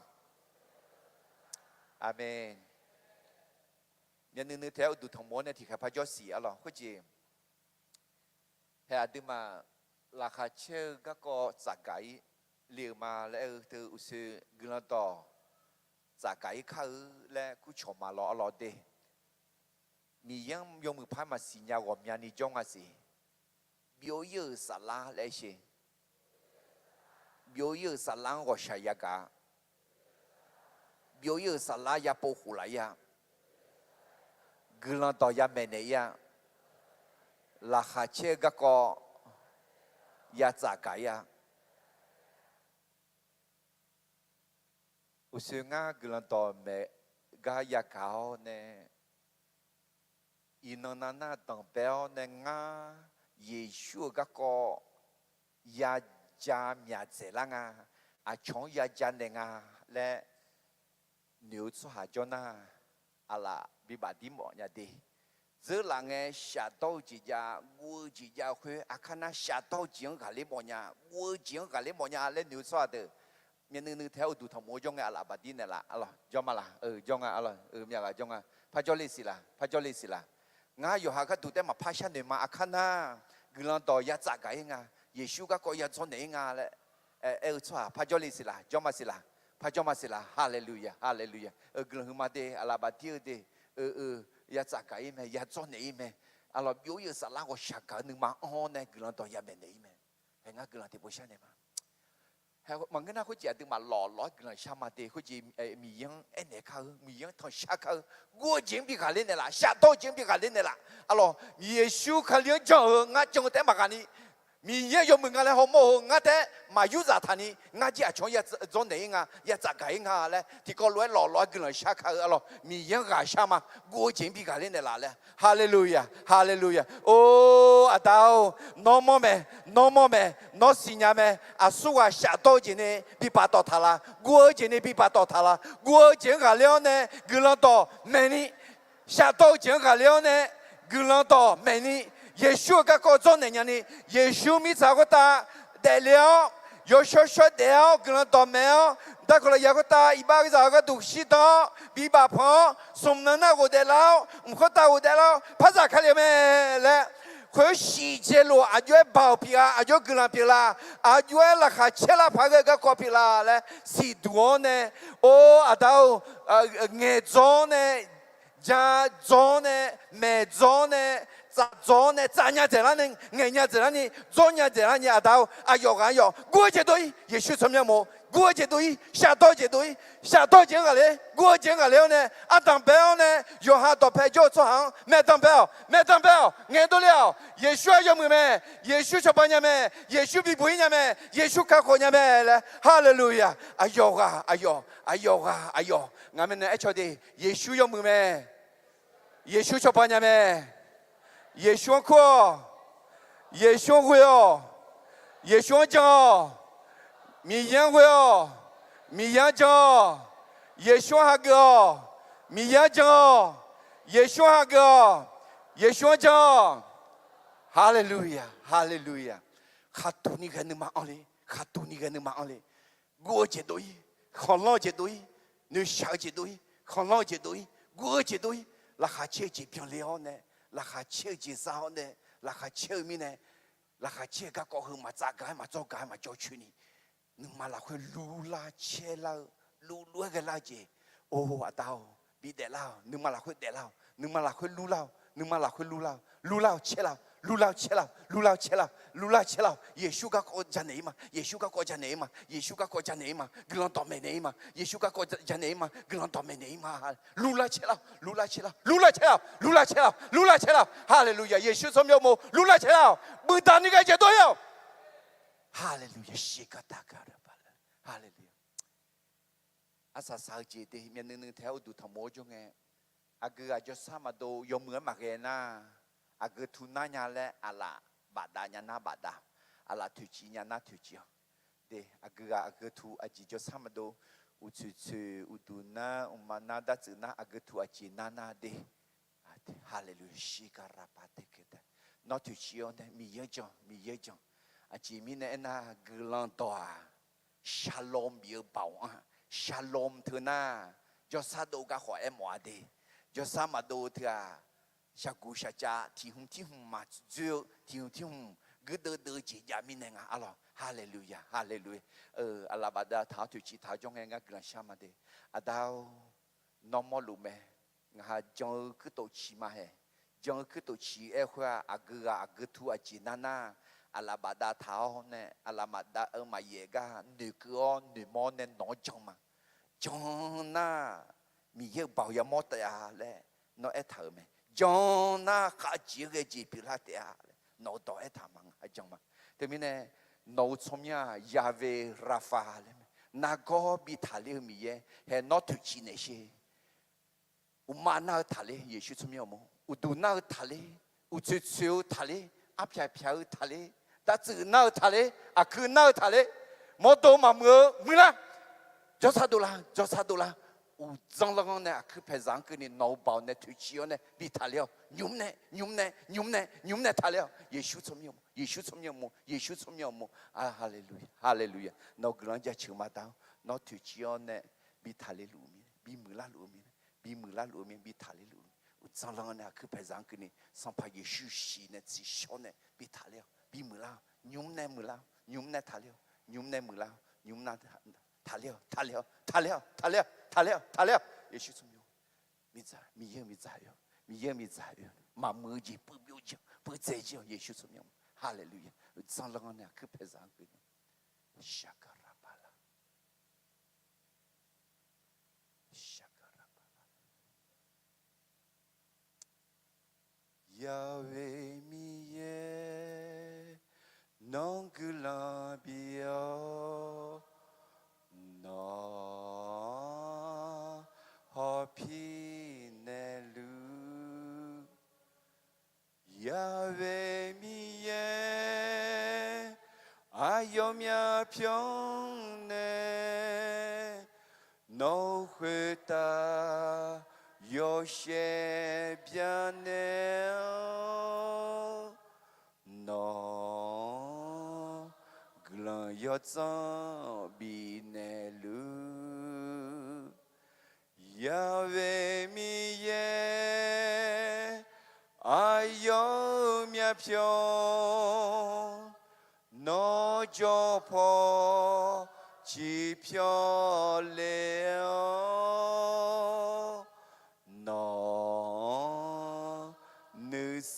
Aqmeq. Myavnuiv nuiv taef-aer uqduq tanqmof-awr nae tiqkhaeq par jawr siq arlawq. Khoerjeq, haeq aqduimaf laqkhaq caer-eu garkawv tsafgaq-ir le-euq ma laer aer-eu teu uqshoe guiqlanq dawq tsafgaq-ir kar-eu laer kurcawq ma lawr arlawq de. Miqyaer-anr yawmuiq par maqsiq nya ghawqmyani jawr nga siq. Byov-ir-euq saflar laer aer sheq. Byov-ir-euq saflar-anr ghawqshaq yagaq-a. Byov-ir-euq saflar yapov khof laf-ir-a. Guiqlanq dawq yamaeq naeq-ir-a. Laqkhaq caer-eu garkawv ya tsafgaq-ir-a. Uqshoe ngar guiqlanq dawq maeq gar yagaq-awr nae, iqnan nav nar danqbae-awr nae ngar Yeqsur-euq garkawv ya ja myaq dzaeqlar nga. Aqcawq-anr ya ja naeq nga laer noeq-eu tsawrhaq jawr nar, aqlaf bibaf dir mawf nya de. Dzeurlaf ngae shafdawr-eu jeq jav, guv-eu jeq jav-eu khoer aqkar nar shafdawr-eu jeq-anr ghaqler mawf nya, guv-eu jeq-anr ghaqler mawf nya laer noeq-eu tsawrhaq deuq, myavnuiv nuiv taef-aer uqduq tanqmof-awr jawr ngae aqlaf baf dir naeqlaf arlawq. Jawr ma laq? Jawr nga arlawq. Myaqghaq jawr nga. Par jawrle siq laq? Par jawrle siq laq? Ngar yawqha gharduq taef-aer maqpar sharnoeq ma. Aqkar nar guiqlanq dawq ya tsafgaq-ir nga, Yeqsur garkawv ya dzawrnaeq-ir nga laer aer-eu tsawrhaq par jawrle siq laq? Jawr ma siq laq? Par jawr ma siq laq? Haleluya, haleluya. Guiqlanq huiqma de, aqlaf baf dir-eu de. Ya tsafgaq-ir mae, ya dzawrnaeq-ir mae. Arlawq, byov-ir-euq saflar ghawqshaq gaq-eu nuima anr-awr nae guiqlanq dawq yamaeq naeq-ir mae. Hae ngar guiqlanq tiqpov sharnaeq ma. Maqngeur nar khoerjeq aqduimaf lawqlawq-aer guiqlanq shar ma de. Khoerjeq Miqyaer-anr aernaeq kar-eu, Miqyaer-anr tanqshar kar-eu, guv-eu jeq-anr bi ghaqler naeqlaf, shafdawr-eu jeq-anr bi ghaqler naeqlaf. Arlawq, Yeqsur Kali-anr jan-euq ngar jan-eu taef-aer maqghaq ni, Miqyaer yawmuiq nga laer hawmawr-eu ngar taef-aer maqyur zaf taq ni, ngar jir aqcawq-anr ya dzawrnaeq-ir nga, ya tsafgaq-ir nga laer tiqkawv lof-aer lawqlawq-aer guiqlanq shar kar-eu arlawq, Miqyaer-anr ghaqshar ma. Guv-eu jeq-anr bi ghaqler naeqlaf laer. Haleluya, haleluya. Or, Aqda-or, nawr mawr mae, nawr mawr mae, nawr siqnya mae. Aqsurghaq shafdawr-eu jeq nae bi paftawf taq la, guv-eu jeq nae bi paftawf taq la. Guv-eu jeq-anr ghaqler-awr nae guiqlanq dawq maeqni, shafdawr-eu jeq-anr ghaqler-awr nae guiqlanq dawq maeqni, Yeqsur-euq garkawv dzawrnaeq nyani, Yeqsur mirtsaq khoertav daefle-awr, yawshawr shawr daef-awr guiqlanq dawq maeq-awr, darkawq lafyaq khoertav iqbax ghaq gharduq shirdan-awr bibaf panq-awr, smq nan nar ghofdaef lar-awr, mq khoertav ghofdaef lar-awr par zaq kali-eu mae laer, khoer shiqjae lof aqjox-aer baoq pyeuflar, aqjox-aer guiqlanq pyeuflar, aqjox-aer laqkhaq caer lar paq ghae-eu garkawv pyeuflar laer siqduq-awr nae, or Aqda-or, ngaeqdzawr-awr nae Byadzaw-awr nae, maeqdzaw-awr nae, tsafdzaw-awr nae, tsafnya dzaeqlar nae, ngaeqnya dzaeqlar ni, dzawrnya dzaeqlar ni, Aqda-or, aqyawf ghaq-anr yawf gur-eu jeq dov-ir. Yeqsur tsawrmyanr mawf-eu gur-eu jeq dov-ir, shafdawr-eu jeq dov-ir. Shafdawr-eu jeq-anr ghaqler, gur-eu jeq-anr ghaqler-awr nae, ardanq bae-awr nae, yawqha dawqpae jawr-eu tsawrhaq-anr maeqdanq bae-awq, maeqdanq bae-awq, ngaeqdov le-awq. Yeqsur-aq yawmuiq mae. Yeqsur cawba nya mae. Yeqsur bibuq-ir nya mae. Yeqsur kakhof nya mae laer. Haleluya! Aqyawf ghaq aqyawf, aqyawf ghaq aqyawf. Ngaq mirnae aercaw de, Yeqsur yawmuiq mae. Yeqsur cawba nya mae. Yeqsur-anr kur-awq. Yeqsur-anr ghoe-awq. Yeqsur-anr jan-awq. Miqyaer-anr ghoe-awq. Miqyaer-anr jan-awq. Yeqsur-anr hageuf-awq. Miqyaer-anr jan-awq. Yeqsur-anr hageuf-awq. Yeqsur-anr jan-awq. Haleluya, haleluya. Khaqduq ni ghae nuima anr le, khaqduq ni ghae nuima anr le. Guv-eu jeq dov-ir, khanqlanr-eu jeq dov-ir, noeqshaq-eu jeq dov-ir, khanqlanr-eu jeq dov-ir, guv-eu jeq dov-ir, laqkhaq caer-eu jeq byanle-awr nae, laqkhaq caer-eu jeq za-awr nae, laqkhaq caer-eu mirnae, laqkhaq caer-eu garkawv heu maqtsav gaq-aer maqdzawr gaq-aer maqjawr coeni, nuima lafkhoer lurlar caerlar-eu, lurlur-aer ghaelar-eu jeq, or Aqda-or, bidaef lar-awq, nuima lafkhoer daeflar-awq, nuima lafkhoer lurlar-awq, nuima lafkhoer lurlar-awq, lurlar-awq caerlar-awq, lurlar-awq caerlar-awq, lurlar-awq caerlar-awq, lurlar caerlar-awq. Yeqsur garkawv janaeq-ir ma, Yeqsur garkawv janaeq-ir ma, Yeqsur garkawv janaeq-ir ma, guiqlanq dawqmaeq naeq-ir ma, Yeqsur garkawv janaeq-ir ma, guiqlanq dawqmaeq naeq-ir ma. Lurlar caerlar-awq, lurlar caerlar-awq, lurlar caerlar-awq, lurlar caerlar-awq, lurlar caerlar-awq. Haleluya! Yeqsur tsawrmyanr mawf-eu lurlar caerlar-awq. Muiqdaq ni ghae jeq dov-ir-awq. Haleluya! Shiqgar taqgar-a, haleluya! Arsaq saq-eu jeq de, myavnuiv nuiv taef-aer uqduq tanqmof-awr jawr ngae, aqgeu ghaq jawrshar maqdov yawmuiq-anr maqghae nar, aqgeu tu nar nya laer aqlaf bafdav nya nar bafdav, aqlaf toeqciv nya nar toeqciv-awq. De, aqgeu ghaq aqgeu tu aqjeq jawrshar maqdov, uqtsoeq tsoeq, uqduq nar, uqma nar, dartsuif nar, aqgeu tu aqjeq nar nar de. Haleluya, shiqgar rapa tae keuv tae. Nawr toeqciv-awr nae Miqyaer-anr jan, Miqyaer-anr jan. Aqjeq mirnae aernar, guiqlanq dawq-aq, shalom bif-eu baoq-anr, shalom teu nar, jawrshar dov-eu garkhawf aermawf-a de. Jawrshar maqdov-eu teu-aq, shaqguq shaqcav tiq hmq tir hmq maqdzoer-eu tiq hmq tir hmq guirdeuv deuv-eu jeq jav mirnae nga arlawq. Haleluya, haleluya. Aqlaf bafdav taq-awr toeqciv taq-awr jawr ngae ngar guiqlanq shar ma de. Aqda-or, nawr mawrluf mae. Ngaq ha jan-eu kuirtof ciq ma hae. Jan-eu kuirtof ciq aer khoer-aq, aqgeu ghaq aqgeu tu aqjeq nar nar, aqlaf bafdav taq-awr nae, aqlaf bafdav-eu maqyaef gar noeqkeuv-awr noeqmawr nae nawq-anr jan ma. Jan nar, Miqyaer-euq baoq yamawr taef-a laer nawr aertaq-euq mae. Jan nar, khavjeq-aer ghae jeq pyeuflar taef-a laer nawq-eu dawq aertaq ma, ngaq ha jan ma. Teumirnae, nawq-eu tsawrmyanr-aq, Yahweh Rapha laer mae. Nargawr bi taqler-eu Miqyaer hae, nawr toeqciv naeq sher. Uqma nar-eu taqler, Yeqsur tsawrmyanr uqmov, uqduq nar-eu taqler, uqtsoeq tsoeq-eu taqler, arpyaq pyaq-eu taqler, dartsuif nar-eu taqler, aqkuir nar-eu taqler, mawrdo maqmuiq-eu muiqlar. Jawrsar dovlar, jawrsar dovlar. Uqdzan lanr-anr nae aqkuir paeqzaq-anr keuvni nawq-eu baoq nae toeqciv-awr nae bi taqler-awq. Nymr nae, nymr nae, nymr nae, nymr nae taqler-awq. Yeqsur tsawrmyanr uqmov, Yeqsur tsawrmyanr uqmov, Yeqsur tsawrmyanr uqmov. Haleluya, haleluya. Nawq-eu guiqlanq-anr jaceuq ma da-awr, nawr toeqciv-awr nae bi taqler luf-eu mirnae, bi muiqlar luf-eu mirnae, bi muiqlar luf-eu mirnae, bi taqler luf-eu mirnae. Uqdzan lanr-anr nae aqkuir paeqzaq-anr keuvni Sanqpaq Yeqsur siq nae tsiqshawr nae bi taqler-awq. Bi muiqlar-awq. Nymr nae muiqlar-awq. Nymr nae taqler-awq. Nymr nae muiqlar-awq. Nymr nae taqler-awq. Taqler-awq. Taqler-awq. Taqler-awq. Taqler-awq. Taqler-awq. Yeqsur tsawrmyanr. Miqdzaq, Miqyaer-eu miqdzaq oe-awq. Maqmuiq-eu jeq puiv byov jir-awq, puiv dzae jir-awq. Yeqsur tsawrmyanr. Haleluya. Uqdzan lanr-anr nae aqkuir paeqzaq-anr keuvni shaqgaq raqbaq la. Yahweh Miqyaer, nawr guiqlanq bi-awr, nawq hawpir naeqluf. Yahweh Miqyaer, aqyawfmaf pyawr nae nawq-eu khoertav yawshaef byanae-awr, nawq-anr guiqlanq yawdzanr bifnaeq luf. Yahweh Miqyaer, aqyawf-euq myavpyawq nawr jawr paw ciqpyawr le-awr, nawq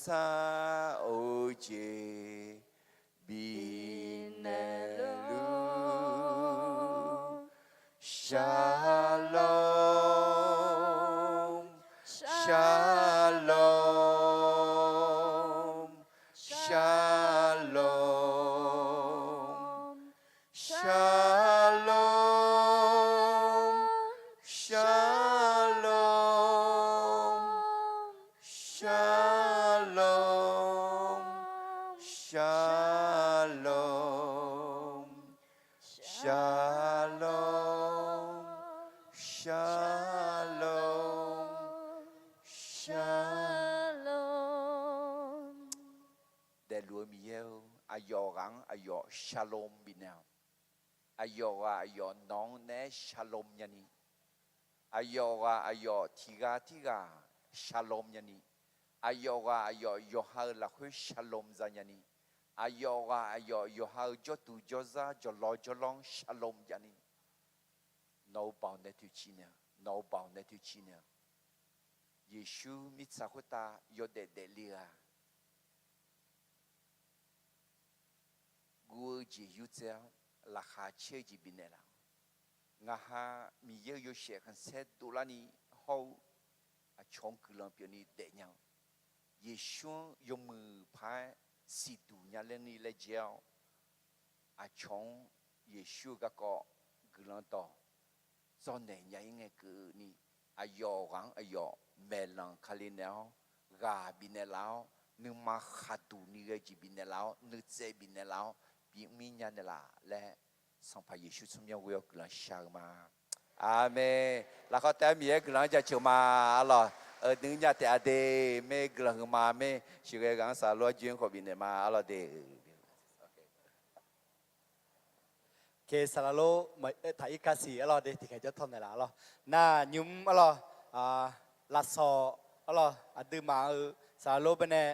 taq-eu jeq bifnaeq luf. Shalom, shalom, shalom. Shalom, shalom, shalom, shalom, shalom, shalom, shalom. Daefluf-eu Miqyaer-eu, aqyawf ghaq-anr aqyawf shalom bifnaeq-awq. Aqyawf ghaq aqyawf nawq-anr naeq-aer shalom nyani, aqyawf ghaq aqyawf tiqghaq tirghaq shalom nyani, aqyawf ghaq aqyawf yawqha-euq lafkhoer shalom za nyani, aqyawf ghaq aqyawf yawqha-euq jawrduq jawrzar jawqlawr jawrlawr-anr shalom javni, nawq-euq baoq nae toeqciv naeq-awq, nawq-euq baoq nae toeqciv naeq-awq. Yeqsur mirtsaq khoertav yawdaef daefle-eu-aq, guv-eu jeq yurdzae-awr laqkhaq caer-eu jeq bifnaeq laf-awr, ngaq ha Miqyaer-euq yawshaef khanqsaer dovlarni hawr-eu aqcawq-anr guiqlanq pyeufni daefnya-eu, Yeqsur-anr yawmuiq paq-aer siqduq nya lerni laejae-awr, aqcawq-anr Yeqsur-eu garkawv guiqlanq dawq dzawrnaeq nya-ir ngae keuvni, aqyawf ghaq-anr aqyawf maeqlanq kali naeq-awr, ghaq bifnaeq laf-awr, nuima khaqduq ni ghae jeq bifnaeq laf-awr, nuitsaev bifnaeq laf-awr, bimr mir nya naeqlaf laer, Sanqpaq Yeqsur tsawrmyanr ghoe-awr guiqlanq shar-eu ma. Aqmeq. Laqkhaq taef-aer Miqyaer guiqlanq-anr jaceuq ma. Arlawq, euq dui nya taef-a de, maer guiqlanq huiqma maer, siqghae ghaq-anr saqlaq-awr joer-anr khawf bifnaeq ma. Arlawq de. Saqlaq lor, taq-ir kasiq arlawq de, tiqkhaeq jawr tawq naeqlaf arlawq. Nar nymr arlawq, lafsawq arlawq, aqduimaf-euq saqlaq lor baenae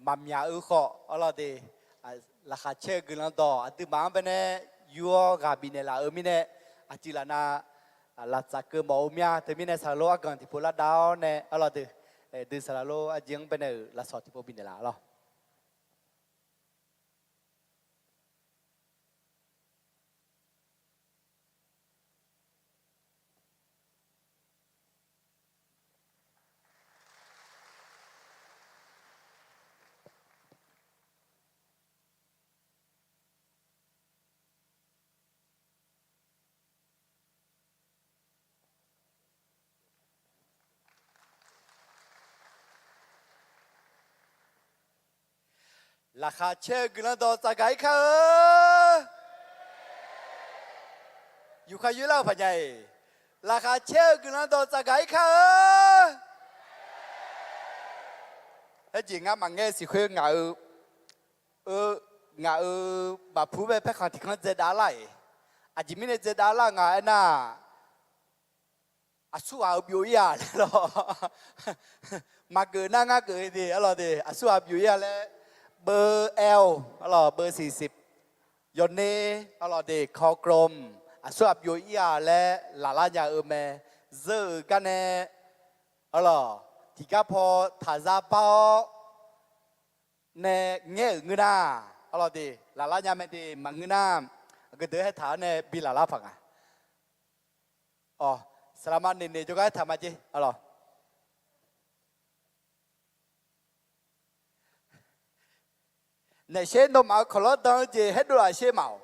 maqmyaq-eu khawf arlawq de, laqkhaq caer-eu guiqlanq dawq aqduimaf-anr baenae yur-awr ghaq bifnaeq laf-eu mirnae, aqcuiv laf nav laftsaf keuv mawf-eu mya. Teumirnae saqlaq lor arganq tiqpov lar dav-awr nae arlawq de, dui saqlaq lor arjeq-anr baenae-euq lafsawq tiqpov bifnaeq laf arlawq. Laqkhaq caer-eu guiqlanq dawq tsafgaq-ir kar-eu. Yufkhav yoerlar-eu paqnya-iq, laqkhaq caer-eu guiqlanq dawq tsafgaq-ir kar-eu. Aerjeq ngar maqngaer siq khoer ngaq-eu, eu, ngaq-euq bafpur bae paerkhanq tiqkanr dzaedav lar-iq, aqjeq mirnae dzaedav lar nga aernar, aqsurghaq-euq byov-ir-aq laer lawr. Maqgeuf nar ngar geuf-eu de arlawq de, aqsurghaq byov-ir-a laer, beu aer-awq arlawq, beu siqsiq yawner arlawq de, kawgrom, aqsurghaq byov-ir-a laer laflar nya-eu mae. Zeur-euq gar nae arlawq, tiqgar paw taqza bar-awr nae ngaer-euq ngeur nar arlawq de, laflar nya mae de, maqngeur nar, aqgeu deuq-aer haer taq-awr nae bi laflar paq nga. Awq, saqlaqma naeqnaeq jawrgar aertaq ma jer arlawq. Naef sher nawmaf-euq kawqlanr dan-eu jeq haer dovlaf sher maq-awq.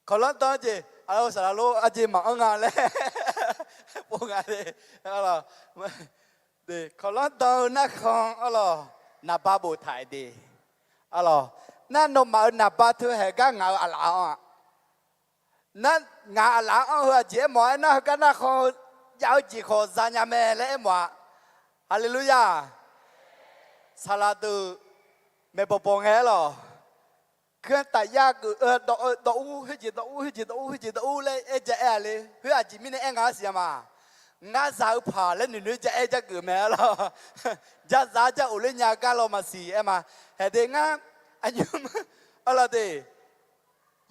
Kawqlanr dan-eu jeq, aqlawq saqlaq lor arjeq maqanr nga laer pov nga de. Kawqlanr dan-eu narkhan arlawq, naqba boftaq-aer de. Arlawq, nar nawmaf-euq naqba teu haeq gar ngaq-euq aqlaf-anr-a. Nar ngaq aqlaf-anr anr-eu aqjeq aermawf-a. Aernar heugar narkhan-eu jav-eu jeq khawf zanya mae laer aermawf-a. Haleluya. Saqlaq deuq maeqbawq bawq ngae arlawq, keuv-anr taf yar geuf, dawv-eu dawv ur khoerjeq dawv ur khoerjeq dawv ur khoerjeq dawv ur laer aer ja aer-a le. Khoer aqjeq mirnae aer nga-ar siq-a ma. Ngar za-eu paq laer noeqnoeq ja aer ja geuf mae arlawq. Ja za ja of ler nya gar law maqsiq aer ma. Haeq de ngar aqnymr arlawq de,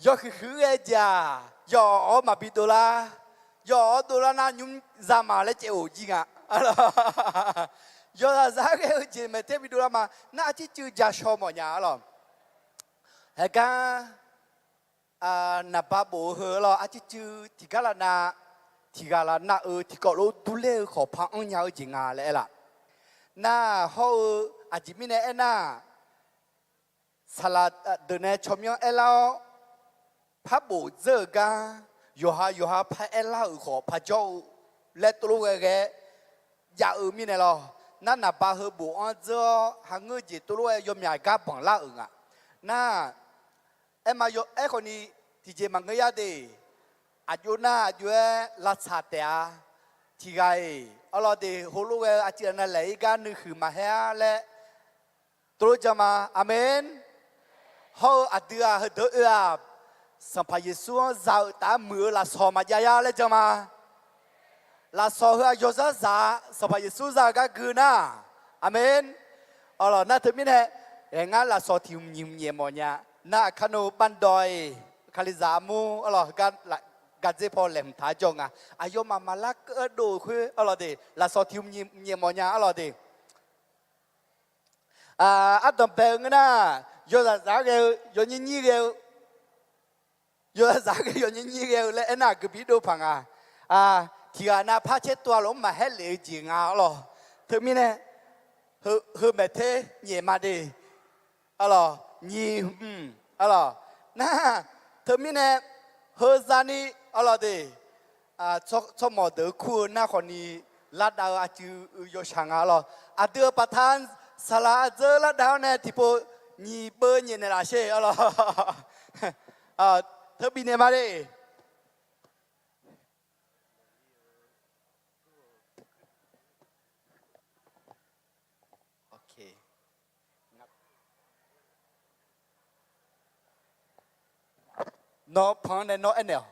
yawhuiq huiq-aer ghae-aq, yawf-awr maqbi dovlar. Yawf-awr dovlar nar nymr za ma laer caev of jir nga. Yawzaq zaq ghae-eu jeq maeq ter bi dovlar ma. Nar arcircuiv ja shaw mawfnya arlawq. Haeqgar naqba bof-eu heu arlawq, arcircuiv tiqgar lavnav, tiqghaq lavnav-euq tiqkawv lof durler-eu khawf par anrnya-eu jeq nga laer aerlaf. Nar hawr-eu aqjeq mirnae aernar, saqlaq deuq nae tsawrmyanr aerlar-awr, par bof dzeur-euq gar, yawqha yawqha par aerlar-euq khawf par jawr-eu laer tov lof ghae ghae jav-eu mirnae lawr. Nar naqba heu bof-anr dzeur-awr hangeur jeq tov lof-aer yawmyaq gar banq lar-euq nga. Nar, aer ma, aerkhawf ni tiqjeq maqngeur yar de. Aqjox nar aqjox-aer lavtsaq taef-a. Tiqghaq-iq arlawq de, heulof ghae-eu aqcif aqnav laeq-ir gar nuihuiq maqhaer-ar laer tov lof jan ma. Aqmeq. Hawr-eu aqdui-aq heudeuq oe-aq, Sanqpaq Yeqsur-anr za-eu taf-aer muiq-eu lafsawq maqjav yar laer jan ma. Lafsawq heu-aq yawzar zaq-a, Sanqpaq Yeqsur za-eu gar gui nar. Aqmeq. Arlawq nar teumirnae, aer ngar lafsawq tiq hmq nyiq hmq nyaef mawfnya. Nar aqkar nmr bavdawq-iq, Kalizaq armur arlawq heugar gardzer paw laeqhmq taq-aer jawr nga. Aqyawfmaf maqlar keuv-aer dov-euq khoer arlawq de, lafsawq tiq hmq nyiq hmq nyaef mawfnya arlawq de. Ardanq bae-eu ngeur nar, yawzaq zaq ghae-eu yawnyir nyir ghae-eu, yawzaq zaq ghae-eu yawnyir nyir ghae-eu laer aernar aqgeu bi dov paq nga. Tiqghaq nav par caer tov-a lof-anr maqhaer lef-eu jeq nga arlawq. Teumirnae, heu maeq ter nyaef ma de. Arlawq, nyiq hmq, arlawq. Nar, teumirnae, heu zani, arlawq de. Tsawrmawq deuq-eu kur-eu nar khawf ni, lardav-eu aqcuiv uiq yawshaq nga arlawq. Aqdui-euq paqta saqlaq aqdzeur lardav-awr nae tiqpov nyiq beu nyaef naeq laf sher arlawq. Teu bifnaeq ma de. Nawr panq-anr nae nawr aernaeq-awq.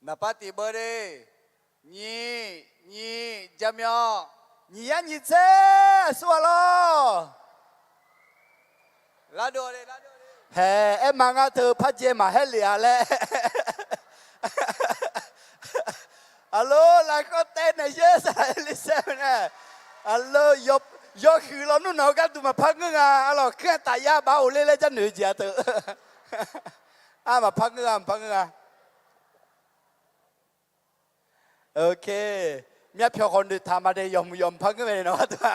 Naqpav tiq beu de. Nyiq, nyiq, jaqmyawf, nyiq yar nyiq tser aqsur ghaq lawr. Haeq, aer ma ngar teu par jae maqhaer lef-a laer. Aqlor, lafkawv taev naeq yaer saqlaq-aer le saer-eu nae. Aqlor, yawhuiq lawnmr nawq-eu gharduq maqpar ngeur nga. Arlawq, kuir-aq taf yar bar of ler laer jarnoeq-eu jeq-a teu. Ar, maqpar ngeur-a, maqpar ngeur-a. Ok. Myavpyawq khawf noeqtaq ma de, yawmuiq yawmuiq par ngeur mae nawq gharduq-a.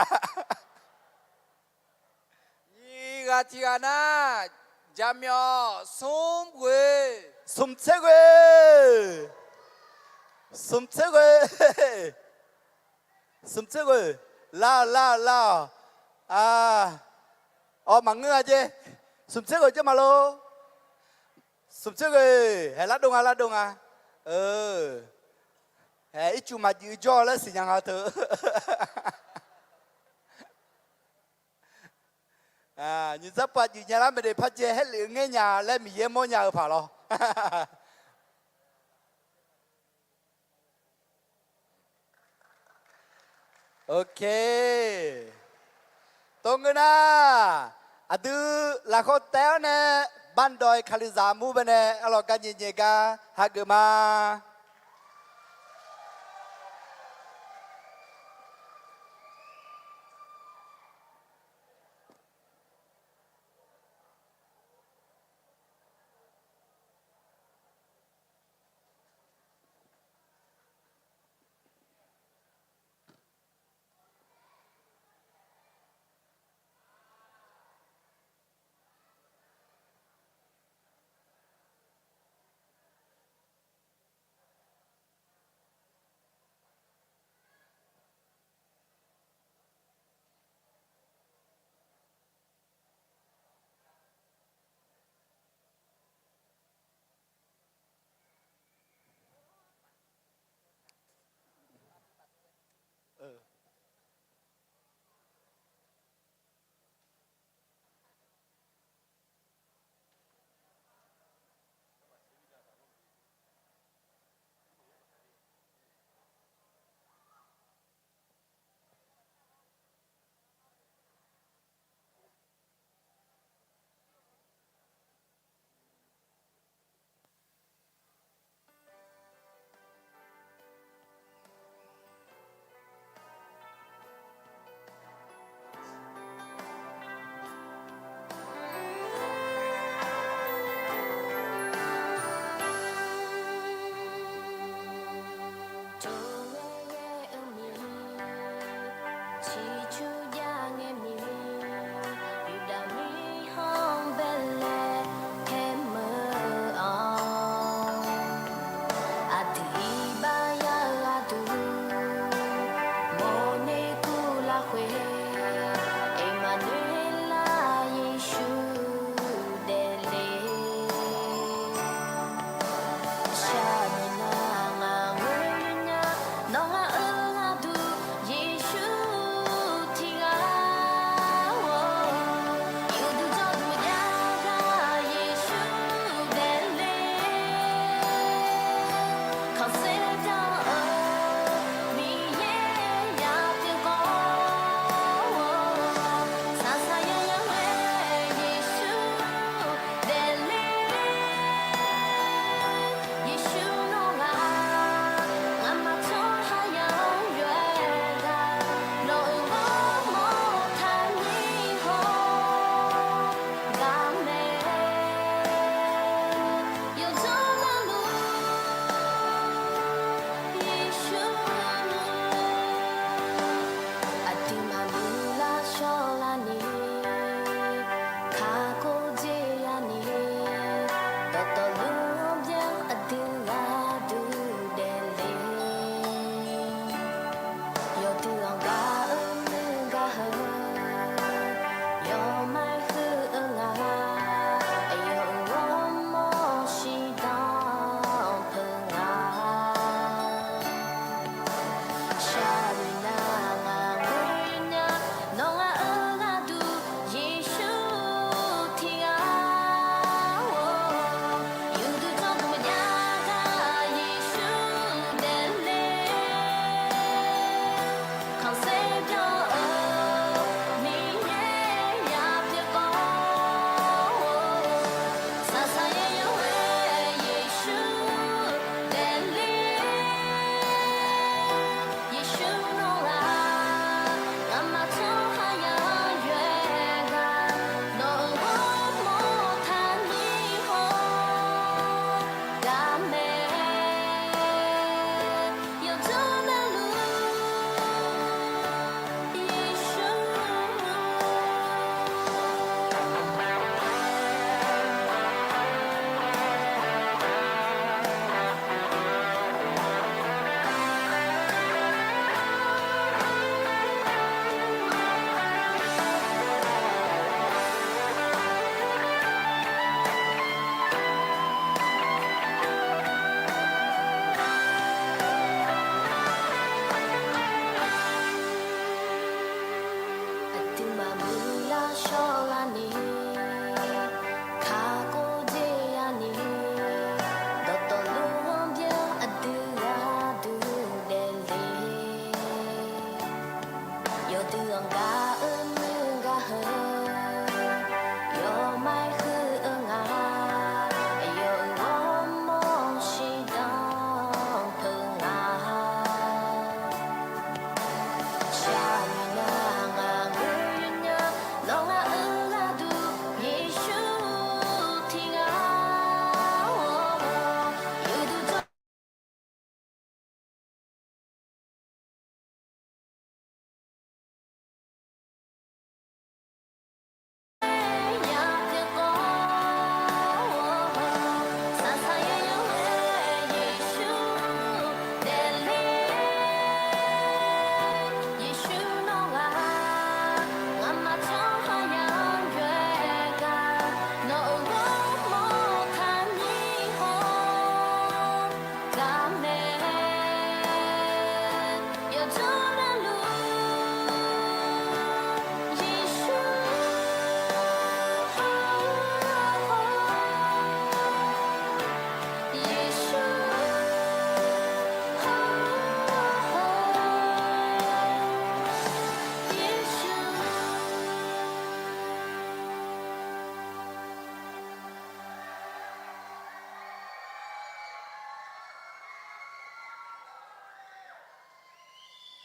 Nyiq ghaq tiq ghaq nar, jaqmyawf smr ghoe. Smq tser ghoe. Smq tser ghoe. Smq tser ghoe. Lar-awq, lar-awq, lar-awq. Awq, maqngeur-a jeq. Smq tser ghoe jawr ma lor. Smq tser ghoe. Haeq, lardov nga, lardov nga. Haeq, ircuf maqjuif jawr laer siqnya nga teu. Nyiq dzarpav juif nya lar mae de, par jae haer lef-eu ngaer nya laer Miqyaer mawrnya-eu paq lawr. Ok. Tov ngeur nar, aqdui lafkhawv taev-awr nae, bavdawq-iq Kalizaq mur bae nae arlawq gar nyae nyae gar hageuf ma.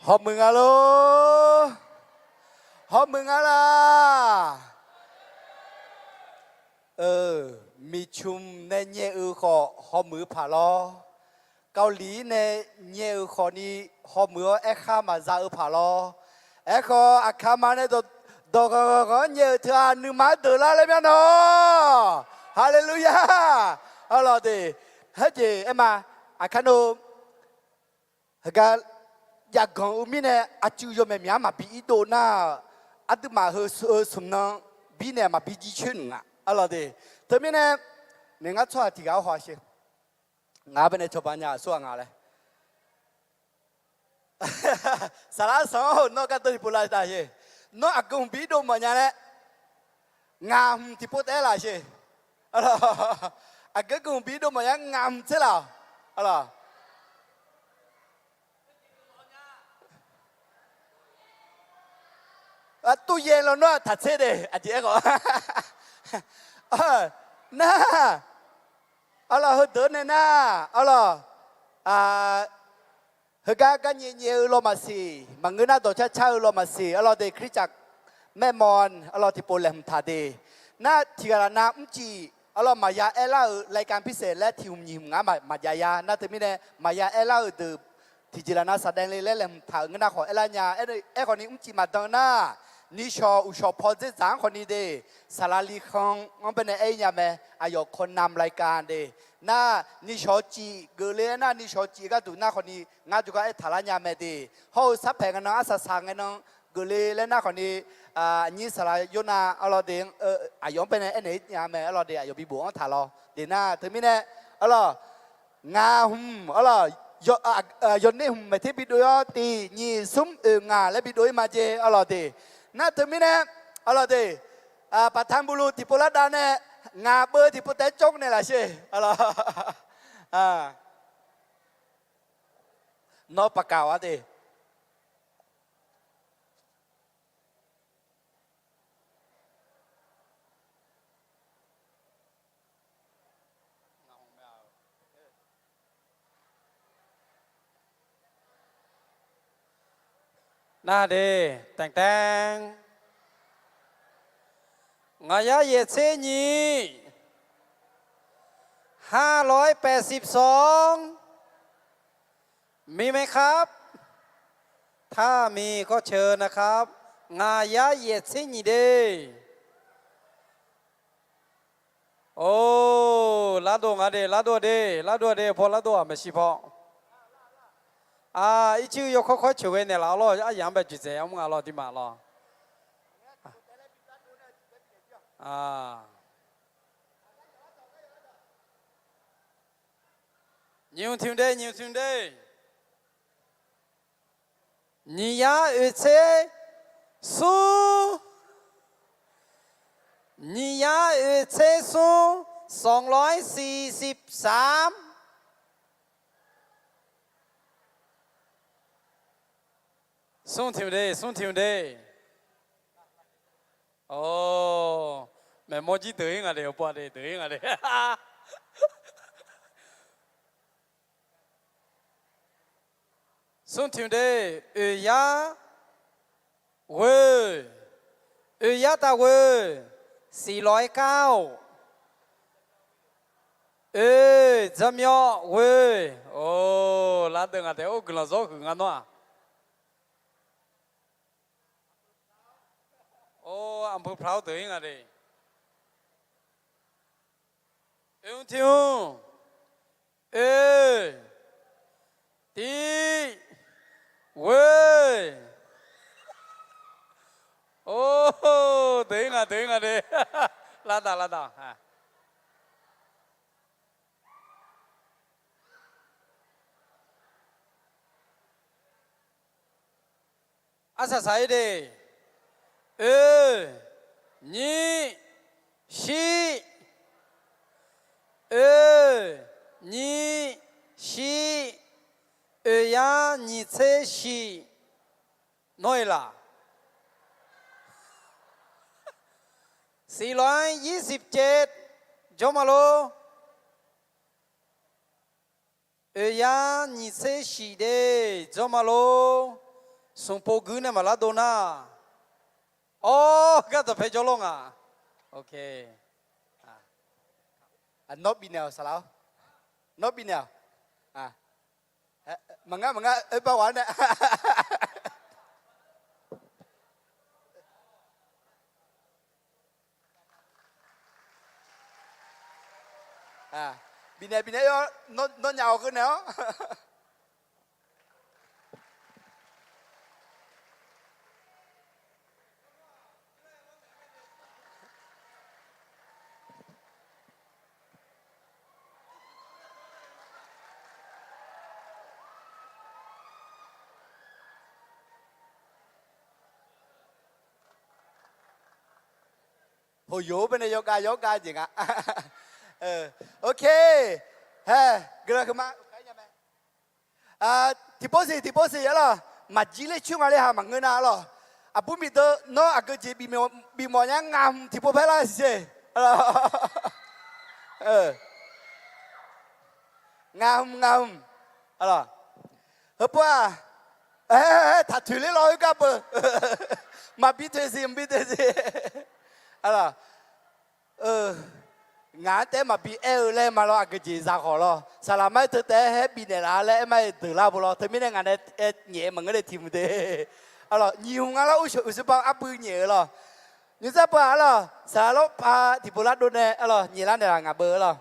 Hawmuiq nga lor. Hawmuiq nga laq. Miqcmq nae nyaev-eu khawf hawmuiq-eu paq lawr. Kawvliq nae nyaev-euq khawfni hawmuiq-awr aerkhar maqza-eu paq lawr. Aerkhawf, aqkaqma nae dawq, dawq ghanq ghanq-anr nyaev-euq teu-aq, nuima-anr deuq lar laer myanr nawq. Haleluya. Arlawq de, heujeq aer ma, aqkar nor, heugar jav ganq-eu mirnae aqcuiv yawmaeq myaq-anr maqbi irdov nar, aqduimaf heu smq nan bir nae maqbi jircoer nmq nga. Arlawq de, teumirnae, naeq ngar tsawrhaq tiq ghaq-awr haw-a sher. Ngaq-anr baenae cawba nya-aq, aqsurghaq nga laer. Saqlar sanq-awr nawr gardeuv tiqpov lavtaq sher. Nawr aqgeu hmq bi irdov mawfnya laer, ngaq hmq tiqpov taef-aer laf sher. Aqgeu geu hmq bi irdov mawfnya ngaq hmq tser laf-awq. Arlawq. ตู้เย็น lawnmr-aq taq tser de, aqjeq aerkhawf. Nar, arlawq, heudeuq nae nar, arlawq, heugar garnyae nyaev-eu lawmaqsiq, maqngeur nar dawqcar car-eu lawmaqsiq, arlawq de, Kalizaq maermawr, arlawq, tiqpov laeqhmq taq de. Nar tiqghaq laf nav mrcif, arlawq, maqya aerlar-euq รายการพิเศษ laer tiq hmq nyiq hmq ngar maqjav ya. Nar teumirnae maqya aerlar-euq deuq tiqjeq laf nav saqdaev le laer laeqhmq taq-euq ngeur nar khawf aerlar nya. Aerkhawfni mrcif maqdan nar, nishawq uqshawq paw dzerdzaq-anr khawfni de, saqlaq li khan-anr baenae aer-ir nya mae. Aqyawf คนนำรายการ de. Nar nishawq cif geufle-aer nar, nishawq cif gharduq nar khawfni ngar jawrgar aertaq lar nya mae de. Hawr-eu sarpaeq ngae nan, arsaq saq ngae nan geufle laer nar khawfni, aqnyir saqlaq yawrnav, arlawq de, aqyawf-anr baenae aernaeq-ir nya mae. Arlawq de, aqyawf bibof-anr taq lawr de. Nar teumirnae, arlawq, ngaq hmq, arlawq, yawner hmq maeqter bidov-awr tiq nyiq smr oeq ngaq laer bidov-ir ma jeq, arlawq de. Nar teumirnae, arlawq de, ประธานบลู tiqpov lardav nae ngaq beuv tiqpov taef-aer cawr naeq laf sher, arlawq. Nawr paqkaq-awq-a de. Nar de, taeqtaeq. Ngaq yar yaeq tser nyiq, ห้าร้อยแปดสิบสอง มีไหมครับ ถ้ามีก็เชิญนะครับ Ngaq yar yaeq tser nyiq de. Or, lardov nga de, lardov de, lardov de, paw lardov-aq maeqshi paw. Ircir yawkawr kawr coeq ghae naeqlaf-awr lawr, aryamq-anr bae joeqdzaeq-awr mr nga lawr, tiqmaf lawr. Nyiq hmq tiq hmq de, nyiq hmq tiq hmq de. Nyiq yar oeq tser smr. Nyiq yar oeq tser smr, สองร้อยสี่สิบสาม. Smr tiq hmq de, smr tiq hmq de. Or, maeqmawr jir deuq-ir nga de, awqpov de deuq-ir nga de. Smr tiq hmq de, oeq yar ghoe, oeq yar taq ghoe, สี่ร้อยเก้า. Oe, dzarmyawr ghoe. Or, lardeuv nga taef-aer guiqlanq zawr huiq nga nawr-aq. Or, aqbur plaq-awr deuq-ir nga de. Oe mr tiq mr. Oe, tiq, ghoe. Or, deuq-ir nga, deuq-ir nga de. Lardaq, lardaq. Arsaq saq-ir de. Oe, nyiq, shir. Oe, nyiq, shir. Oeq yar nyiq tser shif. Nawr-iq laq? สี่ร้อยยี่สิบเจ็ด jawr ma lor. Oeq yar nyiq tser shif de, jawr ma lor. Smqpov guir nae maqlar dov nar. Awr, gar dawqpae jawrlawr nga. Ok. Nawr bifnaeq-awq saqlaq-awr. Nawr bifnaeq-awq. Maqngar maqngar oerbar ghaq-anr nae. Bifnaeq bifnaeq-awr, nawr nyaf-awq keuv naeq-awr. Hoqyoq-or baenae yawgav yawgav jeq nga. Ok. Hae, guiqlanq huiqma. Tiqpov siq tiqpov siq arlawq, maqjir ler coer nga ler ha maqngeur nar arlawq. Aqbur miqdeuv nawr aqgeu jeq bifmawf nya, ngaq hmq tiqpov paer lar siqser. Ngaq hmq ngaq hmq. Arlawq, heupov-aq, taq toeq ler lawr oergar beu. Maqbi toeq siq maqbi toeq siq. Arlawq, ngaq-anr taef-aer maqbi aer-eu laer ma lawr, aqgeu jeq za khawf lawr, saqlaq mar-aer teu taef-aer haer bifnaeq laf-a laer aer mar-aer deuq lar bo lawr. Teumirnae ngaq nae nyaef-eu maqngeur le tiq hmq de. Arlawq, nyiq hmq nga lar, uqshoe uqshoe ba arbui nyaef-eu lawr. Nymrdzar beu-aq arlawq, saqlaq lawr pa tiqpov lar dov nae arlawq, nyaef lar naeqlaf ngaq beu lawr.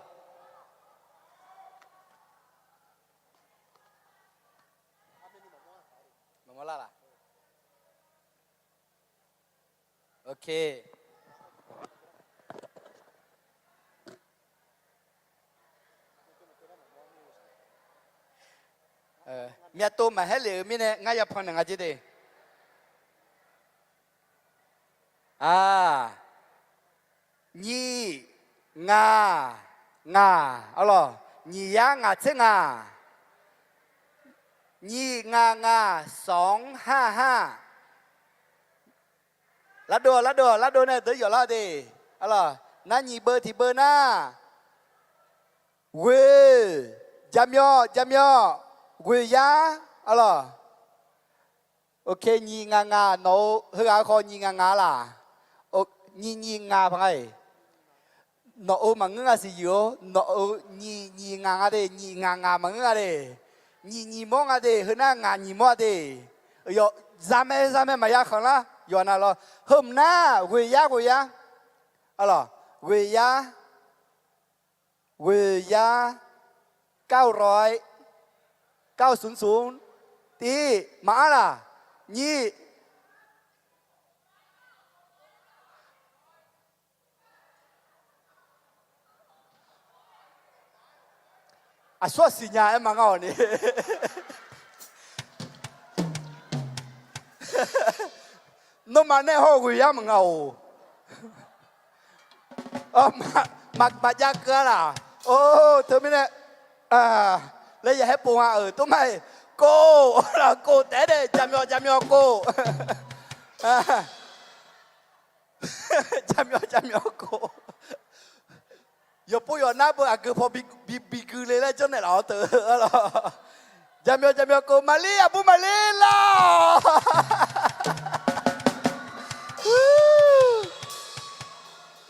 Ok. Myavtov maqhaer lef-eu mirnae ngar yapan naeq nga jer de. Aq, nyiq, ngaq, ngaq, arlawq, nyiq yar ngaq tser ngaq, nyiq ngaq ngaq sanq har har. Lardov lardov lardov nae deuq yawf lar de. Arlawq, nar nyiq beu tiq beu nar, ghoeq, jaqmyawf jaqmyawf, ghoeq yar, arlawq. Ok, nyiq ngaq ngaq nawq-eu heughaq-eu khawf nyiq ngaq ngaq laq. Nyiq nyiq ngaq paq nga-iq. Nawq-eu maqngeur nga siq yuif-or, nawq-eu nyiq nyiq ngaq nga de, nyiq ngaq ngaq maqngeur nga de. Nyiq nyiq mawr nga de, heu nar ngaq nyiq mawr-a de. Yawf, zamae zamae maqya khanq lar, yawf nar lawr. Heu mq nar ghoeq yar ghoeq yar. Arlawq, ghoeq yar, ghoeq yar, เก้าร้อย, เก้าศูนย์ศูนย์, tiq, maqanr laq, nyiq. Aqsur aqsiq nya aer ma ngar-awq ni. Nawmaf nae haw ghoeq yar maqnga-or. Maqjav keuv-a laq. Or, teumirnae laer ya haer pov nga-euq, tov ma-iq, kov, kov taef-aer dae jaqmyawf jaqmyawf kov. Jaqmyawf jaqmyawf kov. Yawqpov yawqnar beu aqgeu paw bi, bi gui le laer janrnaeq laf-awr teu-a lawq. Jaqmyawf jaqmyawf kov, maqlir aqbur maqlir lar-awq.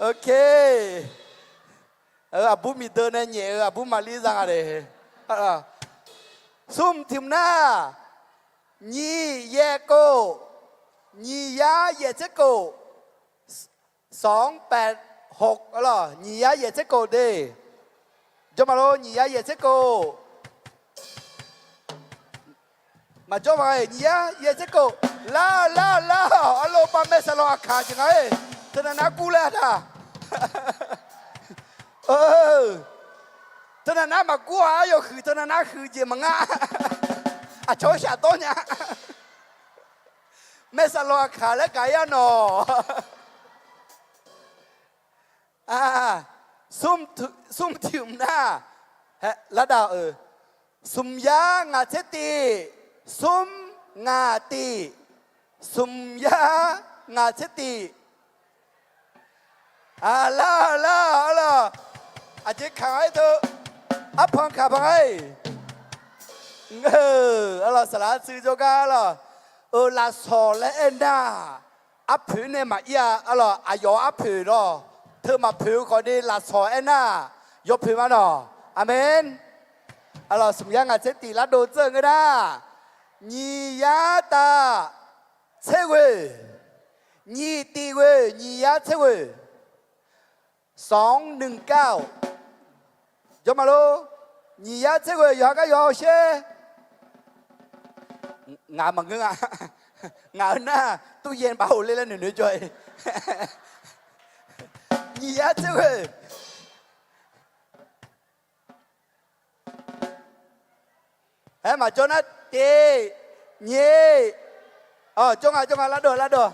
Ok. Aqbur miqdeuv nae nyaef-eu aqbur maqlir za nga de. Smr tiq mq nar, nyiq yaef kov, nyiq yar yaef tser kov, สองแปดหก arlawq, nyiq yar yaef tser kov de. Jawr ma lor, nyiq yar yaef tser kov. Maqjawr ma-iq, nyiq yar yaef tser kov. Lar lar lar-awq, arlawq, ba maer saqlawq aqkaq jeq nga-aer, teunav nar gur laer-a taq. Teunav nar maqgur-aq, yawhuiq teunav nar huiq jeq maqnga. Aqcawq-eu shafdawr nya. Maer saqlawq aqkaq laer gaq-ir-a nawq. Smr tiq mq nar, lar dav-euq, smq yar ngaq tser tiq, smr ngaq tiq, smq yar ngaq tser tiq. Aqlar aqlar arlawq, aqjeq kaq-aer teu, arpanq kaq panq-aer. Arlawq, saqlaq artsuiv jawrgar arlawq. Euq lafsawq laer aernar, arpoeq nae maqir-a, arlawq, aqyawf arpoeq lawr, teu maqpoeq-eu khawf ni lafsawq aernar, yawpoeq ma nawq. Aqmeq. Arlawq, smq yar ngaq tser tif lardov dzeur-eu ngeur nar, nyiq yar tav tser ghoe, nyiq tif ghoe, nyiq yar tser ghoe. สองหนึ่งเก้า Jawr ma lor. Nyiq yar tser ghoe yawqha gar yawqha sher. Ngaq maqngeur nga. Ngaq-eu nar, ตู้เย็น bav-euq le laer noeqnoeq jawr-e. Nyiq yar tser ghoe. Aer maqjawr nar, tiq, nyiq, jawr nga, jawr nga, lardov, lardov.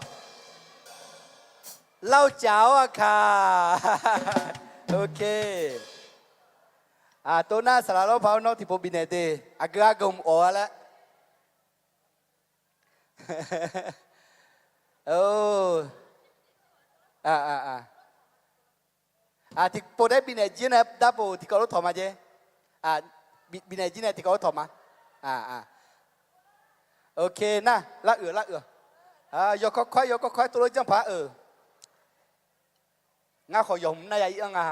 Lavcaf-awr aqkaq. Ok. Aqtov nar saqlaq lawr paq-awr nawr tiqpov bifnaeq de. Aqgeu argeu mq awq-a laer. Tiqpov taef bifnaeq jir nae darpov tiqkawv lof tawq ma jer. Bifnaeq jir nae tiqkawv lof tawq ma. Ok nar, lar uiq lar uiq. Yawkawr kawr-aer yawkawr kawr-aer tov lof janr paq-aer-euq. Ngar khawf yawq hmq nar ya ir-anr nga.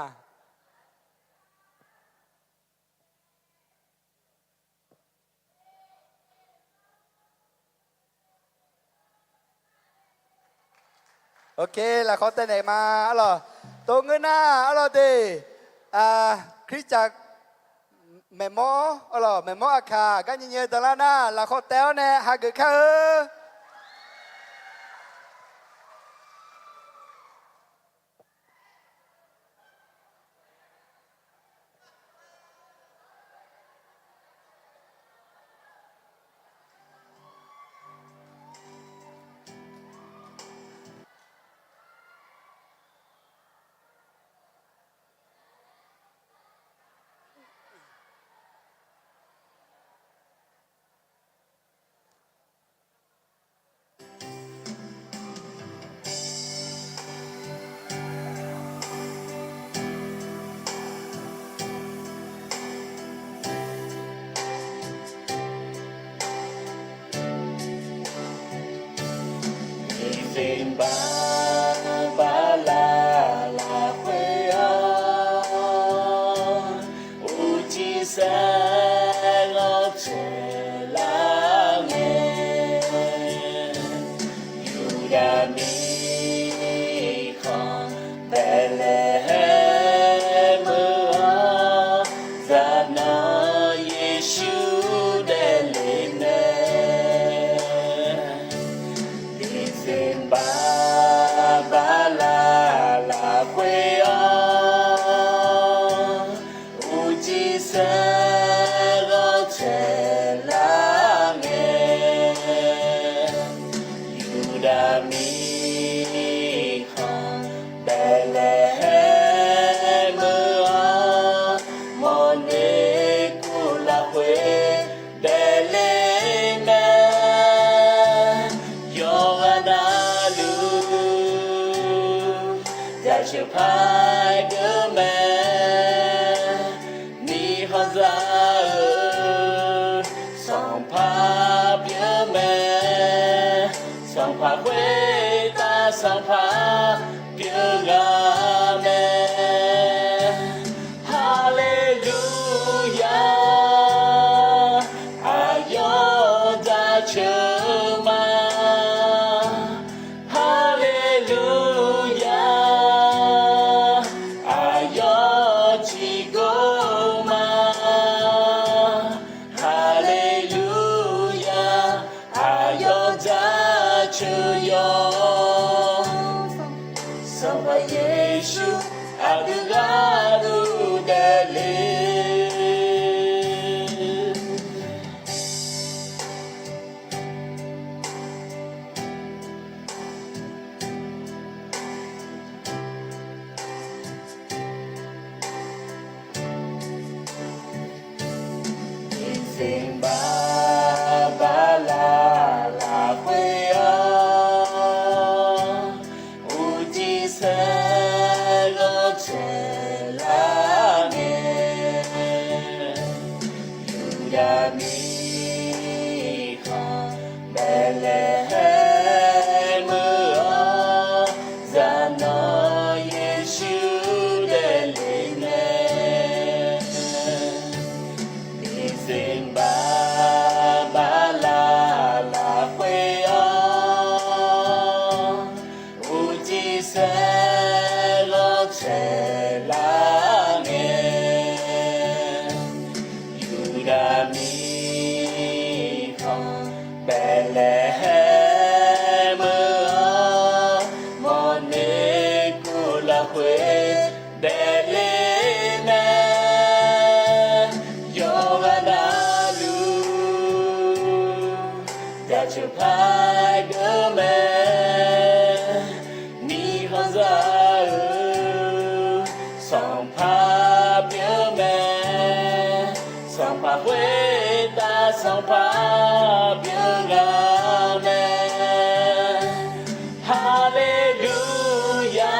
Ok, lafkhawf taev naeq ma, arlawq. Tov ngeur nar, arlawq de, Khristaq maeqmawr, arlawq, maeqmawr aqkaq gar nyiq nyiq-eu danqlar nar, lafkhawf taev-awr nae hageuf kar-eu. Miqzif baqbaq laf lafkhoer-awr, uqcif saer ghawqtsoeq lar ngae, Yurdav mirkhanq Baeqlaeqhaeq meuq-awr, zaqnanq Yeqsur daefle mae. Miqzif baqbaq laf lafkhoer-awr, uqcif saer ghawqtsoeq lar ngae, Yurdav mirkhanq Baeqlaeqhaeq meuq-awr, mawrnoeq kur lafkhoer daefle mae. Yawqghaq navluf jaceuq par-aer deuq mae. Mirkhanqzaq-euq Sanqpaq pyeuf mae. Sanqpaq khoertav Sanqpaq pyeuf ghaq mae. Haleluya, aqyawf jaceuq ma. Haleluya, aqyawf ciqgor ma. Haleluya, aqyawf jaceuq yawq. Sanqpaq Yeqsur aqdui gharduq daefle. Miqzif baqbaq laf lafkhoer-awr, uqcif saer ghawqtsoeq lar ngae, Yurdav mirkhanq Baeqlaeq Sanqpaq byeuv ghaq mae. Haleluya,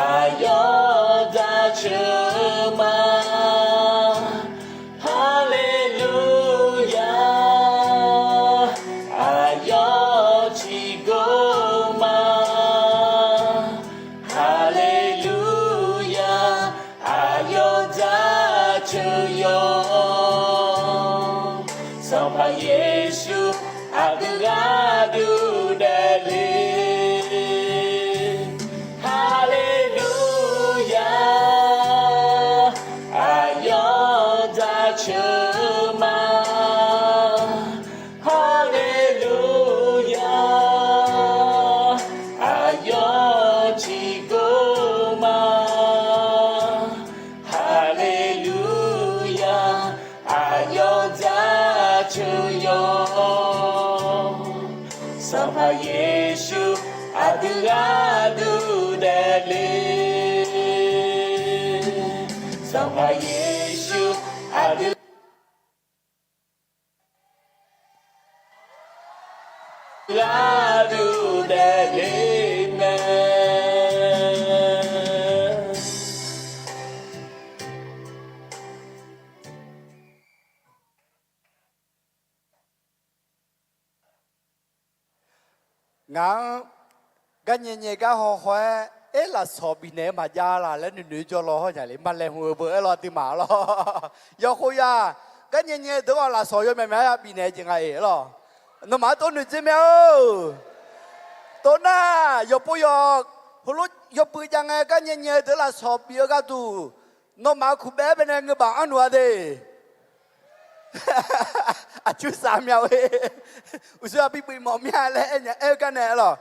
aqyawf jaceuq ma. Haleluya, aqyawf ciqgor ma. Haleluya, aqyawf jaceuq yawq. Sanqpaq Yeqsur aqdui gharduq daefle. Haleluya, aqyawf jaceuq ma. Haleluya, aqyawf ciqgor ma. Haleluya, aqyawf jaceuq yawq. Sanqpaq Yeqsur aqdui gharduq daefle. Sanqpaq Yeqsur aqdui gharduq daefle mae. Ngaq-anr garnyae nyae gar haw haw-aer, aer lafsawq bifnaeq-eu maqjav laq laer noeqnoeq jawr law hawr nya le, maqlaeqhmq-euq beu aer law duimaf lawr. Yawqkhof yaq, garnyae nyae deuq-aq lafsawq yawmyaq myav ya bifnaeq jeq nga-eq lawr. Nawmaf-anr tov noeqtser mae-or. Tov nar, yawqpov yawq, heulof yawbui jav ngae garnyae nyae deuq lafsawq bif-eu gharduq, nawmaf kuqbaev-aer baenae ngeu baf anrluf-a de. Aqcursaq myav-e. Uqshoe-aq bibuif mawf mir-a laer aer nya aer-eu gar nae lawr.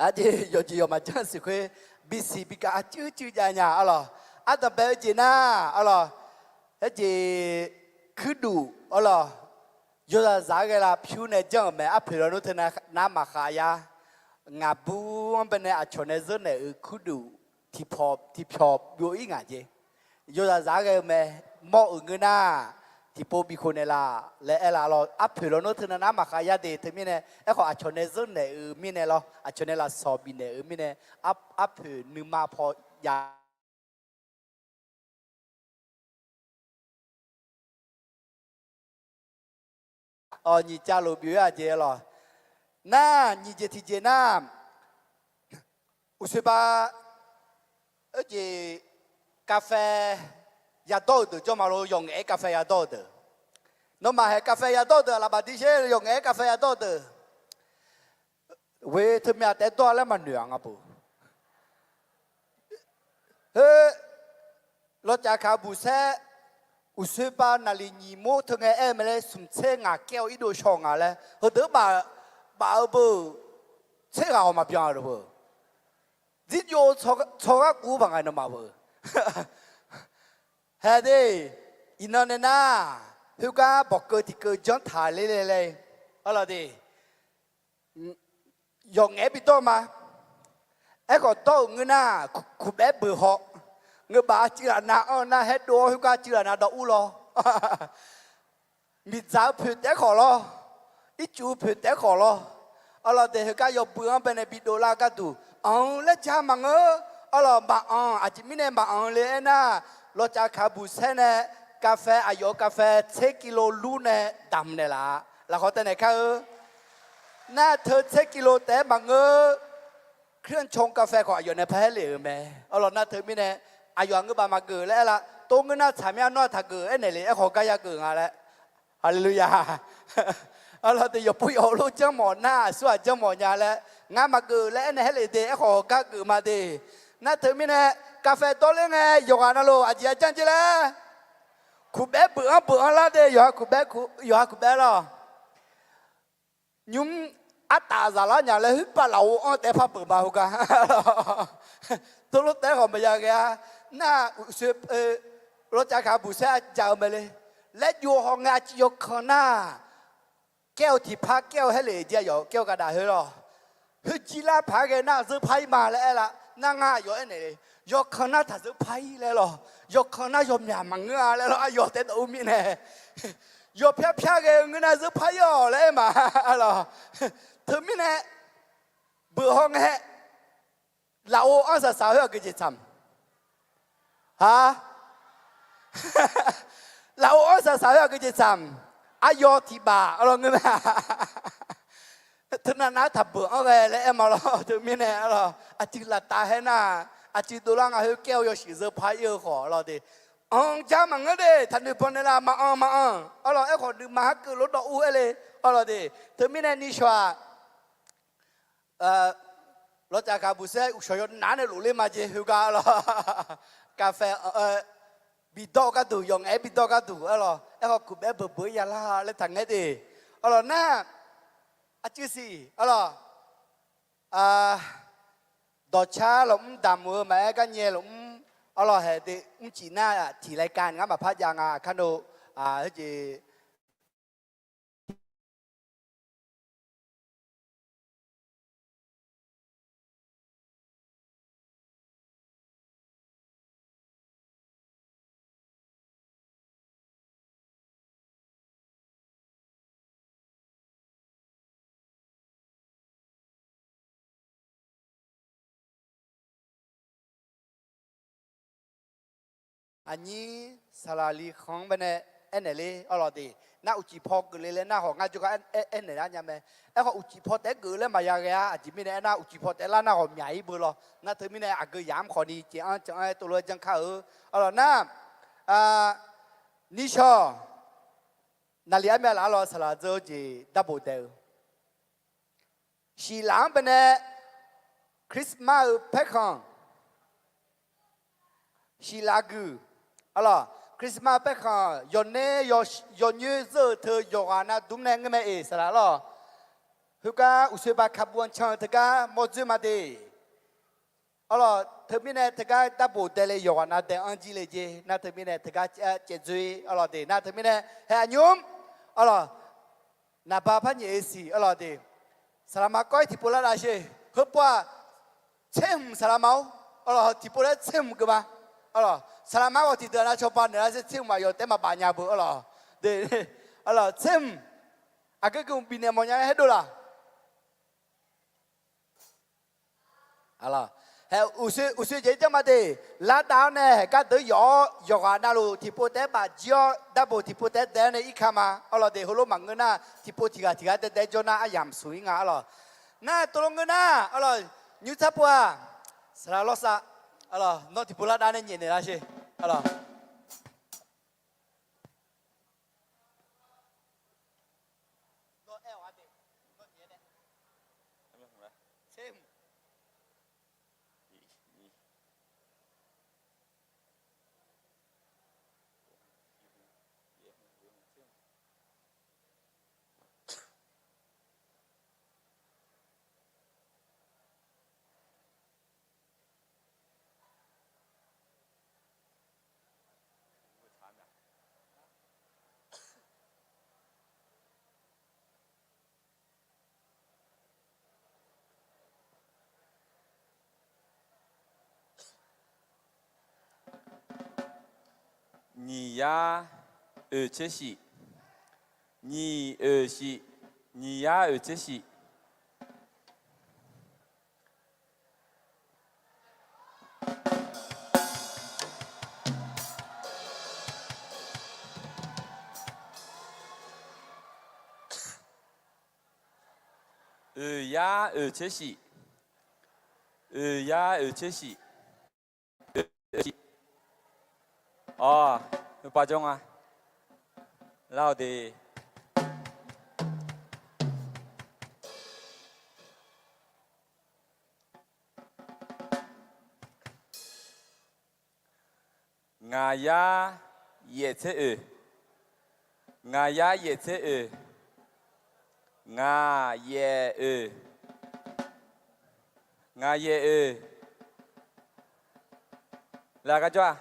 Aqjeq yawqjeq yawqmaf janr siq khoer, bisiq bikav aqcuir cuir jav nya arlawq. Ardanqbae-eu jeq nar arlawq, aerjeq kuirduf arlawq, yawzaq zaq-aer ghae lav pyur nae janr-euq mae. Arpoeq lawnmr teu nar maqkhav yar. Ngaqbur-anr baenae aqcawq nae zeurnaeq-euq kuirduf tiqpawq tiqpyawq byov-ir ngaq jeq. Yawzaq zaq-aer ghae-eu mae, mawr-euq ngeur nar tiqpov bikhof naeqlaf laer aer laf lawr. Arpoeq lawnmr teu nar maqkhav yar de. Teumirnae aerkhawf aqcawq nae zeurnaeq-euq mirnae lawr, aqcawq nae lafsawq bifnaeq-euq mirnae, arpoeq nuima paw jav Awq, nyiq cav lof byov-ir-aq jeq lawq. Nar, nyiq jeq tiqjeq nar, uqsoeq ba, oerjeq, กาแฟ yadawr-euq deuq jawr ma lor, yawqngaef-aer กาแฟ yadawr-eu deuq. Nawmaf haeq กาแฟ yadawr-eu deuq laf baq dir sher, yawqngaef-aer กาแฟ yadawr-eu deuq. Ghoe teumyav taef-aer dawr-a laer maqnoeq-aq nga peuq. Heu, lawcav kaq buq saer, uqsoeq ba naqliq nyiq mor teu ngae aer-eu mae laer, smq tser ngaq kaer-awr irdov shaw ngaq laer, heudeuq baf, baf-eu beu, tser ghaq hawq maqbyan-a deuq beu. Dzirjov tsawrhar guv baq nga nawmaf beu. Hae de, iqnan nae nar, khoergar bawqkeuv tiqkeuv janr taq ler le laer, arlawq de. Yawqngaef-aer bi dawr ma. Aerkhawf dawr-euq ngeur nar, kuqbaer beuq haw. Ngeur baf-a cuiv laf nav anr-eu nar haer dov-awr khoergar cuiv laf nav dawv ur lawr. Miqdzaq-eu poeq taef-aer khawf lawr. Ircuf-eu poeq taef-aer khawf lawr. Arlawq de, heugar yawbui-anr baenae bidov lar gharduq, anq-eu laer ja maqngeur. Arlawq, maqanq, aqjeq mirnae maqanq le aernar, lawcav kaq buq saer nae กาแฟ aqyawf-euq กาแฟ tser กิโล lur nae damq naeqlaf-a. Lafkhawf taev naeq kar-eu. Nar teu tser กิโล taef-aer maqngeur. เครื่องชงกาแฟ khawf aqyawf nae par haer lef-euq mae. Arlawq, nar teumirnae aqyawf-aq ngeur baf maqgeuf laer aer lar. Tov ngeur nar tsaq mya nawr-aq taqgeuf aernaeq le, aerkhawf gar yageuf nga laer. Haleluya. Arlawq de, yawqpov yawq-eu lof janrmawf nar aqsur-aq janrmawf nya laer, ngar maqgeuf laer aernaeq haer lef de, aerkhawf gar geuf ma de. Nar teumirnae กาแฟ dawrler ngae yawqghaq navluf aqjeq-a janr jer laer. Kuqbaer beuq-anr beuq-anr lar de, yawqha kuqbaer, yawqha kuqbaer lawr. Nymr artaf zaqlar nya laer khoerpav lafov anr taef-aer par beuq ma heugar. Tov lof taef-aer khawf maqya ghae-a. Nar uqsoeq, lawcav kaq buq saer-a ja-eu mae le. Laer jov haw ngae aqciv yawkan nar, kaer-eu tiqpar kaer-eu haer lef jeq aqyawf kaer-eu gaqdaq khoer lawr. Khoer jir lar paq-aer ghae nar zeur par-ir ma laer aer lar. Nar ngar aqyawf aernaeq le, yawqkanq nar taq zeur par-ir laer lawq, yawqkanq nar yawmyaq maqngeur-a laer lawq, aqyawf taef dawq-eu mirnae, yawpyar pyar ghae-eu ngeur nar zeur par-ir-awq laer aer ma lawq. Teumirnae, beuq haw ngae, lafov anr saqsaq khoer aqgeu jeq tsaq-a. Lafov anr saqsaq khoer aqgeu jeq tsaq-a. Aqyawf tiq baf arlawq ngeur mae. Teunav nav-aer taq beuq anr ghae laer aer ma lawq. Teumirnae arlawq, aqcuiv laftav haer nar, aqcuiv dovlar nga khoer kaer-eu yawshuif zeur par-ir-eu khawf arlawq de, anr jar maqngeur de, taqnoeq bawnaeq la maqanr maqanr arlawq. Aerkhawf nuima harkeuv lof dawv ur-aer le arlawq de. Teumirnae nishawq-aq, lawqcaf kaq buqsaer uqshawq yawnav nae lofler ma jeq khoergar arlawq, kaqfae bidawr-eu gharduq, yawf ngaef-aer bidawr gharduq arlawq. Aerkhawf kuqbaer beuq beuq-ir ya lar laer taqngaer de arlawq. Nar aqcuiv siq arlawq, dawqcar lafmr damq-eu maqaer garnyae lafmr arlawq haeq de mrcif nar tiq laer ka ngar maqpar jav nga aqkar nov, heujeq Aqnyir saqlaq li khanq-anr baenae aernaeq ler arlawq de. Nar uqcif paw geufle laer nar hawq ngar jawrgar aernaeq lar nya mae. Aerkhawf uqcif paw taef-aer geuf laer maqya ghae-ar. Aqjeq mirnae aernar uqcif paw taef-aer lar nar hawq myaq-ir beu lawq. Nar teumirnae aqgeu yamq khawfni ceq-anr ceq-anr-aer tov lof-aer janr kar-eu arlawq nar, nishawq naqli armyav laf arlawq saqlaq dzeur-eu jeq darbof daef-eu Siqlaq-anr baenae Christmas-euq paerkhanq, siqlaq guiq, arlawq, Christmas paerkhanq yawqnae yawnyoer zeur-euq teu yawqghaq nav dmr nae ngeur mae-eq saqlaq lawq. Khoergar uqsoer ba kabuv-anr can-eu teugar mawrdzoer ma de. Arlawq, teumirnae teugar darbof dae le yawqghaq nav dae-anr jir le jeq nar teumirnae teugar caevdzoer arlawq de nar teumirnae haeq aqnymr, arlawq, naqba par nyaef-eu siq arlawq de. Saqlaqma kawv-ir tiqpov lar dav sher. Heupov-aq, tser hmq saqlaqma-or, arlawq, tiqpov laer tser hmq geuf ma. Arlawq, saqlaqma ghawq tiqdeuq-aq nav cawba naeq lar sher tser hmq aqyawf taef-aer maqbaf nya beu arlawq. Arlawq, tser hmq aqgeu geu bifnaeq mawf nya-aer haer dov laq. Hae, uqshoe jeq-ir janr ma de. Lar dav-awr nae haeq gar deuq yawf-awr yawqghaq navluf tiqpov taef-aer baf jir-awr darbof tiqpov taef-aer dae-awr nae irka ma. Arlawq de heulof maqngeur nar tiqpov tiqghaq tiqghaq daedae jawr nar aryamq smq-ir nga arlawq. Nar tov lof ngeur nar arlawq, nymr tsar pov-aq, saqlaq lawrsav, arlawq, nawr tiqpov lar dav nae nyaef naeq lar sher, arlawq. Nyiq yar oeq tser shif. Nyiq oeq shif. Nyiq yar oeq tser shif. Oeq yar oeq tser shif. Oeq yar oeq tser shif. Oeq tser shif. Awq, meuqpav jawr nga. Lar-awq de. Ngaq yar yaef tser oeq. Ngaq yar yaef tser oeq. Ngaq yaef oeq. Ngaq yaef oeq. Laf gar jawr-a.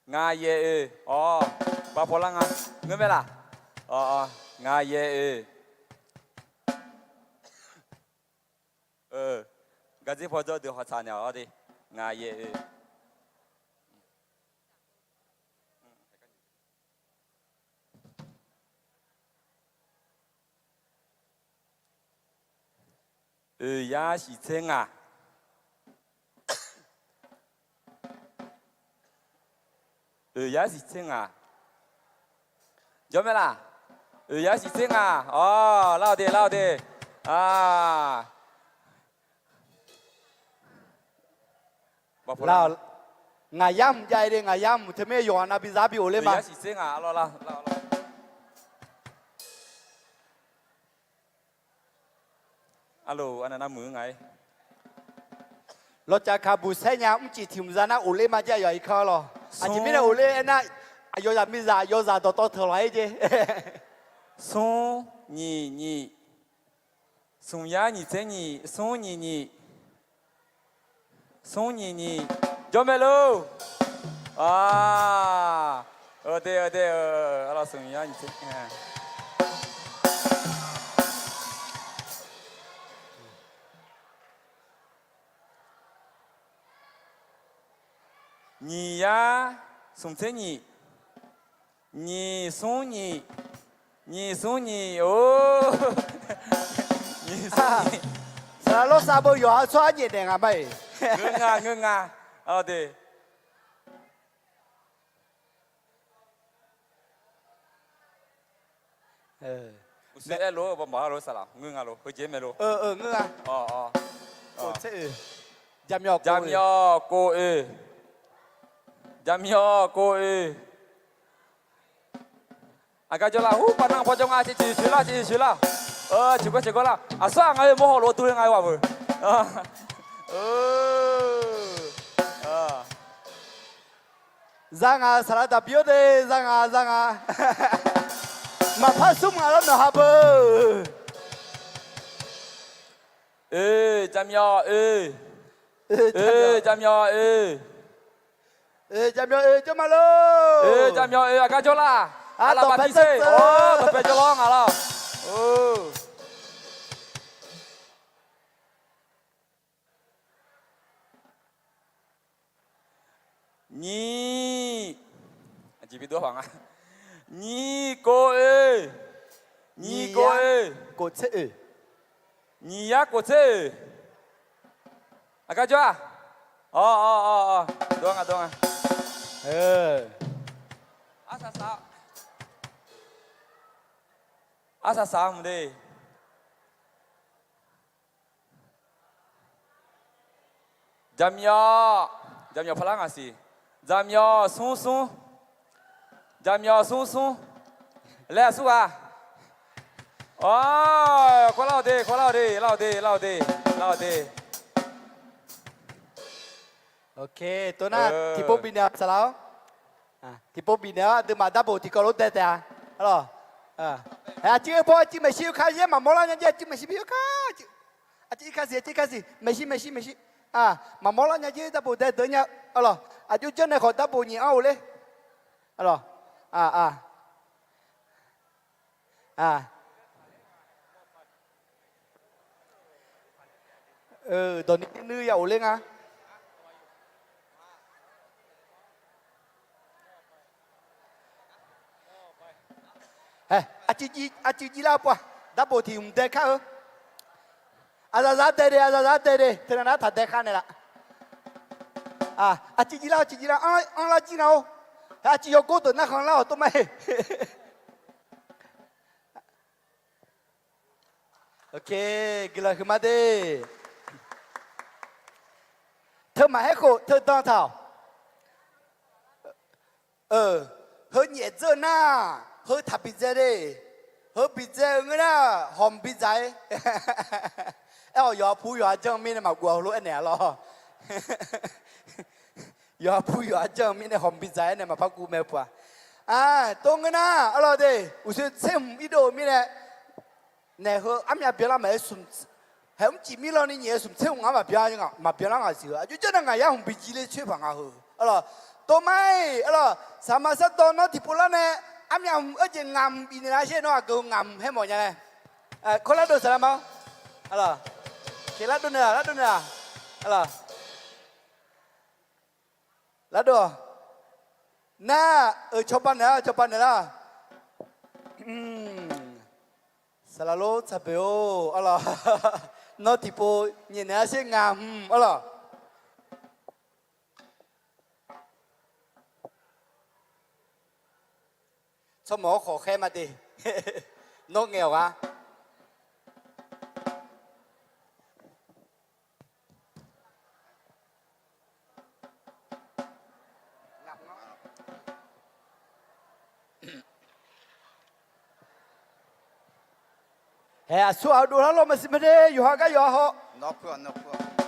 Ngaq yaef oeq. Awq, bav paw lar nga. Ngeur mae laf? Awq, ngaq yaef oeq. Gar Zir paw dzawr deuq hawtsaq naeq-awq de. Ngaq yaeq oe. Oeq yar shiq tser ngaq. Oeq yar shiq tser ngaq. Jawr mae laq? Oeq yar shiq tser ngaq. Awq, lar-awq de, lar-awq de. Lar-awq. Ngaq yar hmq jav-i de, ngaq yar hmq teu mir yawqha nav bi zar bi of ler ma. Oeq yar shiq tser ngaq, lar-awq lar. Aqloq, aqnav nav muiq-eu nga-ir. Lawqcaf kaqbuq saer nya mrcif tiq hmq za nar of ler ma jav yawq-ir kanr lawq. Aqjeq mirnae of ler aernar, aqyawf zaq miqzaq aqyawf zaq dawqtawv teuq lawq-aer jeq. Smr nyiq nyiq. Smq yar nyiq tser nyiq, smr nyiq nyiq. Smr nyiq nyiq. Jawr mae lor. Aq, de, de, arlawq smq yar nyiq tser nyiq. Nyiq yar smq tser nyiq. Nyiq smr nyiq. Nyiq smr nyiq or. Nyiq smr nyiq. Saqlaq lawrsav beu yawqha tsawrhaq nyaef naeq nga ma-iq. Ngeur nga, ngeur nga. Aq de. Uqshoe aer lof-eu bawmawf-a lof saqlaq ngeur nga lof, heujeq mae lof. Ngeur nga. Jaqmyawf kov oe. Jaqmyawf kov oe. Aqgar jawr lar, hu, paqnan paw jawr nga, ciqciq shuiq lar, ciqciq shuiq lar. Ciqgawr ciqgawr lar. Aqsur-aq nga oe mawrhaw lof-aer dur-ir nga oe ghaq meuq. Za nga saqlaq daqbi-awr de, za nga, za nga. Maqpar smr nga lawr nawq ha beu. Oe, jaqmyawf oe. Oe, jaqmyawf oe. Oe, jaqmyawf oe, jawr ma lor. Oe, jaqmyawf oe, aqgar jawr lar. Aqlaf baq tir ser. Dawqpae jawr lawr nga lawr. Nyiq, aqjeq bi dov-a nga. Nyiq kov oe. Nyiq kov oe. Nyiq yar kof tser oe. Aqgar jawr-aq. Awq, awq, awq, awq. Dov nga, dov nga. Arsaq saq, arsaq saq mq de. Jaqmyawf, jaqmyawf parlar ngaq siq. Jaqmyawf smr smr. Jaqmyawf smr smr. Laer aqsur ghaq. Awq, kawrlar-awq de, kawrlar-awq de, lar-awq de, lar-awq de, lar-awq de. Ok, tov nar tiqpov bifnaeq-awq saqlaq-awr. Tiqpov bifnaeq-awr aqduimaf darbof tiqkawv lof dae taef-a. Arlawq. Aqcuiv paw aqcuiv maeqshi oe ka yaer maqmawr lar nya jeq aqcuiv maeqshi bi oe ka. Aqcuiv ir ka siq, aqcuiv ir ka siq, maeqshi maeqshi maeqshi. Maqmawr lar nya jeq darbof dae deuq nya. Arlawq. Aqjox janrnaeq khawf darbof nyiq anr of ler. Arlawq. Dawq ni nuir ya of ler nga. Aqcuiv jiv lar-eu pov-aq, darbof tiq hmq dae kar-eu. Aqzaqzaq dae de, aqzaqzaq dae de, teunav nar taq dae kar naeqlaf. Aqcuiv jiv lar, aqcuiv jiv lar, anrlar jir nga-or. Aqcuiv yawgor deuq narkhan lar-awq tov ma-e. Ok, guiqlanq huiqma de. Teu maqhaer khof teu dan taq-awq. Heu nyaef dzeur nar, heu taq bidzae de. Heu bidzae-eu ngeur nar, hawq mq bidzaq-ir. Aer-awq, yawqha pu yawqha janr mirnae maqguv-a heulof-aer naeq-a lawr. Yawqha pu yawqha janr-eu mirnae hawq mq bidzaq-aer nae maqpar guv mae-eu pov-aq. Tov ngeur nar arlawq de, uqshoe tser hmq irdov-eu mirnae naeq heu armyav byanlar maqaer smq, haeq mrcif mirlawni nyaef-eu smq tser hmq ngar maqbyan, maqbyan lar ngaq siq-eu aqjox janr nar ngaq yar hmq bi jiv ler tsoer paq nga heu. Arlawq, tov ma-iq arlawq, saqma sardawq nawr tiqpov lar nae armyav hmq-eu jeq ngaq hmq bifnaeq lar sher nawr aqgeu ngaq hmq haer mawf nya nae. Kawrlar dov saqlaq ma-awr. Arlawq, keq lar dov naeq-aq, lar dov naeq-aq. Arlawq. Lardov-awq. Nar-euq cawba naeq-a, cawba naeq lar. Saqlaq lor tsaq boeq-or, arlawq. Nawr tiqpov nyaef naeq-a sher nga hmq, arlawq. Tsawrmawq-awr khawf khaer ma de. Nawr ngaeq-awq gar. Haeq, aqsur ghaq-eu dovlar lawr maqsiq mae de, yawqha gar yawqha haw.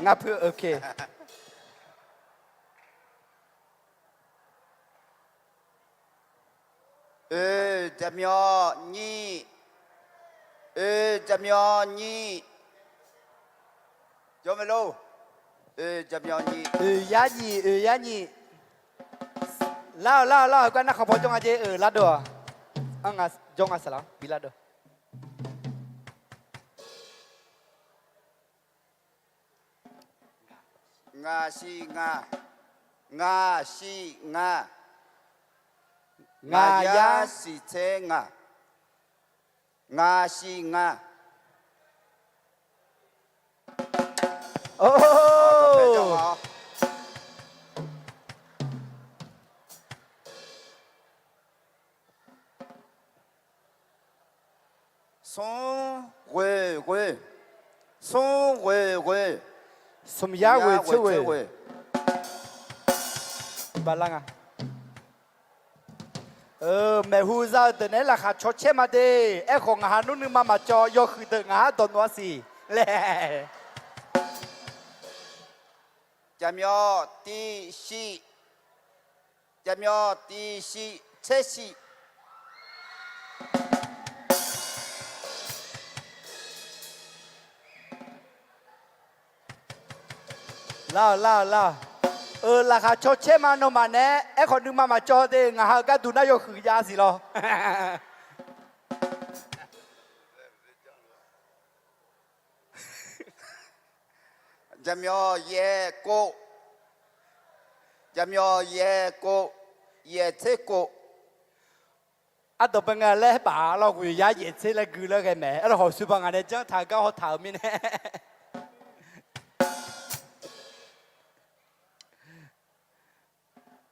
Nga pui, ok. Oe, jaqmyawf nyiq. Oe, jaqmyawf nyiq. Jawr mae lor. Oe, jaqmyawf nyiq. Oe, yar nyiq, oe, yar nyiq. Lar-awq, lar-awq, lar-awq, heugar narkhaq paw jawr nga jeq, oe, lardov-awq. Anr nga, jawr nga saqlaq-anr bi lardov. Ngaq siq ngaq. Ngaq siq ngaq. Ngaq yar siq tser ngaq. Ngaq siq ngaq. Smr ghoeq ghoeq. Smr ghoeq ghoeq. Smq yar ghoeq tser ghoeq. Balar nga. Maeqhu za-eu deuq naeq-aer laqkhaq caw caer ma de. Aerkhawf ngaq ha nmr nuima maqcawv, yawhuiq deuq ngaq ha dawq nuf-a siq laer. Jaqmyawf tiq shiq. Jaqmyawf tiq shiq tser shiq. Lar-awq, lar-awq, lar-awq. Euq, laqkhaq caw caer ma nawmaf nae, aerkhawf nuima maqcawv de, ngaq ha-eu garduq nar yawhuiq jav siq lawr. Jaqmyawf yaeq kov. Jaqmyawf yaeq kov. Yaeq tser kov. Ardawq bae ngae laer baf lawr, ghoeq yar yaeq tser laer gui laer ghae mae. Aerlawkhawf suiba ngaq nae janr taq-eu gar haw taq-euq mirnae.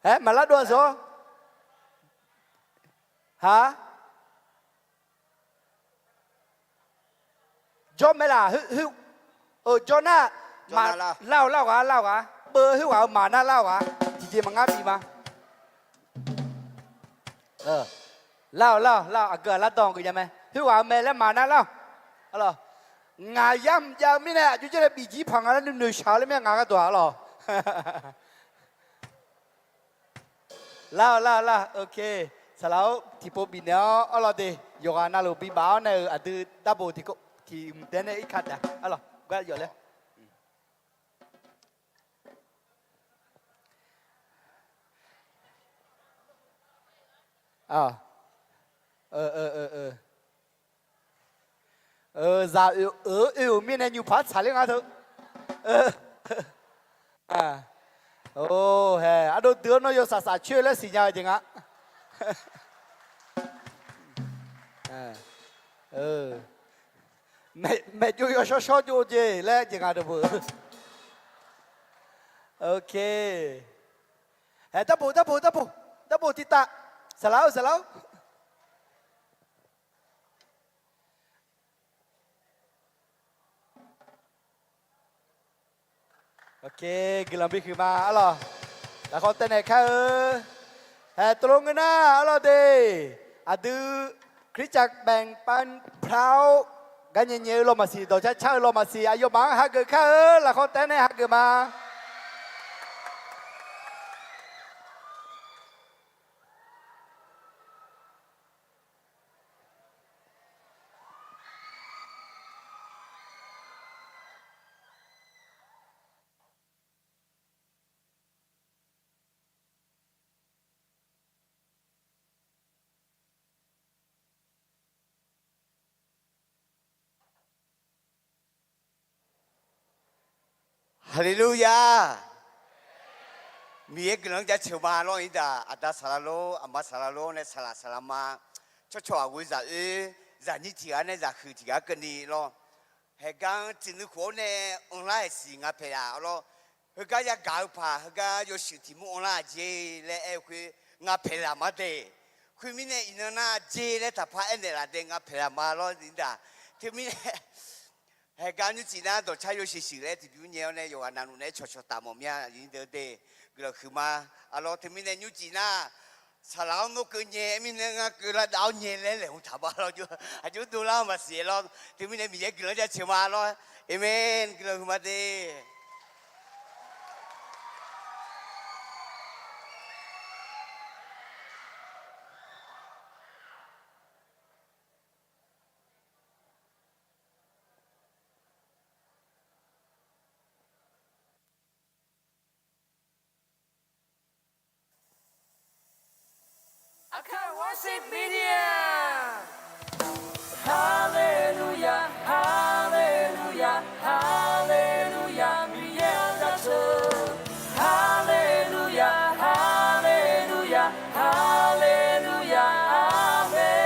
Aer, maqlar dov-a sawr. Ha. Jawr mae laq, heu, jawr nar, lar-awq, lar-awq ghaq, lar-awq ghaq, beu khoerghaq-euq maq nar lar-awq ghaq, tiqjeq maqngar bif ma. Lar-awq, lar-awq, lar-awq, aqgeu-aq lar dawq geuf nya mae. Khoerghaq-euq mae laer maq nar lar-awq. Ngaq yar mq jav-eu mirnae aqjox jir nae bif jir paq nga laer nuinoeq shaq-eu laer mir-a ngaq gharduq-aq lawq. Lar-awq, lar-awq, lar-awq, ok. Saqlaq-or, tiqpov bifnaeq-awr arlawr de, yawqghaq navluf bibaf-awr nae-euq aqdui darbo tiq mq tae nae irka taf arlawq gar yawf laer. Zaq oe-eu oe-euq mirnae nymq paq tsaqler nga teu. Hae, ardov dui-awr nawr yawsaf saf coer laer siqnya-eu jeq nga. Maeqjov yawshawr shawr jov jeq laer jeq nga deuq beu. Ok. Hae, darbo, darbo, darbo, darbo tiqtav. Saqlaq-or, saqlaq-or. Ok, guiqlanq bihuiq ma arlawq. Lafkhawf taev naeq kar-eu. Hae, tov lof ngeur nar arlawr de. Aqdui Khristaq baenq pav pra-awr gar nyae nyae-eu lawmaqsiq, dawqcar car-eu lawmaqsiq aqyawfmaf-anr hageuf kar-eu. Lafkhawf taev nae hageuf ma. Haleluya! Miqyaer guiqlanq-anr jaceuq ma lawr-ir daq, aqda saqlaq lor, aqma saqlaq lor nae saqlaq saqlaq ma, tsawrcawq aqghoe zaq oer, zaqnyir tiq ghaq nae zaqhuiq tiq ghaq keuvni lawr. Haeqgar-anr tiq nuikhof-awr nae anrlar-aeq siq nga paeqlaf lawr. Heugar yagaq-eu paq heugar yawshuif tiq mur anrlar-aq jeq laer aer-eu khoer nga paeqlaf ma de. Khoermirnae iqnan nar jeq laer taqpar aernaeq laf de nga paeqlaf ma lawr-ir daq. Teumirnae haeqgar nymrcif nar dawqcar yawshuif shuif laer tiqbymr nyae-awr nae yawqghaq navluf nae cawqcawq taf mawf mya aqyuif de de. Guiqlanq huiqma. Arlawr teumirnae nymrcif nar saqlaq-anr nawr keuv nyae mirnae ngar keuv lar dav-awr nyae laer laeqhmq taq ba lawr. Aqjox dovlar-eu maqsiq lawr. Teumirnae Miqyaer guiqlanq-anr jaceuq ma lawr. Aqmeq. Guiqlanq huiqma de. Aqkaq Worship Media. Haleluya, haleluya, haleluya, Miqyaer-anr jaceuq. Haleluya, haleluya, haleluya, aqmeq.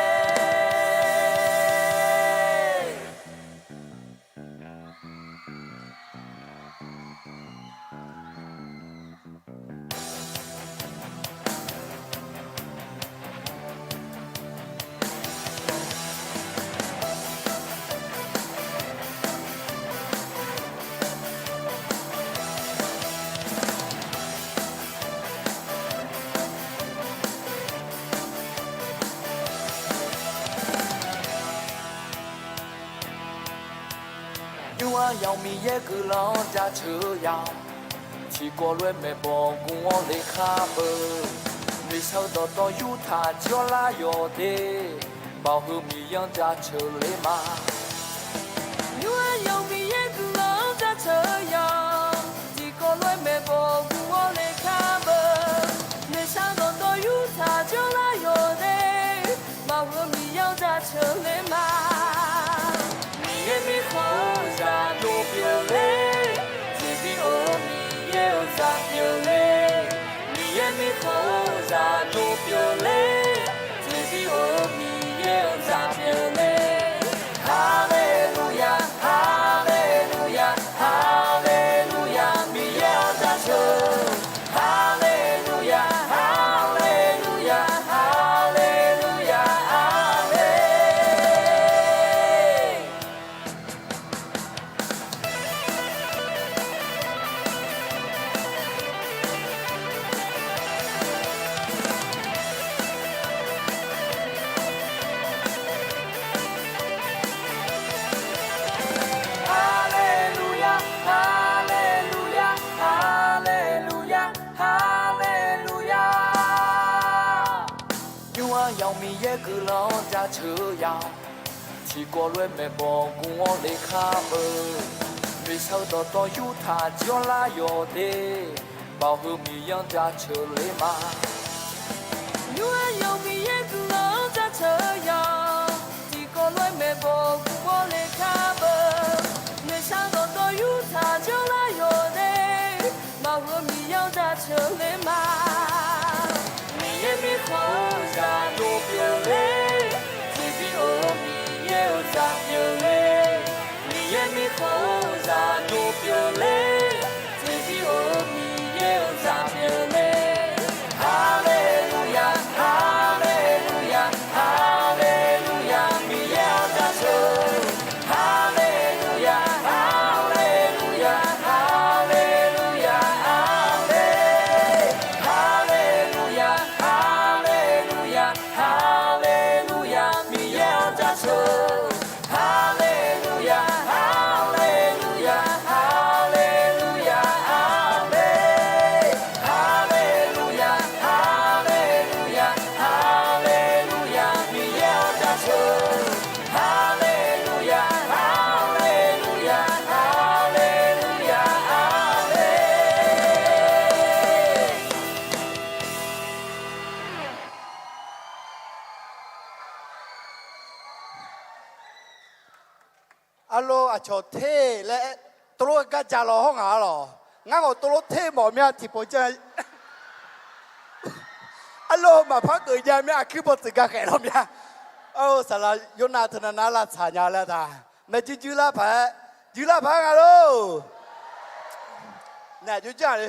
Nymr-anr yawq Miqyaer guiqlanq-anr jaceuq ya. Tiqkawv lof-aer maeqbawq gmq-awr le khar beu. Noeqshaq-eu dawqtawv yurtaq jir-awr lar yawq de. Baoq heu Miqyaer-anr jaceuq le ma. Nymr-anr yawq Miqyaer guiqlanq-anr jaceuq ya. Tiqkawv lof-aer maeqbawq gmq-awr le khar beu. Noeqshaq-eu dawqtawv yurtaq jir-awr lar yawq de. Baoq heu Miqyaer-anr jaceuq le ma. Miqyaer mirkhanq-eu zaqdov pyeufler. Tiqbir-or Miqyaer-euq zaq pyeufler. Miqyaer mirkhanq-eu zaqdov pyeufler. Tiqbir-or Miqyaer-euq zaq pyeufler. Haleluya, haleluya, haleluya, Miqyaer-anr jaceuq. Haleluya, haleluya, haleluya, aqmeq. Haleluya, haleluya, haleluya, haleluya. Nymr-anr yawq Miqyaer guiqlanq-anr jaceuq ya. Tiqkawv lof-aer maeqbawq gmq-awr le khar beu. Noeqshaq-eu dawqtawv yurtaq jir-awr lar yawq de. Baoq heu Miqyaer-anr jaceuq le ma. Nymr-anr yawq Miqyaer guiqlanq-anr jaceuq ya. Tiqkawv lof-aer maeqbawq gmq-awr le khar beu. Noeqshaq-eu dawqtawv yurtaq jir-awr lar yawq de. Baoq heu Miqyaer-anr jaceuq le ma. Miqyaer mirkhanq-eu zaqdov pyeufler. Tiqbir-or Miqyaer-euq zaq pyeufler. Miqyaer mirkhanq-eu zaqdov pyeufler. Tiqbir-or Miqyaer-euq zaq pyeufler. Haleluya, haleluya, haleluya, Miqyaer-anr jaceuq. Haleluya, haleluya, haleluya, aqmeq. Haleluya, haleluya, haleluya, Miqyaer-anr jaceuq. Haleluya, haleluya, haleluya, aqmeq. Haleluya, haleluya, haleluya, Miqyaer-anr jaceuq. Haleluya, haleluya, haleluya, aqmeq. Arlor aqcawq ter laer tov lof-aer gar ja law hawr ngaq-a lawq. Ngar khawf tov lof ter mawf mya tiqpawf jan. Arlawr, maqpar geuf nya mya, aqkuir baw tsuif ga khaeq lawr mya. Saqlaq Yornav teunav nar lavtsaq nya laer taq. Maeq juir juir lar paq-aer, juir lar paq-aer nga lor. Naeq juir jar le.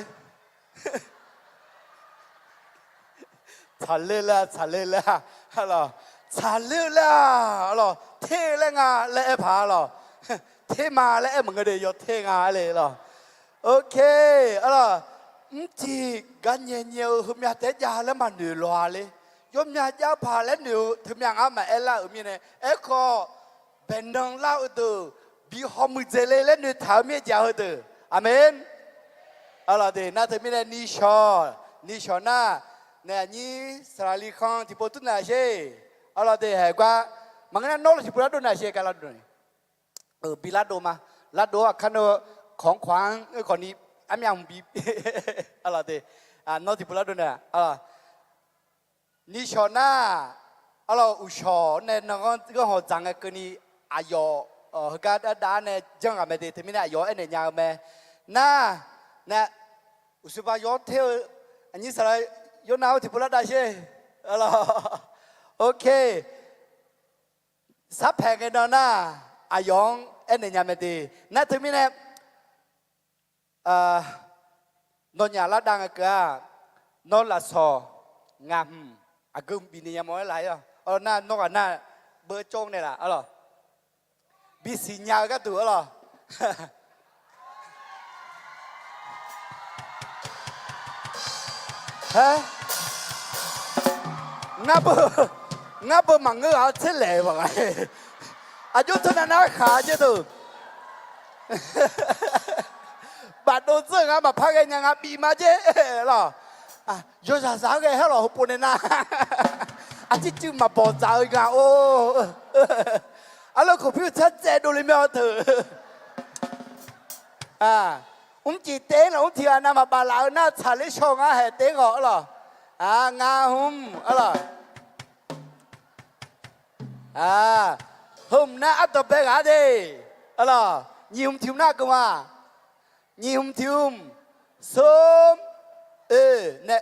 Tsaqler laer-a, tsaqler laer-a, arlawq. Tsaqler-eu laer-a, arlawq. Ter-eu laer nga laer aer paq-a lawq. Ter ma laer aer maqngeur de, yawter nga aer le lawq. Ok, arlawq. Mrtiq gar nyae nyae-eu heumyav taef-aer jav laer maqnoeq lawq-a le. Yawmyav jav paq laer noeq-eu teumyav ngar maqaer lar-euq mirnae, aerkhawf baeqnan lar-eu deuq bi hawmuiq dzaeq le laer noeqtaq-eu mir-aer jaq heudeuq. Aqmeq. Arlawq de, nar teumirnae nishawq, nishawq nar, naeq aqnyir saqlaqli khanq tiqpov tmr naeq-a sher. Arlawq de, haeq gar maqngeur nar nawr tiqpov lardov naeq sher, ka lardov naeq. Bi lardov ma. Lardov-awr aqkar nar kawq-anr kawq-anr-eu khawfni armyav hmq bi. Arlawq de, nawr tiqpov lardov naeq. Nishawq nar, arlawq, uqshawq nae nanganr ganrhawq dzaq ngae keuvni, aqyawf heugar dardav-ar nae janr ghaq mae de, teumirnae aqyawf aernaeq nya-eu mae. Nar, nae, uqshoe ba yawr ter-eu, aqnyir saqlaq Yornav-anr tiqpov lar dav sher. Arlawq, ok. Sarpaeq ngae nan nar, aqyawf-anr aernaeq nya mae de. Nar teumirnae, nawnyaf lar dav ngae keuv-aq, nawr lafsawq ngaq hmq aqgeu bifnaeq nya mawf-aer laf-ir-awq. Arlawq, nar nawr ghaq nar beu cawv naeq laf, arlawq. Bisiq nya-eu gharduq, arlawq. Haer, ngar beu, ngar beu maqngeur ghaq-anr tser laeq-eu baq nga. Aqjox teunav nar khaq jaer deuq. Bafdov dzeur-eu nga maqpar ghae nya nga bif ma jaer lawq. Yawzaq zaq-anr ghae haer lawq, heupov nae nar. Aqcir cuiv maqbawq dzaq-eu nga or. Arlawq, khof pyur tsar tsaev dovle mya-awr teu. Mrcif taef-aer laf mr tiq ghaq navmaqbaf laf-eu nar tsaqler shaw ngar haeq taef-aer ghawq, arlawq. Ngar hmq, arlawq. Heu hmq nar ardawq bae ghaq-ar de. Arlawq, nyiq hmq tiq hmq nar geu ma. Nyiq hmq tiq hmq, smr, oe, nae,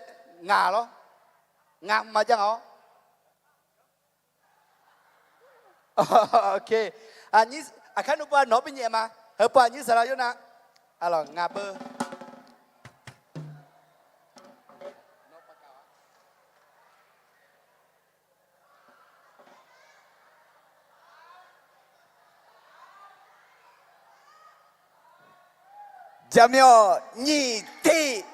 ngaq lawr. Ngaq hmq maqjav ngaq-awr. Ok. Aqnyir, aqkar nmr pov-a nawq-anr bi nyaef ma. Heu pov aqnyir saqlaq Yornav. Arlawq, ngaq beu. Jaqmyawf nyiq tiq.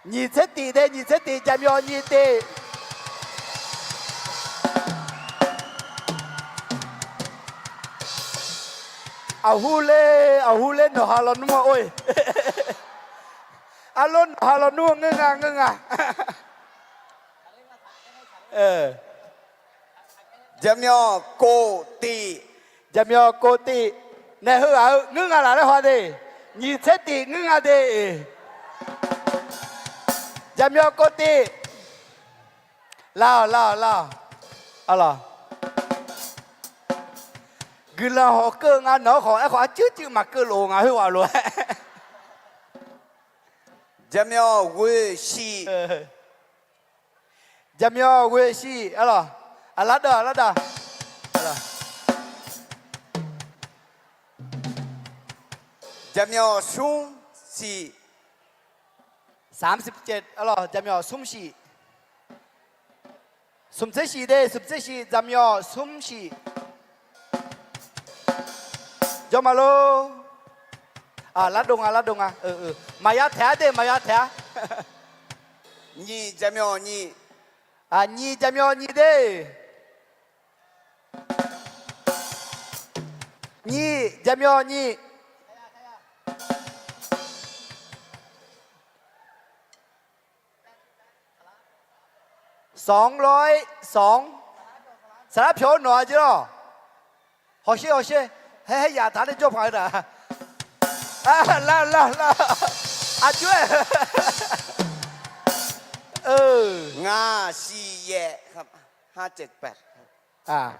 Nyiq tser tiq de, nyiq tser tiq, jaqmyawf nyiq tiq. Aqhur ler, aqhur ler, nawqha lawnmr-a or-e. Arlawr, nawqha lawnmr ngeur nga, ngeur nga. Jaqmyawf kof tiq. Jaqmyawf kof tiq. Naeq heughaq-eu ngeur nga laf laer haw de. Nyiq tser tiq ngeur nga de. Jaqmyawf kof tiq. Lar-awq, lar-awq, lar-awq. Arlawq. Guiqlanq hawq keuv nga nawq-anr khawf, aerkhawf arcuir cuiv maqkeuv lof-eu nga khoerghaq lof-aer. Jaqmyawf ghoeqshif. Jaqmyawf ghoeqshif, arlawq. Aqlar dawq, aqlar dawq. Jaqmyawf smr shif. Arlawq, jaqmyawf smr shif. Smq tser shif de, smq tser shif, jaqmyawf smr shif. Jawr ma lor. Lar dov nga, lar dov nga. Maqya taeq-ar de, maqya taeq-ar. Nyiq jaqmyawf nyiq. Nyiq jaqmyawf nyiq de. Nyiq jaqmyawf nyiq. Sanqlof-aer sanq. Saqlar pyawq-awr nawq-a jir lawq. Hawsher hawsher. Haer haer yaf taq nae jawr paq-eu da. Lar lar lar. Aqjox-aer. Ngaq siq yaef. Har caeq paeq. Haer,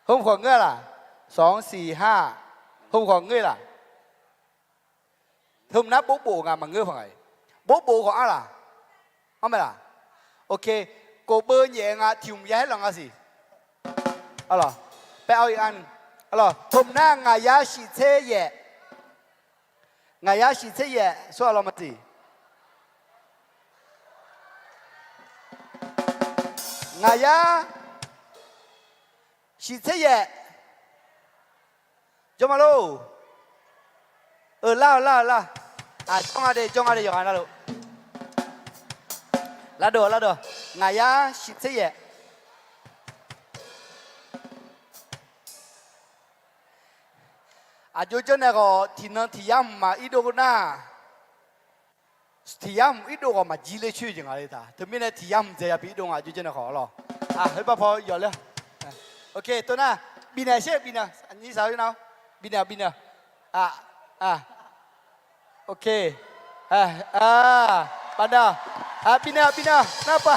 heu khawf ngeur-a laq? Sanq-anr siq har, heu khawf ngeur-e laq? Heu nar bofbof nga maqngeur paq nga-iq. Bofbof khawf-anr laq? Anr mae laq? Ok, kof beu nyaef nga tiq hmq ya haer lanq nga siq. Paer-awr ir-anr, heu nar ngaq yar shif tser yaef. Ngaq yar shif tser yaef sawr-a law maqsiq. Ngaq yar shif tser yaef. Jawr ma lor. Euq lar-eu lar-eu lar. Aq, jawr nga de, jawr nga de yawqghaq navluf. Lavdov lavdov. Ngaq yar shif tser yaef. Aqjox janrnaeq khawf tiqnan tiq yar hmq maq irdov nar, tiq yar hmq irdov khawf maqjir ler coer jeq nga le taq. Teumirnae tiq yar hmq dzae ya bi irdov nga aqjox janrnaeq khawf lawq. Aq, heu bar paw yawf ler. Ok, tov nar, bifnaeq sher bifnaeq, aqnyir saq-eu nar, bifnaeq bifnaeq. Ok, bifnaeq bifnaeq nar pa.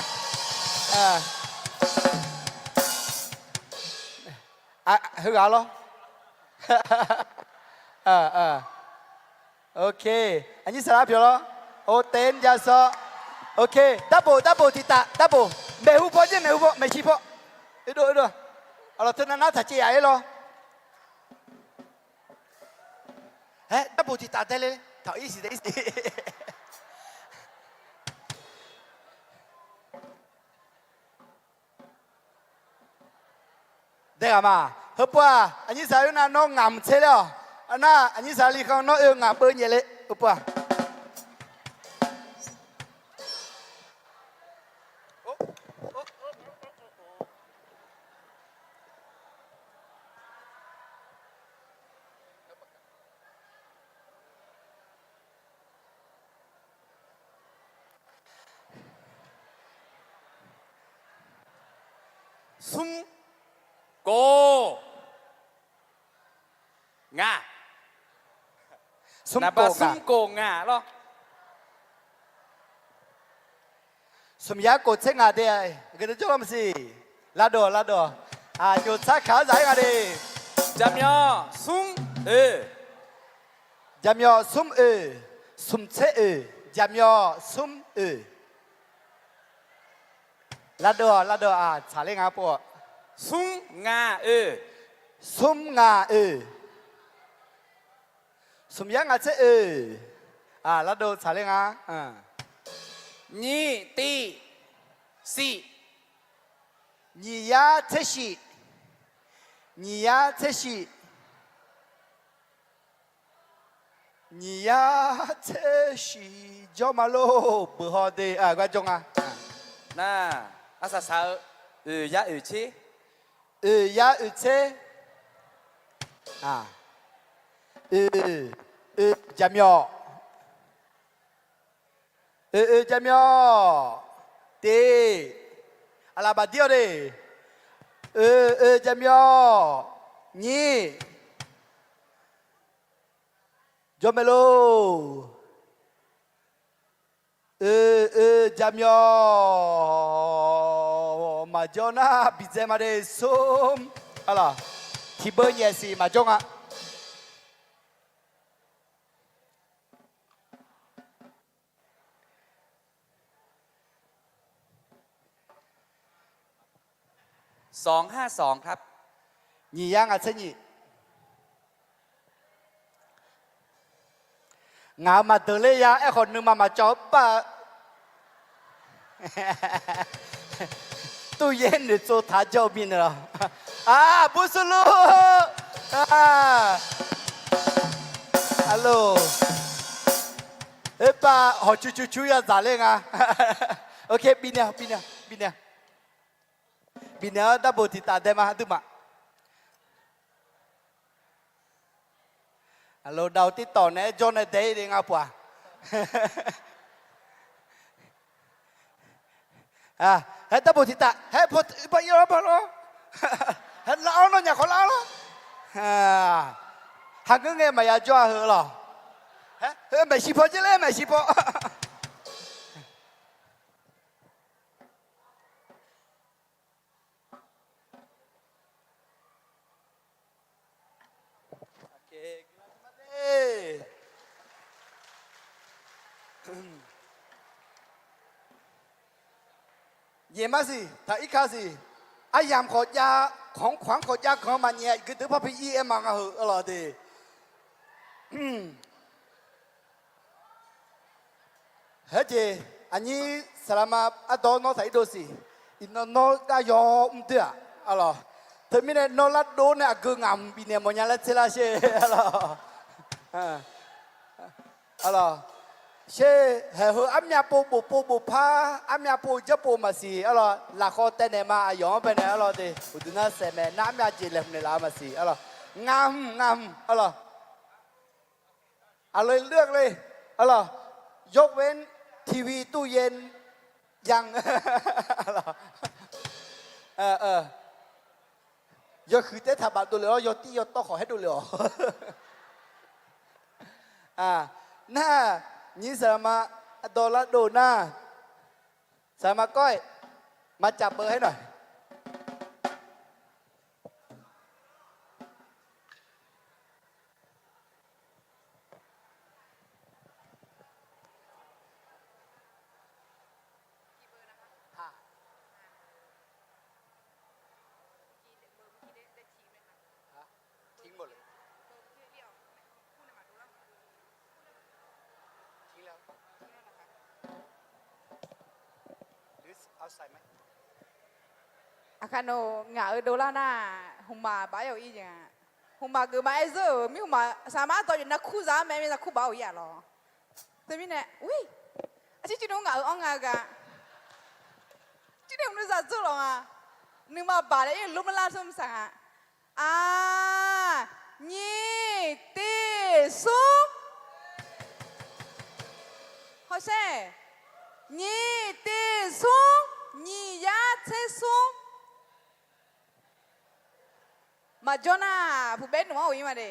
Heughaq lawr. Ok, aqnyir saqlar pyeuf lawr. Otev-anr ja sawr. Ok, darbof darbof tiq taf darbof. Maeqhu paw jir maeqhu paw maeqshi paw. Aqlawq teunav nar taqcaev yaf-ir lawr. Aer, darbof tiq taf dae le. Taq-ir siq dae-ir siq. Dae ghaq ma. Heupov-aq aqnyir saqlar nar nawr ngaq mq tser ler-awq. Nar aqnyir saqlar li khanr nawr oe ngaq beuv nyaef le. Heupov-aq Smr, kof, ngaq. Smr, naqba kof, smr ngaq. Kof ngaq lawr. Smq yar kof tser ngaq de, ghae deuq jawr lawr maqsiq. Lavdov lavdov. Aqjox tsarkaq-anr zaq-aer nga de. Jaqmyawf smr oeq. Jaqmyawf smr oeq. Smq tser oeq. Jaqmyawf smr oeq. Lavdov lavdov-aq tsaqler nga pov-awq. Smr ngaq oeq. Smr ngaq oeq. Smq yar ngaq tser oeq. Lavdov tsaqler nga. Nyiq tiv shif. Nyiq yar tser shif. Nyiq yar tser shif. Nyiq yar tser shif jawr ma lor. Beuq haw de gar jawr nga. Nar, arsaq saq-eu oeq yar oeq tser. Oeq yar oeq tser. Oeq, oeq jaqmyawf. Oeq, oeq jaqmyawf. Tiq, aqlaf baqdir-awr de. Oeq, oeq jaqmyawf. Nyir, jawr mae lor. Oeq, oeq jaqmyawf. Maqjawr nar bidzae ma de. Smr, aqlaf, tiq beu nyaef siq maqjawr nga. สองห้าสองครับ Nyiq yar ngaq tser nyiq. Ngaq-euq maqdeuq ler ya. Aerkhawf nuima maqcawv-eu par-eu. ตู้เย็น noeqtsov taq jawr-eu mirnae lawr. Aqbur surluf. Aqlor, oerpav hawqcu cu cu ya dzaq ler nga. Ok, bifnaeq bifnaeq bifnaeq. Bifnaeq-awr darbof tiq taf dae ma aqduimaf. Aqlor, dav-eu tirtawq naeq-aer jawr nae dae-ir de nga pov-aq. Haer darbof tiq taf haer paw ir-awr ba lawr. Haer lar-awr nawnyaf khawf lar-awr lawr. Haqngeur ngae maqya jawr-a heu lawq. Haer heu maeqshi paw jir laer maeqshi paw. Nyaef ma siq, taq irka siq. Aryamq khawf jav, khanq-anr khawf-anr khawf jav kanq-anr maqnyaef, gui deuq parpi ir aer ma nga heu, arlawq de. Haer jeq, aqnyir saqlaqma ardawr nawr taq irdov siq. Iqnan nawr gar yaw mr doer-aq, arlawq. Teumirnae nawr lardov nae aqgeu ngaq mq bifnaeq mawfnya laer tser lar sher, arlawq. Arlawq. Sher, haeq heu armyav pov bof pov bof par, armyav pov janr pov maqsiq, arlawq. Lafkhawf taev naeq ma, aqyawf-anr bae naeq, arlawq de. Uqduq nar saeq maeq nar armyav jeq laeqhmq naeqlaf-eu maqsiq, arlawq. Ngaq hmq, ngaq hmq, arlawq. Aqlawq-iq ler-eu, arlawq. ยกเว้น ทีวี ตู้เย็น ยัง Yawhuiq taef taq baf dovlef-awr, yawtir yawtawv khawf haer dovlef-awq. Nar, nyiq saqlaqma ardawr lardov nar, saqlaqma kawr-aer maqcaf beuv haer nar. Aqkaq nawq ngaq-eu dovlar nar, hmqmaq baf-aer-euq ir jeq nga. Hmqmaq geuf ma aer zeur-euq mir hmqmaq saqlaqma ardawr jeq narkur za-ar mae, mir narkur baf-awr ir-aq lawq. Teumirnae, ui, aqcir cuiv nuir ngaq-euq anr nga-eu gaq. Cuiv nuir mqnuiv zaq dzeur lawq nga. Nuima baq laer ir lmr lar smr saq nga. Aq, nyiq tiq smr. Hawsher, nyiq tiq smr, nyiq yar tser smr. Maqjawr nar, puqbaer nmq-anr ghoe-ir ma de.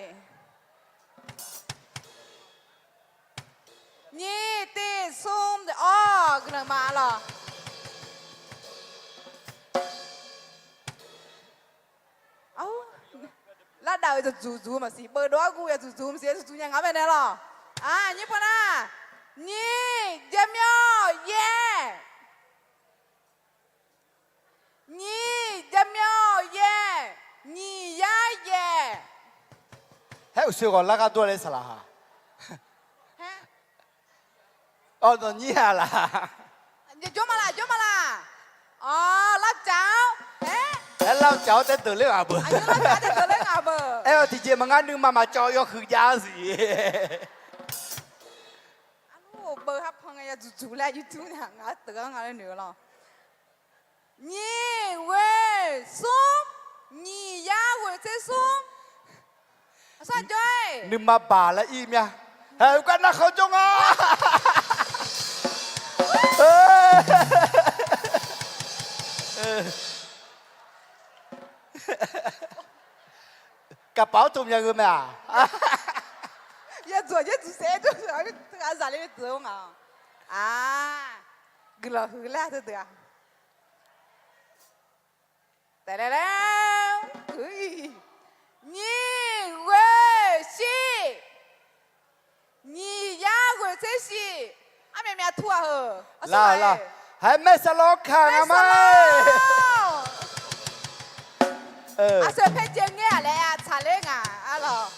Nyiq tiq smr, awr, guiqlanq ma lawq. Lardaq-euq yawdzuq dzuq maqsiq, beuf dov-aer guv yawdzuq dzuq maqsiq, yawdzuq dzuq nya ngaq-anr bae nae lawq. Aq, nyiq pov nar, nyiq, jaqmyawr yaer. Nyiq, jaqmyawr yaer, nyiq yar yaer. Haer uqshoe ghawq lar gar dur-a laer saqlaq ha. Awr, nawnyir-a laq. Jawr ma laq, jawr ma laq. Awr, lavcaf-awr, aer, lavcaf-awr taedeuq ler ngaq beuq. Lavcaf-awr taedeuq ler ngaq beuq. Aer-awr tiqjeq maqngar nuima maqcawv yawhuiq jav-a siq. Arlawr, beuv har pan ngae yawdzuq dzuq laer yawdzuq nya ngaq-anr teuq-anr nga laer noeq-eu lawr. Nyiq ghoeq smr, nyiq yar ghoeq tser smr. Aqsar jawr-aer nuima baq laer ir mya. Haeq, uqgar narkhan jawr nga. Kaqpaf-awr tov mya gheu mae-aq. Yawdzuq-aq, yawdzuq saef-aer dur-aq, aqzaq le dzuq-eu nga. Aq, guiqlanq huiq laer teu deuq-aq. Taef laer laer, nyiq ghoeq shir, nyiq yar ghoeq tser shir. Armyav myav tur-aq heu. Lar lar. Haer maer saqlawr kaq nga ma. Aqshoeq paer jae ngaer-aq laer-a tsaqler ngaq arlawq.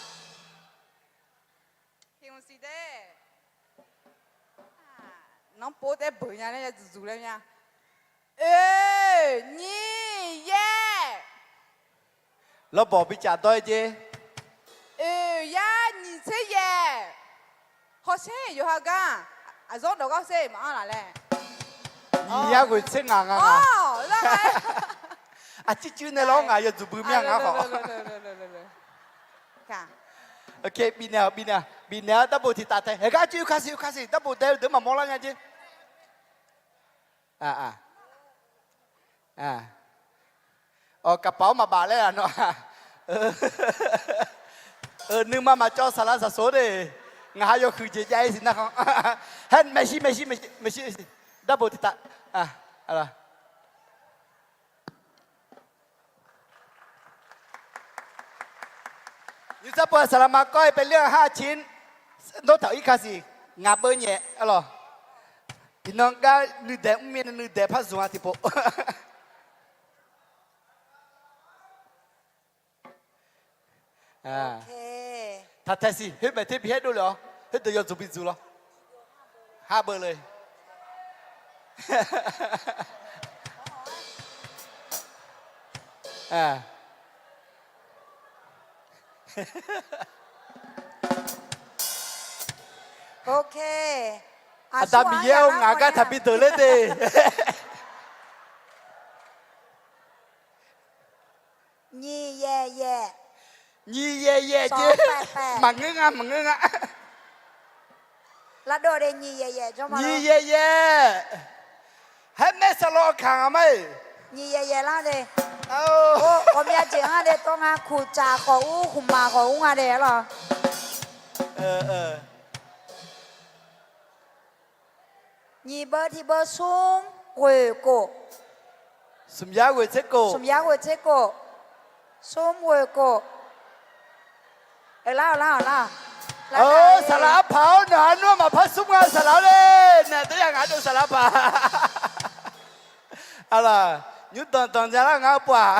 Nanrpov taer beuq nya laer yadzuq dzuq laer mya. Oeq nyiq yaer. Lawrbawq bicaf dawr-aer jer. Oeq yar nyiq tser yaer. Hawsher yawqha gar, aqzawr dawq gar hawsher maqanr laf laer. Nyiq yar ghoeq tser ngaq nga nga. Aqcir cuiv nae lawr ngaq yawdzuq bui mya ngar khawf. Bifnaeq-awq, bifnaeq-awq, bifnaeq-awq, darbof tiq taf tae. Haeq gar cuiv ka siq, ka siq, darbof dae-eu deuq maqmawr lar nya jer. Awq, kaqpaf-awr maqbaf laer-aq nawr-aq. Nuima maqcawv saqlaq saqsoq de. Ngaq ha yawhuiq jeq jav-ir siq nar khanq. Haer maeqshi maeqshi maeqshi, darbof tiq taf. Nymrdzar pov-aq saqlaqma kawr-aer paeler-anr har ciq. Nawr taq-euq ir ka siq. Ngaq beuv nyaef arlawq. Iqnan gar nuidaeq mr mirnae nuidaeq par zmq-a tiqpov. Taq tae siq, khoer maeq ter bi haer dov le-awr, khoerdeuq yawdzuq bi dzuq lawr. Har beu le. Aqda Miqyaer-or, ngaq gar taqbi deuq ler de. Nyiq yaeq yaeq. Nyiq yaeq yaeq jeq. Maqngeur nga, maqngeur nga. Nyiq yaeq yaeq. Haer maer saqlawv kaq nga ma-iq. Nyiq yaeq yaeq lar de. Ghawqmya jeq nga de, tawv nga, kuqcaf khawf ur, khmqmaq khawf ur nga de arlawq. Nyiq beu tiq beu smr ghoeq kof. Smq yar ghoeq tser kof. Smq yar ghoeq tser kof. Smr ghoeq kof. Euq lar, euq lar, euq lar. Saqlaq arpaq-awr, nawq-anr nmr maqpar smr nga saqlaq-awr le. Naeq teuryaq ngaq-anr dov saqlaq arpaq. Arlawq, nymr danqdanq nya lar ngar-eu pov-aq.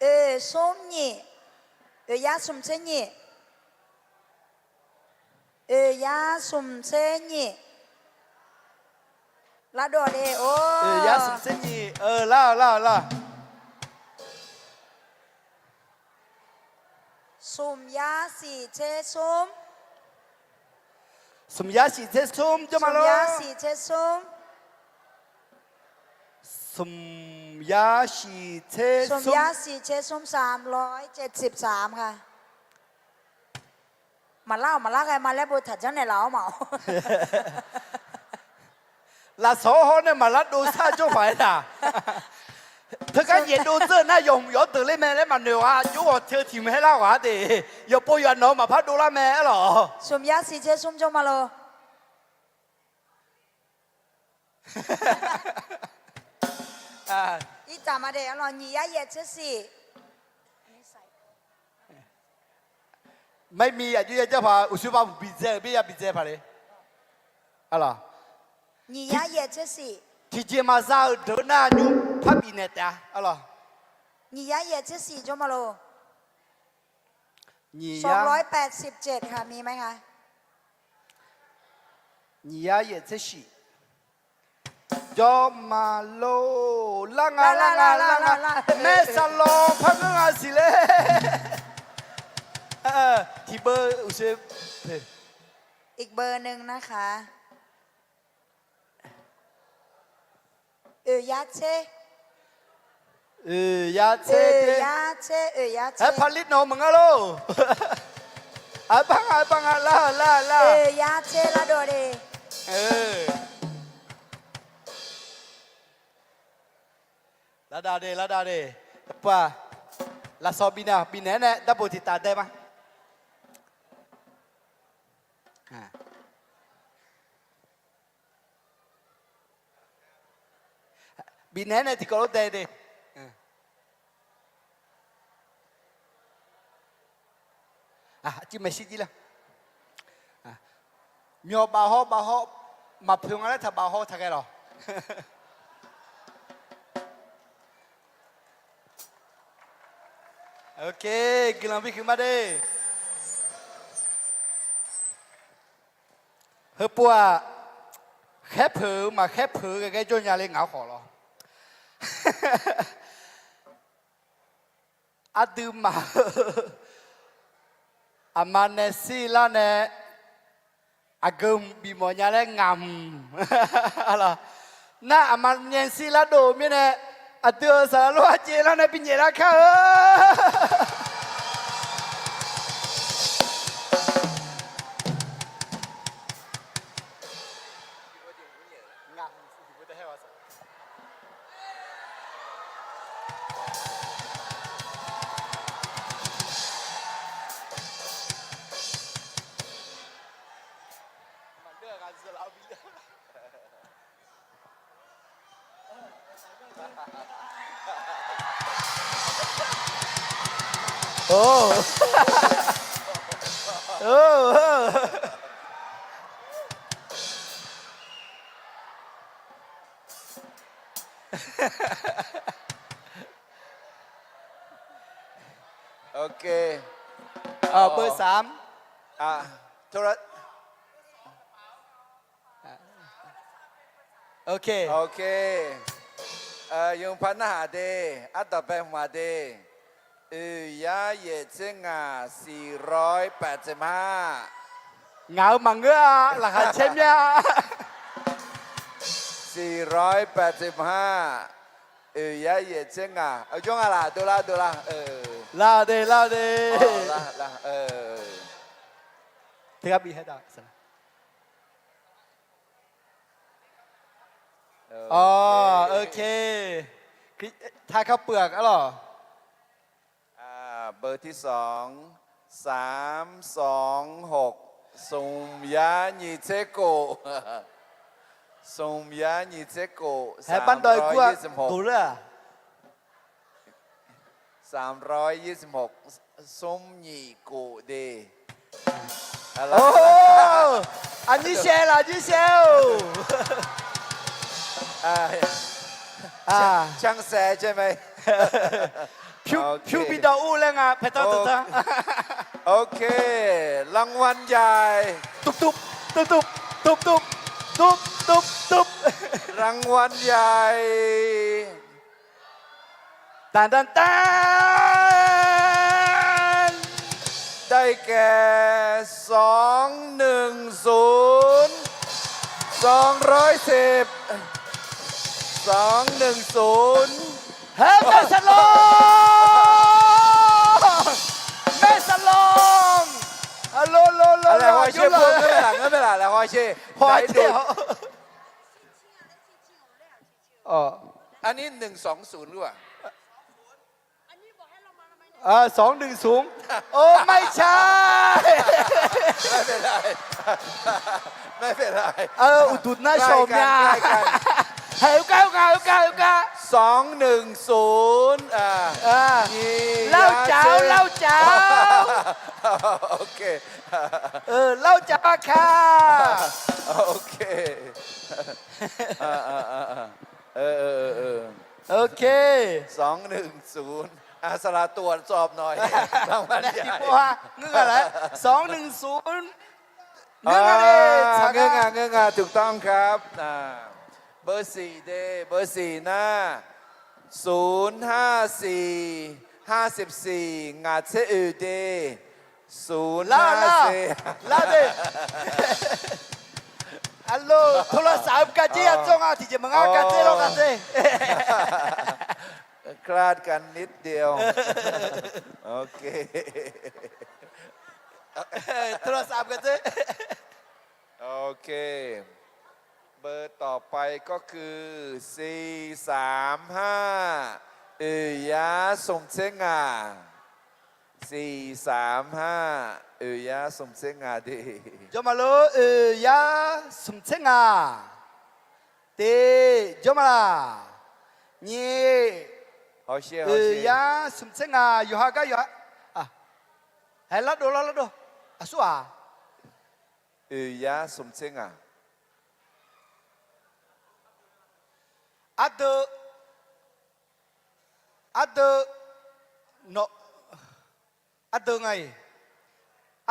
Oeq smr nyiq. Oeq yar smq tser nyiq. Oeq yar smq tser nyiq. Lar dov-awq le-or. Oeq yar smq tser nyiq. Lar-awq, lar-awq, lar-awq. Smq yar siq tser smr. Smq yar siq tser smr jawr ma lor. Smq yar siq tser smr. Smq yar siq tser smr. Smq yar siq tser smr สามร้อยเจ็ดสิบสาม ค่ะ. Maqlar-awq, maqlar ghae ma laer bo taq janrnaeq laf-awr ma-awq. Lafsawq-awr hawr nae maqlar dov sar jawr paq-aer taq. Teugar yaeq dov dzeur nar yawq hmq yawq-anr deuq ler mae laer maqnoeq-a. Jov ghawq teu tiq mq haer lar ghaq-a de. Yawqpov yawqha nawq-eu maqpar dovlar mae aerlawq. Smq yar siq tser smr jawr ma lor. Ircaf ma de arlawq, nyiq yar yaeq tser siq. Maqmir aqjox ya jar paq uqshoe bav bidzae-euq byaer ya bidzae paq le. Arlawq, nyiq yar yaeq tser siq. Tiqjeq maqza-euq deuq nar nymr par bifnaeq taef-a arlawq. Nyiq yar yaeq tser siq jawr ma lor. Nyiq yar, สองร้อยแปดสิบเจ็ด ค่ะ มีไหมคะ? Nyiq yar yaeq tser siq. Jawr ma lor. Lar nga, lar nga, lar nga. Maer saqlawv par ngeur nga siq le. Tiq beu uqshoe. อีกเบอร์หนึ่งนะคะ Oeq yar tser. Oeq yar tser. Oeq yar tser, oeq yar tser. Aer, paqli nawq-eu maqngeur lor. Aer, bar nga, aer, bar nga, lar, lar, lar. Oeq yar tser lar dov de. Lar dav de, lar dav de. Paq, lafsawq bifnaeq, bifnaeq-aer nae darbof tiq taf dae ma. Bifnaeq-aer nae tiqkawv lof dae de. Aqcuiv maeqshi jir lar. Myawq baf haw baf haw, maqpoeq nga laer taq baf haw taq ghae lawq. Ok, guiqlanq bi huiq ma de. Heupov-aq, khaer peuq-eu maqkhaer peuq-eu ghae ghae jawr nya le ngaq-anr khawf lawr. Aqduimaf-eu aqma nae shirlar nae aqgeu bifmawf nya laer ngaq hmq. Nar aqma nae shirlar dov-eu mirnae, aqdui-euq saqlaq lof-aer jeq lar nae binyaef lar kar-eu. Ok. เอ่อ เบอร์สาม อ่ะ โทร โอเค โอเค เอ่อ yawqpar narhaq de, ardawq bae hmq-aq de. Oeq yar yaeq tser ngaq, สี่แปดสิบห้า Ngaq-euq maqngeur-a, laqkhaq caer mya. สี่แปดสิบห้า Oeq yar yaeq tser ngaq. Jawr nga laq, dovlar dovlar. Lar de, lar de. Teugar bif haer da. Awq, ok. Taq kar peuq-aq arlawq. เบอร์ที่สอง สามสองหก smq yar nyiq tser kof. Smq yar nyiq tser kof. Haeq, สามร้อยยี่สิบหก smr nyiq kof de. Aqnyir shaev laf, aqnyir shaev-or. Cansaef jae mae. Pyur bi dawv ur laer nga, paeqtawv teuq tanr. Ok, รางวัลใหญ่ Tuptup, tuptup, tuptup, tuptup, tup. รางวัลใหญ่ Tanqtanqtanq. ได้แก่ สองหนึ่งศูนย์ สองร้อยสิบ สองหนึ่งศูนย์ Haer, maeqsaqlawq, maeqsaqlawq. Alo, lo, lo, lo, อันนี้หนึ่งสองศูนย์หรือเปล่า สองหนึ่งศูนย์ โอ้ ไม่ใช่ ไม่เป็นไร ไม่เป็นไร Uqduq nar shawq mya. Haeq, สองหนึ่งศูนย์ อ่า Lavjaq-awr, lavjaq-awr. Ok. Lavjaq-a ka. Ok. สองหนึ่งศูนย์ อ่ะ สละตรวจสอบหน่อย รางวัลใหญ่ สองหนึ่งศูนย์ ငိုက်ငါ ငိုက်ငါ ถูกต้องครับ อ่า เบอร์สี่เด้ เบอร์สี่นะ ศูนย์ห้าสี่ ห้าสิบสี่ ngaq tser oeq de. ศูนย์ห้าสี่ Lar de. Alo, โทรศัพท์ gardzer ya dzawr nga tiqjeq maqngar, gardzer lawr, gardzer. คลาดกันนิดเดียว โอเค โทรศัพท์ gardzer. โอเค เบอร์ต่อไปก็คือ สี่สามห้า oeq yar smq tser ngaq. สี่สามห้า oeq yar smq tser ngaq de. Jawrma lor, oeq yar smq tser ngaq de, jawrma laq. Nyiq, oeq yar smq tser ngaq, yawqha gar yawqha. Haeq, lardov lar, lardov. Aqsur-aq, oeq yar smq tser ngaq. Ardeuv, ardeuv, nawq, ardeuv nga-iq,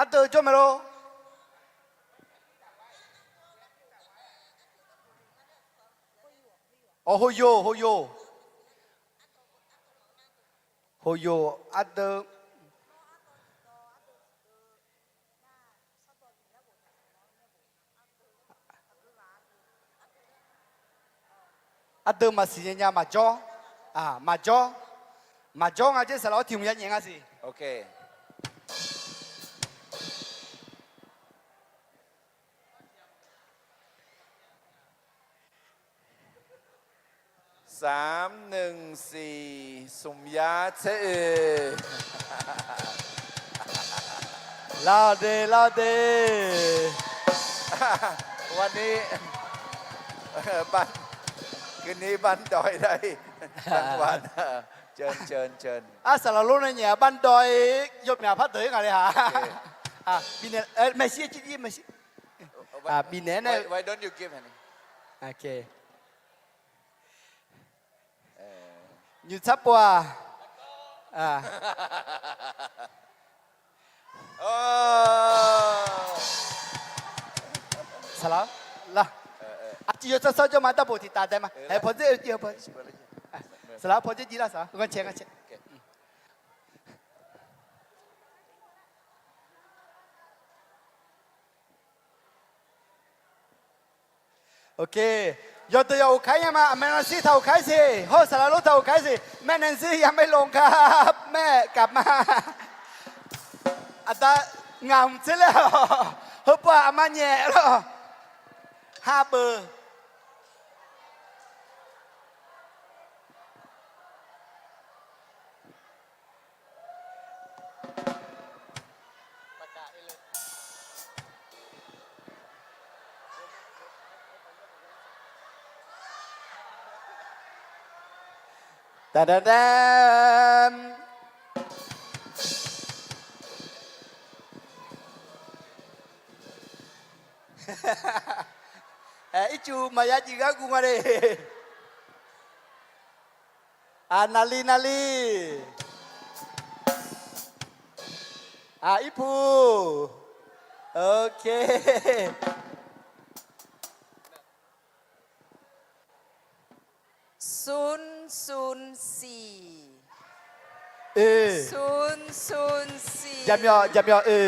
ardeuv jawr mae lor. Awq, hoyov, hoyov, hoyov, ardeuv. Ardeuv maqsiq nya nya maqjawr. Maqjawr, maqjawr nga jer saqlaq-awr tiq hmq ya nyaef nga siq. สามหนึ่งสี่ smq yar tser oeq. Lar de, lar de. วันนี้ คืนนี้บ้านดอยได้รางวัล เชิญ เชิญ เชิญ Arsaqlaq lor nae nyaef-a บ้านดอย yawmyaq par deuq-ir ngaq le ha. Bifnaeq, maeqshi jir jir maeqshi. Bifnaeq nae. Why don't you give him? Nymq tsar pov-aq. Saqlaq lar. Aqciq yawtsawr tsawr jawr ma darbof tiq taf dae ma. Aer pawdzer oe jiv-eu paw. Saqlaq pawdzer jiv lar saqlaq ghanrcae ghanrcae. Ok. Yawqdeuq yawq uqkar-ir nya ma. Aqmaeq lanqsir taq uqkar-ir siq. Hawr saqlaq lor taq uqkar-ir siq. Maer naeq zir yamar loq-a mae gaqma. Aqda ngaq mq tser laer-awq. Heupov-aq aqma nyaef lawr. Ha beuq. Taqdaq da. Aer, ircuf maqya jif gar guv nga le. Aq, naqli naqli. Aq, irpuq. Ok. ศูนย์ศูนย์สี่ Oe. ศูนย์ศูนย์สี่ Jaqmyawf jaqmyawf oe.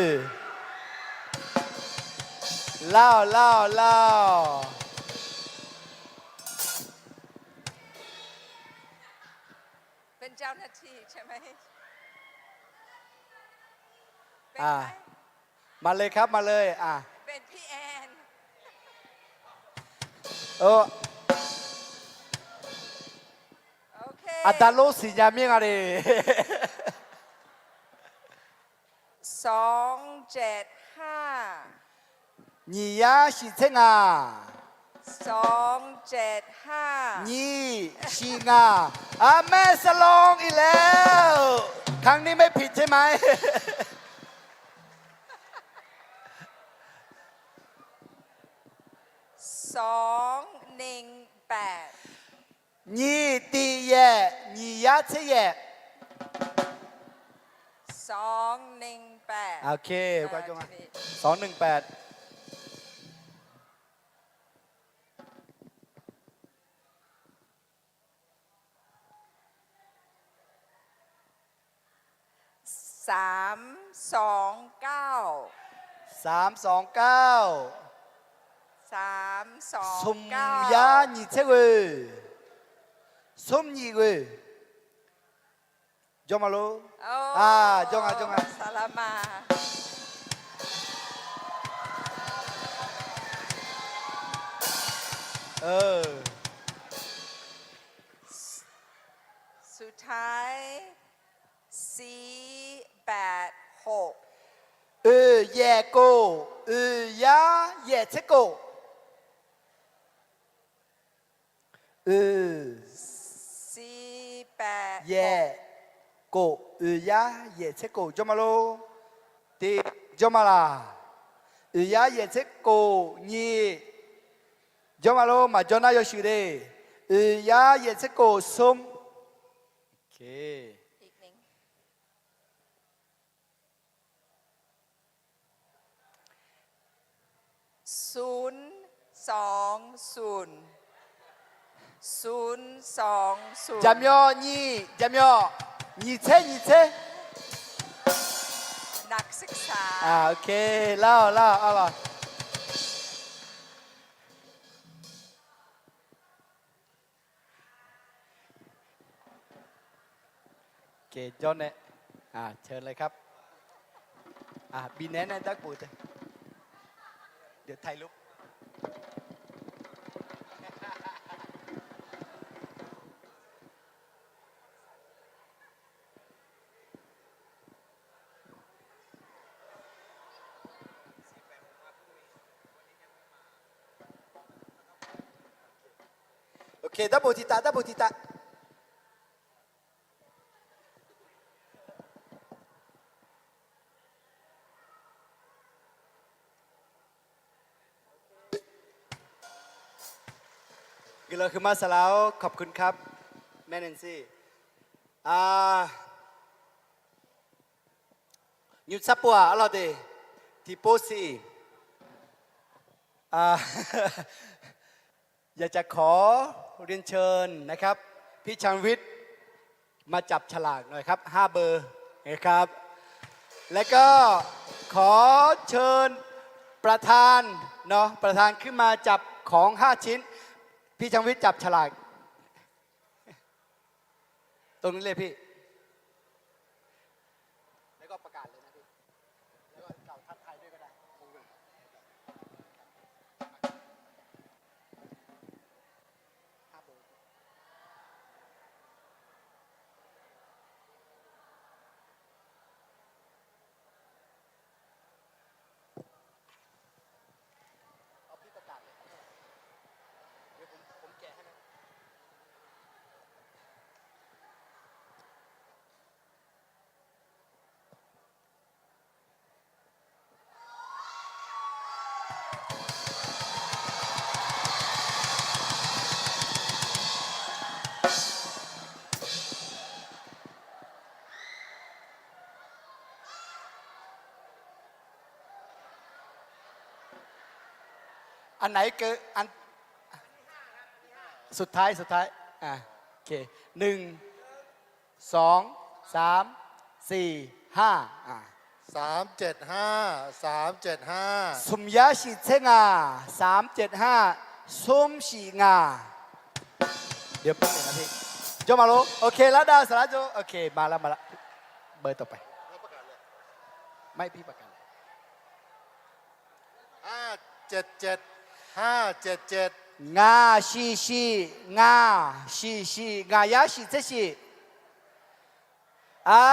Lar-awq lar-awq lar-awq. เป็นเจ้าหน้าที่ใช่ไหม เป็นใคร มาเลยครับ มาเลย อ่ะ เป็นพี่แอน เออ โอเค Aqda lor siqnya mir nga le. สองเจ็ดห้า Nyiq yar shif tser ngaq. สองเจ็ดห้า Nyiq shif ngaq. Aqmaer salon iqlaer-eu. Kangni maer piq tser ma-aer. สองหนึ่งแปด Nyiq tiq yaef, nyiq yar tser yaef. สองหนึ่งแปด Ok, สองหนึ่งแปด สามสองเก้า สามสองเก้า Smq yar nyiq tser ghoe. Smr nyiq ghoe. Jawr ma lor. Jawr nga, jawr nga. สุดท้าย สี่แปดหก Oeq yaef kof, oeq yar yaef tser kof. Oe. สี่แปดหก Yaef kof, oeq yar yaef tser kof jawr ma lor. Tiq jawr ma laq. Oeq yar yaef tser kof nyiq. Jawr ma lor, maqjawr nar yawshuif de. Oeq yar yaef tser kof smr. อีกหนึ่ง ศูนย์สองศูนย์ ศูนย์สองศูนย์ Jaqmyawf nyiq, jaqmyawf nyiq tser, nyiq tser. นักศึกษา Ok, lar-awq, lar-awq, arlawq. Ok, jawr nae. เชิญเลยครับ Bifnaeq nae darbof tae. เดี๋ยวถ่ายรูป Ok, darbof tiq taf, darbof tiq taf. Guiqlanq huiqma saqlaq-or, ขอบคุณครับ แม่แนนซี่ อ่า nymrsar pov-aq arlawr de, tiqpov siq. อ่า อยากจะขอเรียนเชิญนะครับ พี่ชังวิทย์ มาจับฉลากหน่อยครับ ห้าเบอร์นะครับ แล้วก็ขอเชิญประธานเนาะ ประธานขึ้นมาจับของห้าชิ้น พี่ชังวิทย์จับฉลาก ตรงนี้เลยพี่ แล้วก็ประกาศเลยนะพี่ แล้วก็กล่าวทักทายด้วยก็ได้ ห้าเบอร์ เอาพี่ประกาศเลยครับ เดี๋ยวผม ผมแกะให้นะ อันไหนเกิน อัน สุดท้าย สุดท้าย อ่ะ โอเค หนึ่ง สอง สาม สี่ ห้า อ่ะ สามเจ็ดห้า สามเจ็ดห้า สมยาชิเชงา สามเจ็ดห้า สมชิงา เดี๋ยวแป๊บนึงนะพี่ โจมาโล โอเค แล้วดาวสาระโจ โอเค มาแล้ว มาแล้ว เบอร์ต่อไป ไม่ พี่ประกาศ ห้าเจ็ดเจ็ด ห้าเจ็ดเจ็ด งา shiq shiq งา shiq shiq งา yar shiq tser shiq อ่า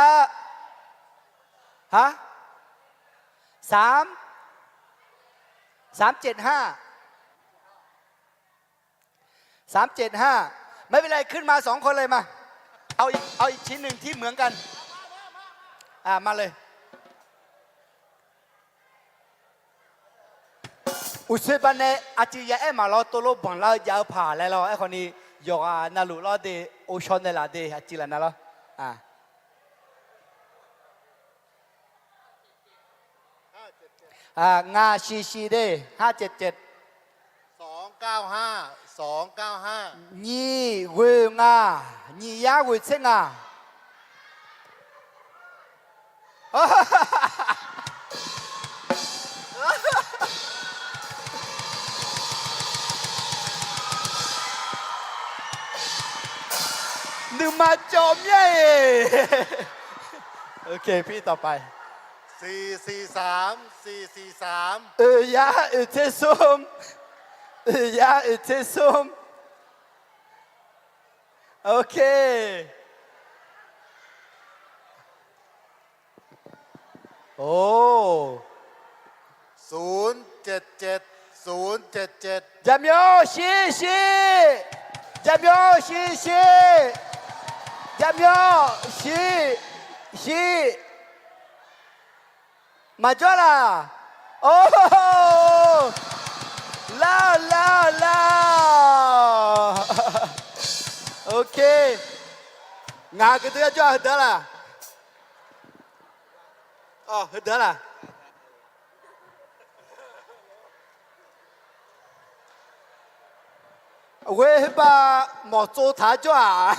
ฮะ สาม สามเจ็ดห้า สามเจ็ดห้า ไม่เป็นไร ขึ้นมาสองคนเลยมา เอาอีก เอาอีกชิ้นหนึ่งที่เหมือนกัน อ่า มาเลย uqshoe baqnae aqcuiv ya aer maqlawr tov lor banq lar-eu jav-eu paq laer lawr. Aerkhawf ni yawqghaq navluf lawr de, ovshaw naeqlaf de aqcuiv laf nav lawr. อ่า งา shiq shiq de ห้าเจ็ดเจ็ด สองเก้าห้า สองเก้าห้า nyiq ghoeq ngaq, nyiq yar ghoeq tser ngaq. Nuima cawv myav-iq. โอเค พี่ต่อไป สี่สี่สาม สี่สี่สาม oeq yar oeq tser smr, oeq yar oeq tser smr. โอเค โอ้ ศูนย์เจ็ดเจ็ด ศูนย์เจ็ดเจ็ด jaqmyawr shiq shiq, jaqmyawr shiq shiq, jaqmyawr shiq shiq. Maqjawr laq? Or, lar lar lar. Ok. Ngaq-euq deuq yar jawr-aq heudeuq laq? Heudeuq laq? Ghoe heubaq mawf tsov taq-ar jawr-aq.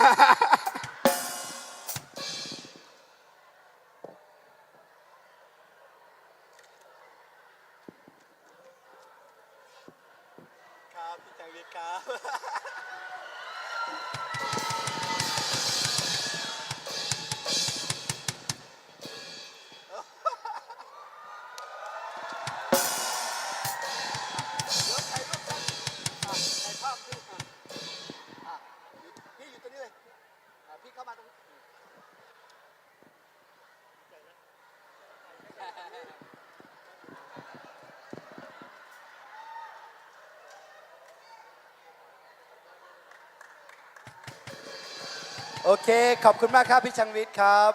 Ok, ขอบคุณมากครับ พี่ชังวิทย์ครับ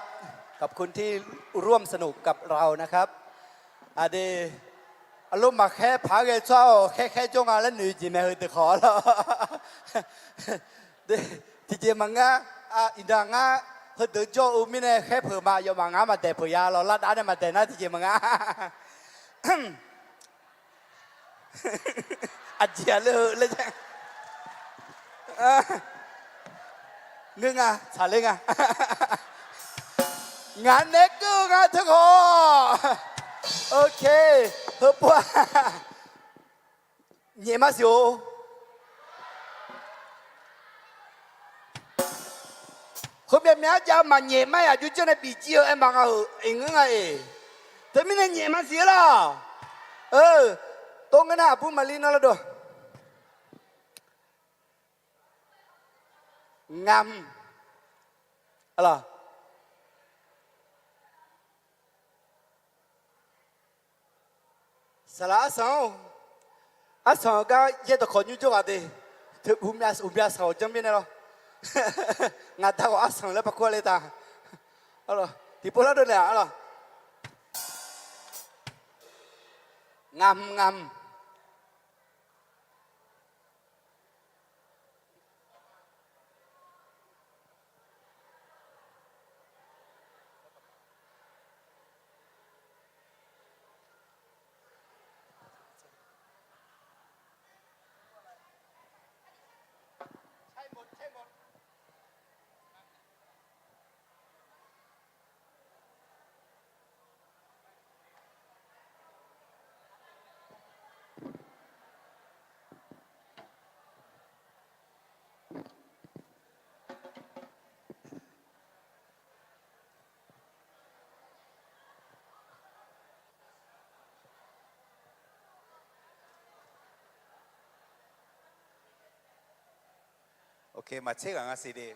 ขอบคุณที่ร่วมสนุกกับเรานะครับ Aqdui, arlov maqkhaer paq-aer ghae tsawrhaq-awq, khaerkhaer jawr nga laer noeq jeq mae heudeuq khawf lawr. Tiqjeq maqngeur, iqdaq ngar, Heudeuq jawr-eu mirnae khaer peuq ma, yawmaf ngar maqdaeq peuq ya lawq, lardav nae maqdaeq nar tiqjeq maqnga. Aqjeq-aq ler-eu laer ja. Ngeur nga, tsaqler nga. Ngaq nae keuv-eu nga teu khawf. Ok, heupov-a. Nyaef maqsiq-or. Heumyav myav jav maqnyaef mar-aq, aqjox janr nae bifjir-eu aer ma nga-euq iqngeur nga-eq. Teumirnae nyaef maqsiq-eu lawq. Eu, tov ngeur nar aqbur maqli nawr lardov. Ngamq. Alaq. Saqlaq arsanq-or, arsanq-eu gar yaerdawq khawf nymr jawr ghaq de. Teu uqmya sanq-awq janr mirnae lawr. Ngaq da khawf arsanq laer par kur-a le ta. Tiqpov lardov naeq-aq lawq. Ngamq ngamq. Ok, maqtser ghaq nga siq de.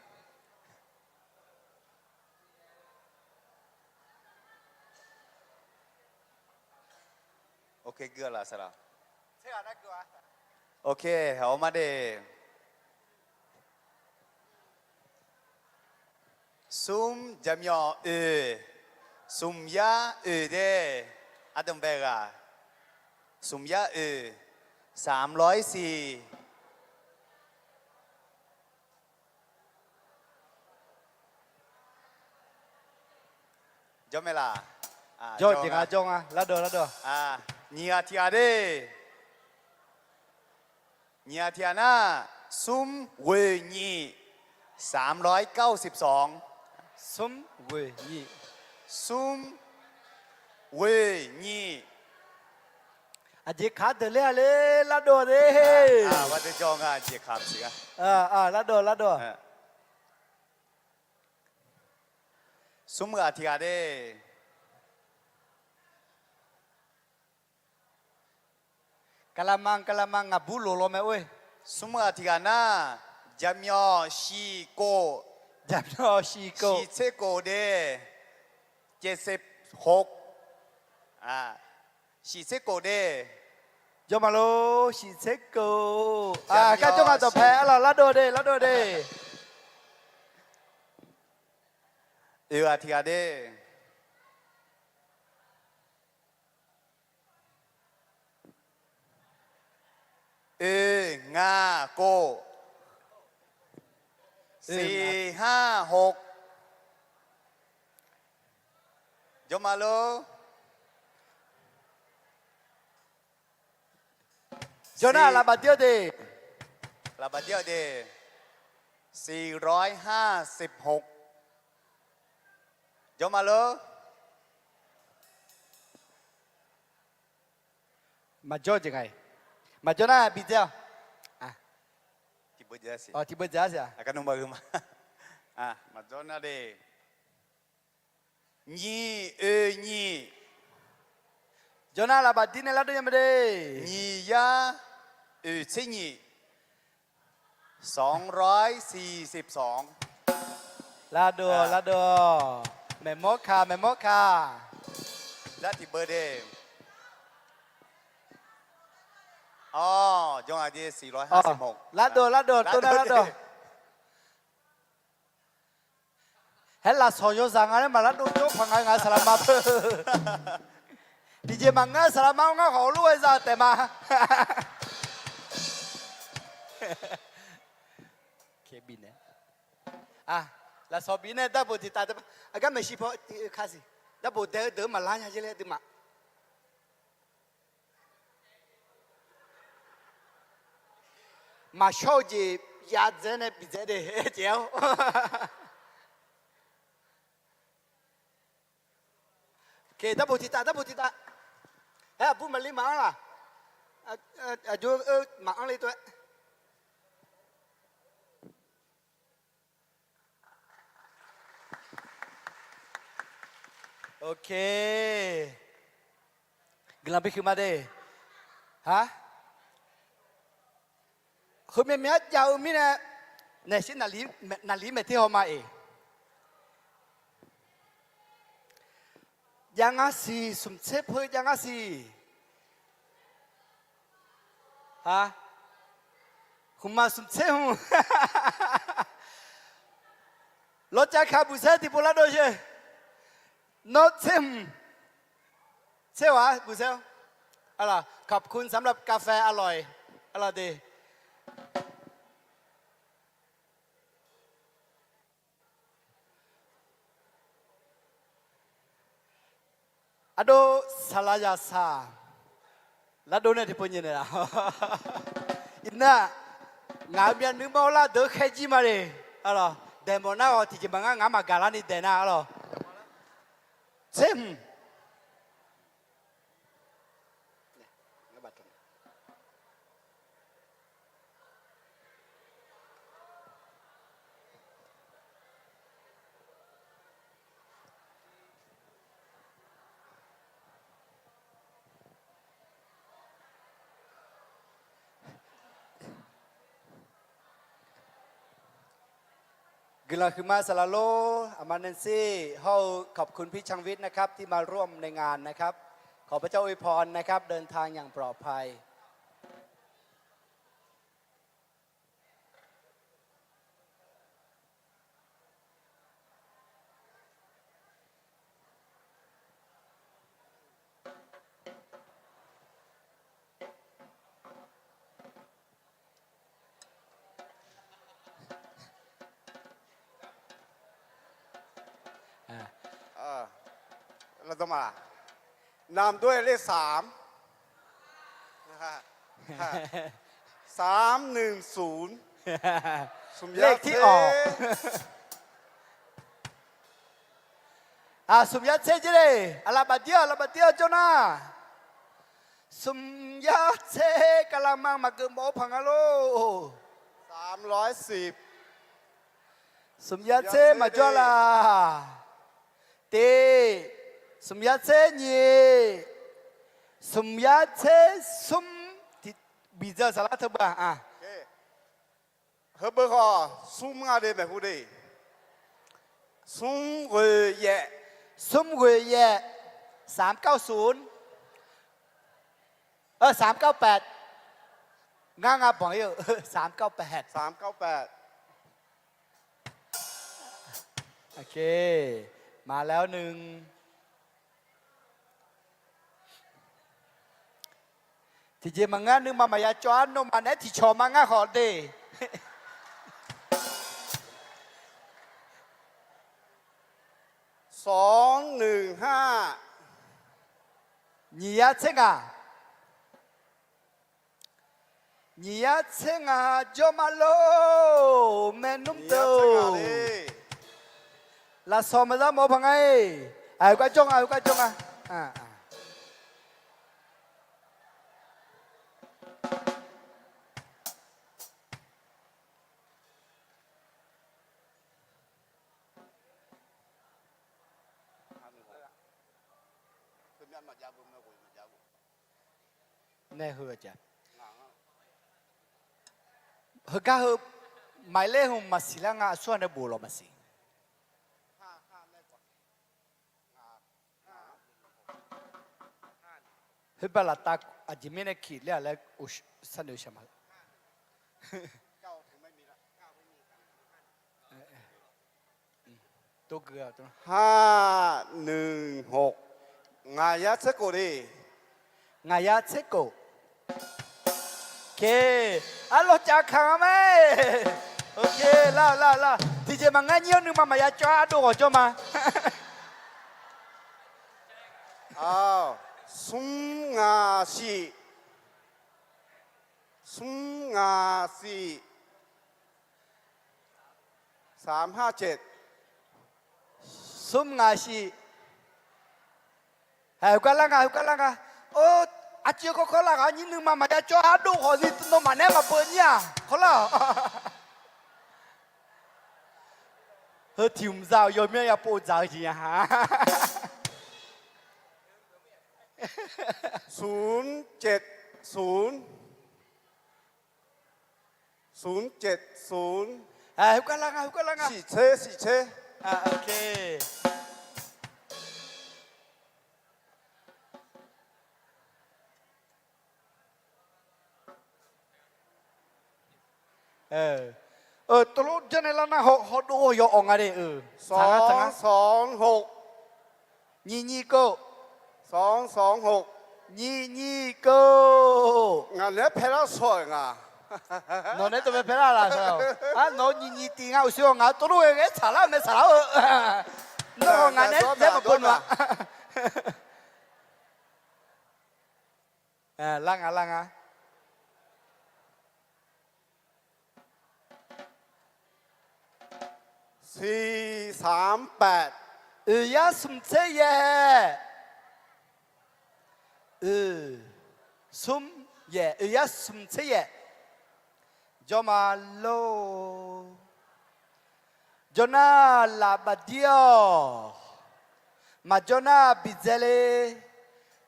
Ok, gui-a laf saqlaq. Ok, hawq-awr mar de. Smr jaqmyawf oeq, smq yar oeq de, aqdui bae ghaq, smq yar oeq, saqmq lawr-ir siq. Jawr mae laq? Jawr jeq nga, jawr nga, lardov, lardov. Nyiq ghaq tiq ghaq de. Nyiq ghaq tiq ghaq nar, smr ghoeq nyiq, saqmq lawr-ir kar-eu siq sanq. Smr ghoeq nyiq. Smr ghoeq nyiq. Aqjeq kaq deuq ler-a le, lardov de. Ardeuv jawr nga, aqjeq kaq maqsiq-a. Lardov, lardov. Smr ghaq tiq ghaq de. Kaqlaqma, kaqlaqma, ngaqbur loq law mae or-e. Smr ghaq tiq ghaq nar, jaqmyawf shiq kof, jaqmyawf shiq kof, shiq tser kof de, เจ็ดสิบหก shiq tser kof de. Jawr ma lor, shiq tser kof. Gar jawr nga dawqpae, arlawq lardov de, lardov de. Oeq ghaq tiq ghaq de. Oeq ngaq kof, siq har hoq. Jawr ma lor. Jawr nar lafbaf dir-eu de. Lafbaf dir-eu de. สี่ห้าสิบหก Jawr ma lor. Maqjawr jeq nga-iq. Maqjawr nar bidzae-awq. Tiqbeuv dzae-a siq. Maqjawr nar de. Nyiq oeq nyiq. Jawr nar lafbaf dir nae lardov nya ma de. Nyiq yar oeq tser nyiq. สองร้อยสี่สิบสอง Lardov, lardov. Maeqmawr ka, maeqmawr ka. Zar tiqbeuv de. Awr, jawr nga jeq, สี่ร้อยห้าสิบหก. Lardov, lardov, tov nar lardov. Haer lafsawq yawzaq nga laer maqlar dov jawr paq nga, ngaq saqlaq ma peuq. Tiqjeq maqngeur, saqlaq ma-awr ngar khawf heulof-aer za taef ma. Kebif nae, aq, Lafsawq bif nae darbof tiqtaf, aqgar maeqshi paw tiq-eu ka siq. Darbof dae-eu deuq-anr maqlar nya jer laer duimaf. Maqshawr-eu jeq yadzae nae bidzae de, aer jeq-awr. Darbof tiqtaf, darbof tiqtaf. Aer, aqbur maqli maqanr laq? Aqjox-eu maqanr le tov-aer. Ok. Guiqlanq bi huiqma de. Ha? Heumyav myav jav-eu mirnae, naeqshir naqli maeq ter haw ma-eq. Jav nga siq, smq tser peu jav nga siq. Ha? Hmqmaq smq tser hmq. Lawrcav ka buq saer tiqpov lar dov-eu. Nawr tser hmq. Tser hmq-a buq saer-awr. Aqlawq, ขอบคุณสำหรับกาแฟอร่อย aqlawq de. Ardov saqlaq yaq saq. Lardov nae tiqpov nyaef naeq-a. Iqnan, ngaq-euq myavnuiv mawr lar deuq khaer jir ma le. Aqlawq, daeqmawf nar-awq tiqjeq maqngeur, ngaq maqgaq larni daeq nar aqlawq. Tser hmq. Guiqlanq huiqma saqlaq lor, aqma Nancy hawr-eu ขอบคุณพี่ชังวิทย์นะครับ ที่มาร่วมในงานนะครับ ขอพระเจ้าอวยพรนะครับ เดินทางอย่างปลอดภัย Navn ด้วยเลขสาม สามหนึ่งศูนย์ เลขที่ออก smq yar tser jir le. Aqlaf bafdir-awq, aqlaf bafdir-awq jawr nar. Smq yar tser kavlama maqgeuf mawf-eu paq nga lor. Smq yar tser maqjawr laf. Tiq, smq yar tser nyiq, smq yar tser smr. Biqdzaq saqlar teu beu-aq. Heubeu khawf smr nga de maeqhu de. Smr ghoeq yaef. Smr ghoeq yaef. สามเก้าศูนย์ เออ สามเก้าแปด ngar nga banq ir-eu สามเก้าแปด สามเก้าแปด โอเค มาแล้วหนึ่ง Tiqjeq maqngeur nuima maqya cawv-ar, nawmaf naeq-aer tiqcawq ma ngar khawf de. สองหนึ่งห้า Nyiq yar tser ngaq. Nyiq yar tser ngaq jawr ma lor, maernmr deuq. Lafsawq maqzar mawf-eu paq nga-iq. Aqgar jawr nga, aqgar jawr nga. Nae heu-aq, heugar heu หมายเลข hmq maqsiq lar nga, aqsur-aq nae bof lawq maqsiq. Khoerbav laftav aqjeq mirnae kiq ler-aq laer sharnoeq shaq ma. Ngaq yar tser kof de. Ngaq yar tser kof. Oke. Arlawr cav kaq nga mae. Oke, lar-eu lar-eu lar. Tiqjeq maqngar nyir-awr nuima maqya cawv-ar, ardov ghawq jawr ma. Smr ngaq shif. Smr ngaq shif. Smr ngaq shif. Heugar lar nga, heugar lar nga. Or, aqcuiv kawrkawr lar ngaq-anr nyir nuima maqya cawv-ar, ardov ghawq ni nawmaf naeq-aer maqbeuv nyir-aq, kawrlar-awq. Heu tiq hmq za-awq, yawmyanr yapov dzaq-eu jeq nya ha. Smr caev smr. Smr caev smr. Heugar lar nga, heugar lar nga. Siqtser, siqtser. Tov lof janrnae lar nar hawdov yawq awq nga de-euq. Sawq ngar, sawq ngar. Nyiq nyiq keuv. Nyiq nyiq keuv. Ngaq naeq-aer paelar shawr-euq nga. Nawq naeq-aer tov pae paelar laf-a. Nawq-eu nyiq nyiq tiq nga uqshoe-awq, ngaq-eu tov lof-aer tsaqlar-eu mae tsaqlar-eu. Nawr-awq ngaq naeq-aer zaer maqbeuv noeq-a. Lar nga, lar nga. Siq saq paeq. Oeq yar smq tser yaeq. Oeq, smr yaeq, oeq yar smq tser yaeq. Jawr ma lor. Jawr nar laf bafdir-awq. Maqjawr nar bidzae le.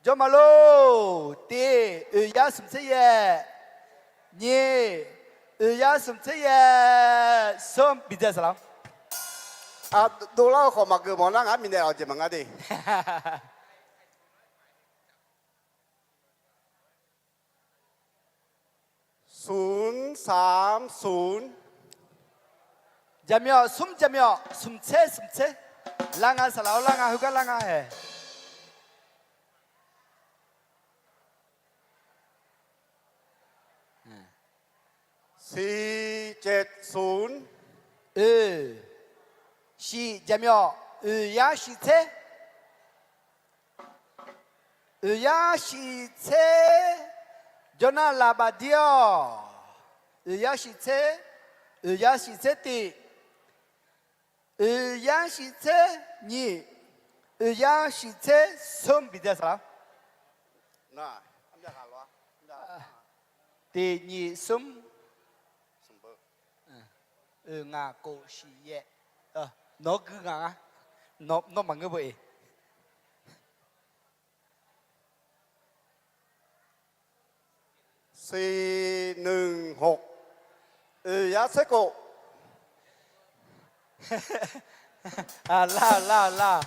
Jawr ma lor. Tiq, oeq yar smq tser yaeq. Nyiq, oeq yar smq tser yaeq. Smr, bidzae saqlaq. Dovlar-eu khawf maqgeuf mawf nar ngaq-anr bifnaeq laf-awq jeq maqnga de. Smr saq smr. Jaqmyawf smr jaqmyawf smq tser smq tser. Lar nga saqlaq-awr, lar nga, heugar lar nga haeq. Siq caev smr. Oeq, siq jaqmyawf, oeq yar siq tser. Oeq yar siq tser. Jawr nar laf bafdir-awq. Oeq yar siq tser. Oeq yar siq tser tiq. Oeq yar siq tser nyiq. Oeq yar siq tser smr, bidzae saqlaq. Tiq nyiq smr. Oeq ngaq kof siq yaeq. Nawq-anr gui ngaq nga. Nawr maqngeur beu-eq. Siq nyiq hoq. Oeq yar tser kof. Lar lar lar.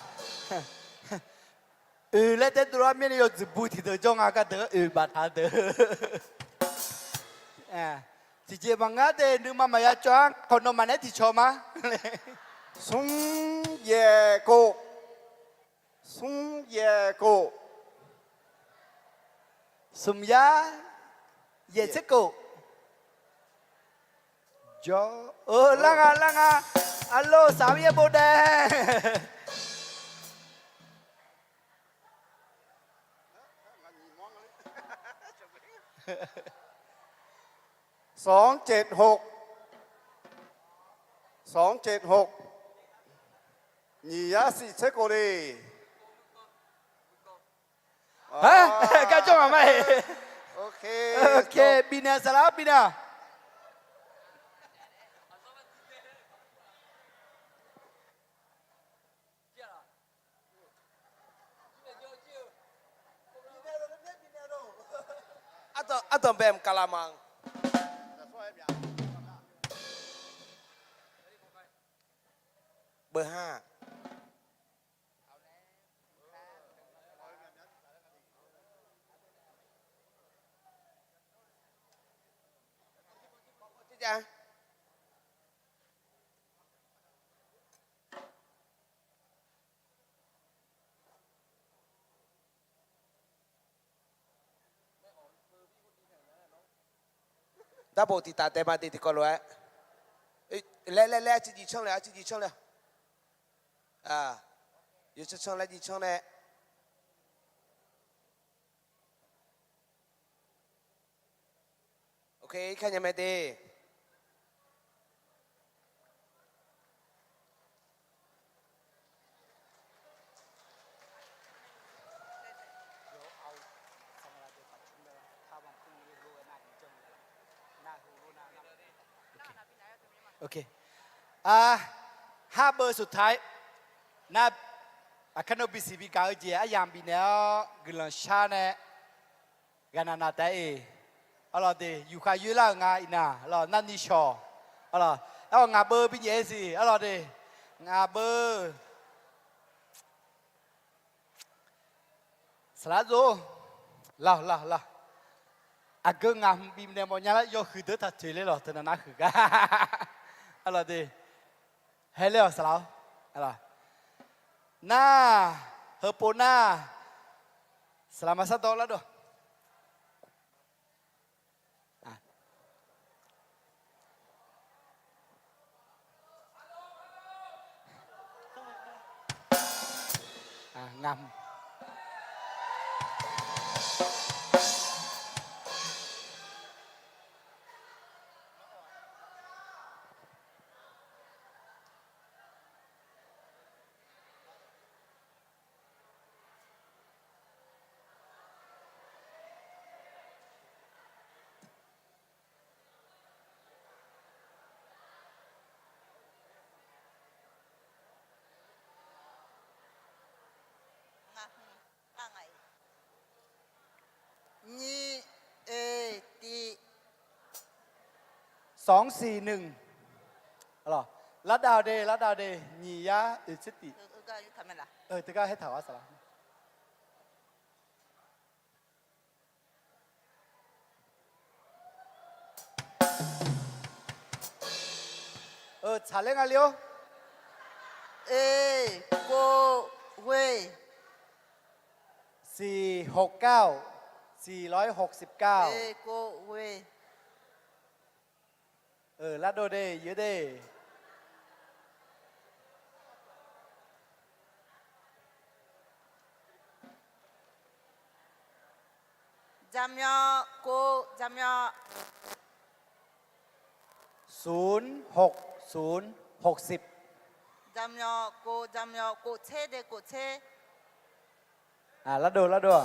Oeq laer taedov lar mirnae yawdzuq bu tiqdeuq jawr nga, gardeuq-anr oeq baftaq deuq. Tiqjeq maqngar de, nuima maqya cawv-ar, khawf nawmaf naeq-aer tiqcawq ma. Smr yaeq kof. Smr yaeq kof. Smq yar yaeq tser kof. Jawr, lar nga lar nga. Arlor saq-eu yaer bov dae. Smr caev hoq. Smr caev hoq. Nyiq yar siq tser kof le. Garjawr ngaq ma-eq. Bifnaeq saqlaq-awr bifnaeq-awq. Ardanq bae mq kaqlaq ma. Beuha. Darbof tiqtaf tae ma de tiqkawv lof-aer. Laer laer laer, arciv jiv canr le, arciv jiv canr le. Yawcan canr laer jiv canr nae. Oke, irkar nya mae de. Oke. ห้าเบอร์สุดท้าย nar, aqkar nawr bisiq bigaq-eu jeq aryamq bifnaeq-awr guiqlanq shar nae ghaqnaq naq taef-aer-eq. Arlawq de, yufkhav yoerlar-euq nga iqnan, arlawq, narni shawq. Arlawq, aer-awq ngaq beu binyaef-aer siq, arlawq de, ngaq beu. Saqlaq zor, laq laq laq. Aqgeu ngaq hmq bifnaeq mawf nya lar, yawhuiq deuq taq toeq ler lawq, teunav nar huiq gar. Arlawq de, haer ler-awq saqlaq-awr. Nar, heupov nar, saqlaq maqsar dawr lar dawq. Nyiq, oe, tiq. สองสี่หนึ่ง Arlawq, lar dav de, lar dav de, nyiq yar oeq tser tiq. Teugar haer taq-awr saqlaq. Tsaqler nga le-or. Oe, kov, ghoe. สี่หกเก้า สี่ร้อยหกสิบเก้า Oe, kov, ghoe. Lardov de, yeur de. Jaqmyawf kov, jaqmyawf. ศูนย์หกศูนย์ หกสิบ Jaqmyawf kov, jaqmyawf kof tser de, kof tser. Lardov, lardov.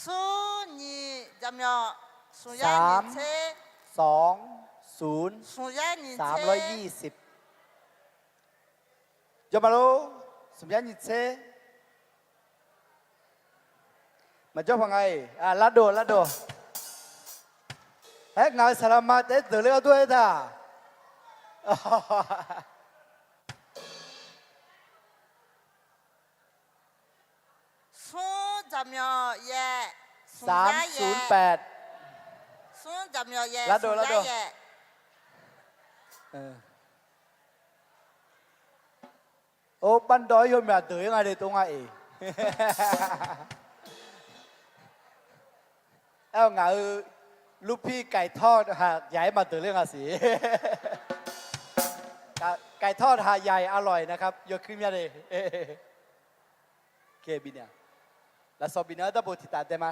Smr nyiq jaqmyawf, smq yar nyiq tser. สองศูนย์ smq yar nyiq tser. สามร้อยยี่สิบ Jawr ma lor, smq yar nyiq tser. Maqjawr paq nga-iq, lardov, lardov. Aer, ngaq-euq saqlaqma taef-aer deuq ler-awr dur-aer taq. Smr jaqmyawf yaeq, smq yar yaeq. Smr jaqmyawf yaeq, smq yar yaeq. Or, bardawv-aer yawmyaq deuq-ir nga le tov nga-iq. Aer-awq ngaq-euq ลูกพี่ไก่ทอดหาดใหญ่ maqdeuq ler nga siq. ไก่ทอดหาดใหญ่ อร่อยนะครับ yawkuir mya le. Bifnaeq, lafsawq bifnaeq-anr darbo tiq taf dae ma.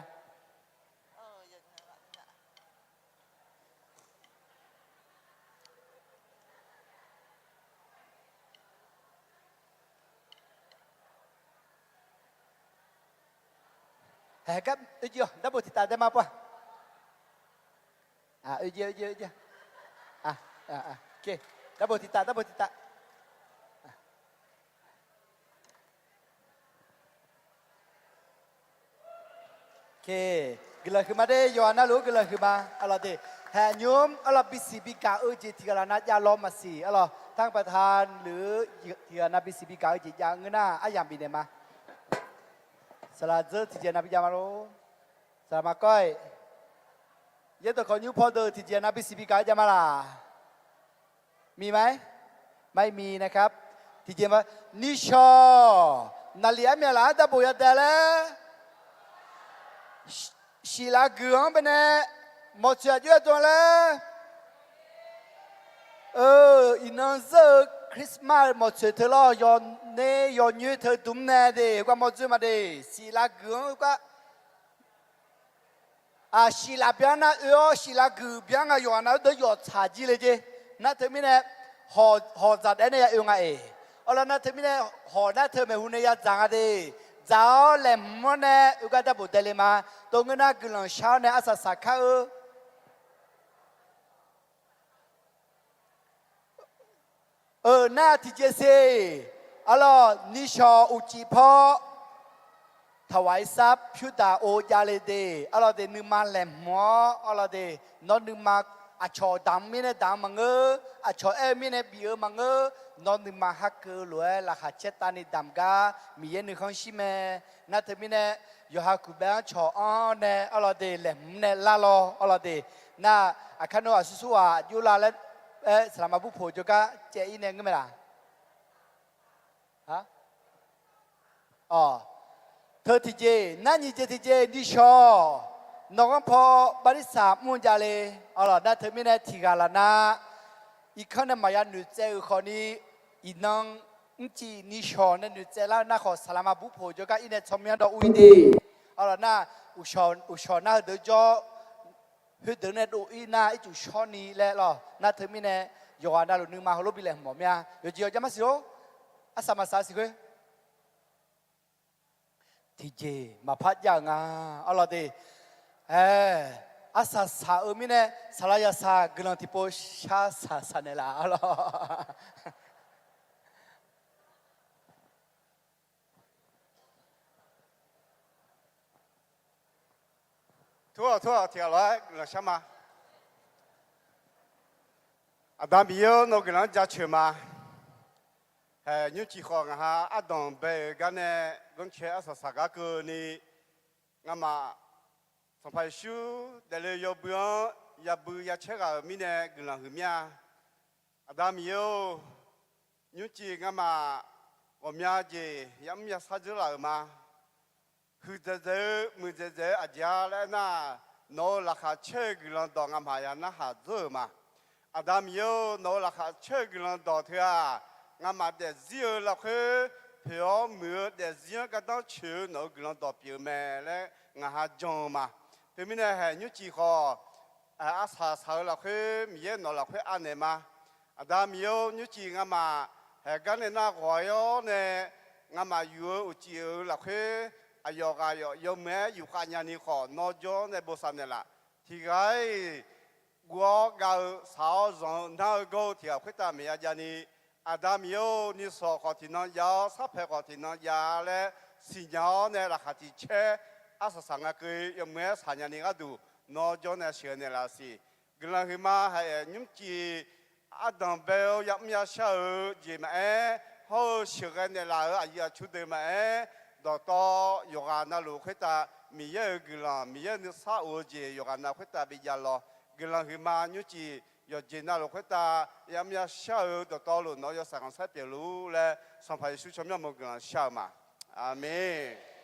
Haeq gar oejir-awq, darbo tiq taf dae ma pov-a. Oejir, oejir, oejir. Darbo tiq taf, darbo tiq taf. Guiqlanq huiqma de, yawqha navluf-anr guiqlanq huiqma. Arlawq de, haeq nymr arlawq bisiq bigaq-eu jeq tiq ghaq laf nav jav law maqsiq. Arlawq ท่านประธานหรือ tiq ghaq nav bisiq bigaq-eu jeq jav ngeur nar aryamq bifnaeq ma. Saqlaq dzeur tiqjeq nav bijav ma lor. Saqlaq maqkawr-iq, yaerdawq kawq nymr paw deuq tiqjeq nav bisiq bigaq-eu jav ma laq? มีไหม? ไม่มีนะครับ Tiqjeq ma. Nishawq, naqliq armyaq laf-anr darbo yadae laer. Shiqlav guiq-anr baenae mawqtsoeq aqjox-aer dm laer. Eu, iqnan zeur-eu Christmas mawqtsoeq teu lawr, yawner yawnyoer teu dm nae de, heugar mawr dzoer ma de. Shiqlav guiq-anr heugar, aq, shiqlav byan nar oe-awr, shiqlav guiq byan nga yawqghaq nav-anr deuq yawf tsaq jir le jeq. Nar teumirnae, hawq dzaq daef-aer nae ya oe nga-eq. Awrlav nar teumirnae, hawq nar teu maeqhu nae ya dzaq nga de. Dzaq-awr laeqhmq-anr nae oe gar darbof dae le ma. Tov ngeur nar guiqlanq shar-awr nae arsaq saq kar-eu. Eu, nar tiqjeq siq. Arlawr, nishawq uqcif paw-awr, taqwaq irsar pyurdaq ov jav le de. Arlawr de, nuima laeqhmq-awr, arlawr de, nawr nuima aqcawq damq mirnae damq-eu maqngeur, aqcawq aer-eu mirnae bif-eu maqngeur, nawr nuima har keuv-eu lof-aer laqkhaq caer tavni damq gar Miqyaer nuikhanr shir mae. Nar teumirnae, yawqha kuqbaev-anr cawq-anr nae arlawr de laeqhmq nae lar lawr arlawr de. Nar, aqkar nawr aqsur sur ghaq jov la laer, aer, saqlaqma burpoq jawrgar caev-ir nae ngeur mae laq? Awq, teu tiqjeq, nar nyiq jeq tiqjeq nishawq, nawq-anr paw bartirsaq mr-eu jav le. Arlawr nar teumirnae tiqghaq laf nar, irkanr nae maqya noeqtsaev-euq khawfni, iqnan mrcif nishawq nae noeqtsaev lar-eu nar khawf, saqlaqma burpoq jawrgar ir nae tsawrmyanr dawv ur-ir de. Arlawr nar, uqshawq nar heudeuq jawr, khoerdeuq nae dov-ir nar ircuf shawrni laer lawr. Nar teumirnae, yawqghaq navluf nuima heulof bi laeqhmq mawf mir-a. Yawqjeq yawqjav marsiq lor. Arsaq maqsaq siq khoer. Tiqjeq maqpar jav-euq nga. Arlawr de, aer, arsaq saq-eu mirnae, saqlaq yasaq guiqlanq tiqpov shar saq saq naeqlaf arlawr. Tur-awq, tur-awq, tiqghaq lof-aer guiqlanq shar ma. Aqda Miqyaer-or, nawq-eu guiqlanq-anr jaceuq ma. Haeq, nymrcif khawf ngaq ha ardanq bae-euq gar nae, ganrcae arsaq saq gar keuvni, ngamaf Sanqpaq Yeqsur daefle yawbui-anr yabui yacaer ghaq-euq mirnae guiqlanq huiq mir-a. Aqda Miqyaer-or, nymrcif ngamaf ghawqmya jeq yamr yasar dzeur laf-euq ma. Huiqdzaeq dzaeq-eu muiqdzaeq dzaeq-eu aqjeq-a laer aernar, nawq-euq laqkhaq caer-eu guiqlanq dawq ngamaf ya narhaq dzeur-euq ma. Aqda Miqyaer-or, nawq-euq laqkhaq caer-eu guiqlanq dawq teu-aq, ngamaf daefzir-eu lafkhoer poeq-awr muiq-eu daefzir-anr gardanr coeq-eu nawq-euq guiqlanq dawq pyeuf-eu mae laer ngaq ha jan-eu ma. Teumirnae haeq nymrcif khawf, arsaq saq-eu lafkhoer Miqyaer nawq lafkhoer anaeq ma. Aqda Miqyaer-or, nymrcif ngamaf haeq gar nae nar ghawq-ir-awr nae, ngamaf yuf-eu uqcif-euq lafkhoer aqyawf ghaq yawmuiq-aer yufkhav nyani khawf nawr jawr-awr nae bosav naeqlaf. Tiqghaq-iq guv-awr gav-eu, saq-awr zanq-eu, nar-eu gawr-eu tiqghaq khoertav maqya javni, Aqda Miqyaer-or, nishawq khawf tiqnan jav-awr, sarpaeq khawf tiqnan jav laer siqnya-awr nae laqkhaq tiq caer arsaq saq nga keuv yawmuiq-aer saqnya ni gharduq nawr jawr nae sheuqghae naeqlaf siq. Guiqlanq huiqma haeq nymrcif ardanq bae-eu yamr yashar-eu jeq maqaer, hawr-eu sheuqghae naeqlaf-euq aqyuif aqtsu deuq maqaer, dawqtawv yawqghaq navluf khoertav Miqyaer-euq guiqlanq, Miqyaer-euq nuisar of-eu jeq yawqghaq nav khoertav bi jav lawq. Guiqlanq huiqma nymrcif yawqjeq navluf khoertav yamr yashar-eu dawqtawvluf nawq-eu yawshaef khanqsaer pyeufluf-ur laer, Sanqpaq Yeqsur tsawrmyanr mawr guiqlanq shar-eu ma. Aqmeq.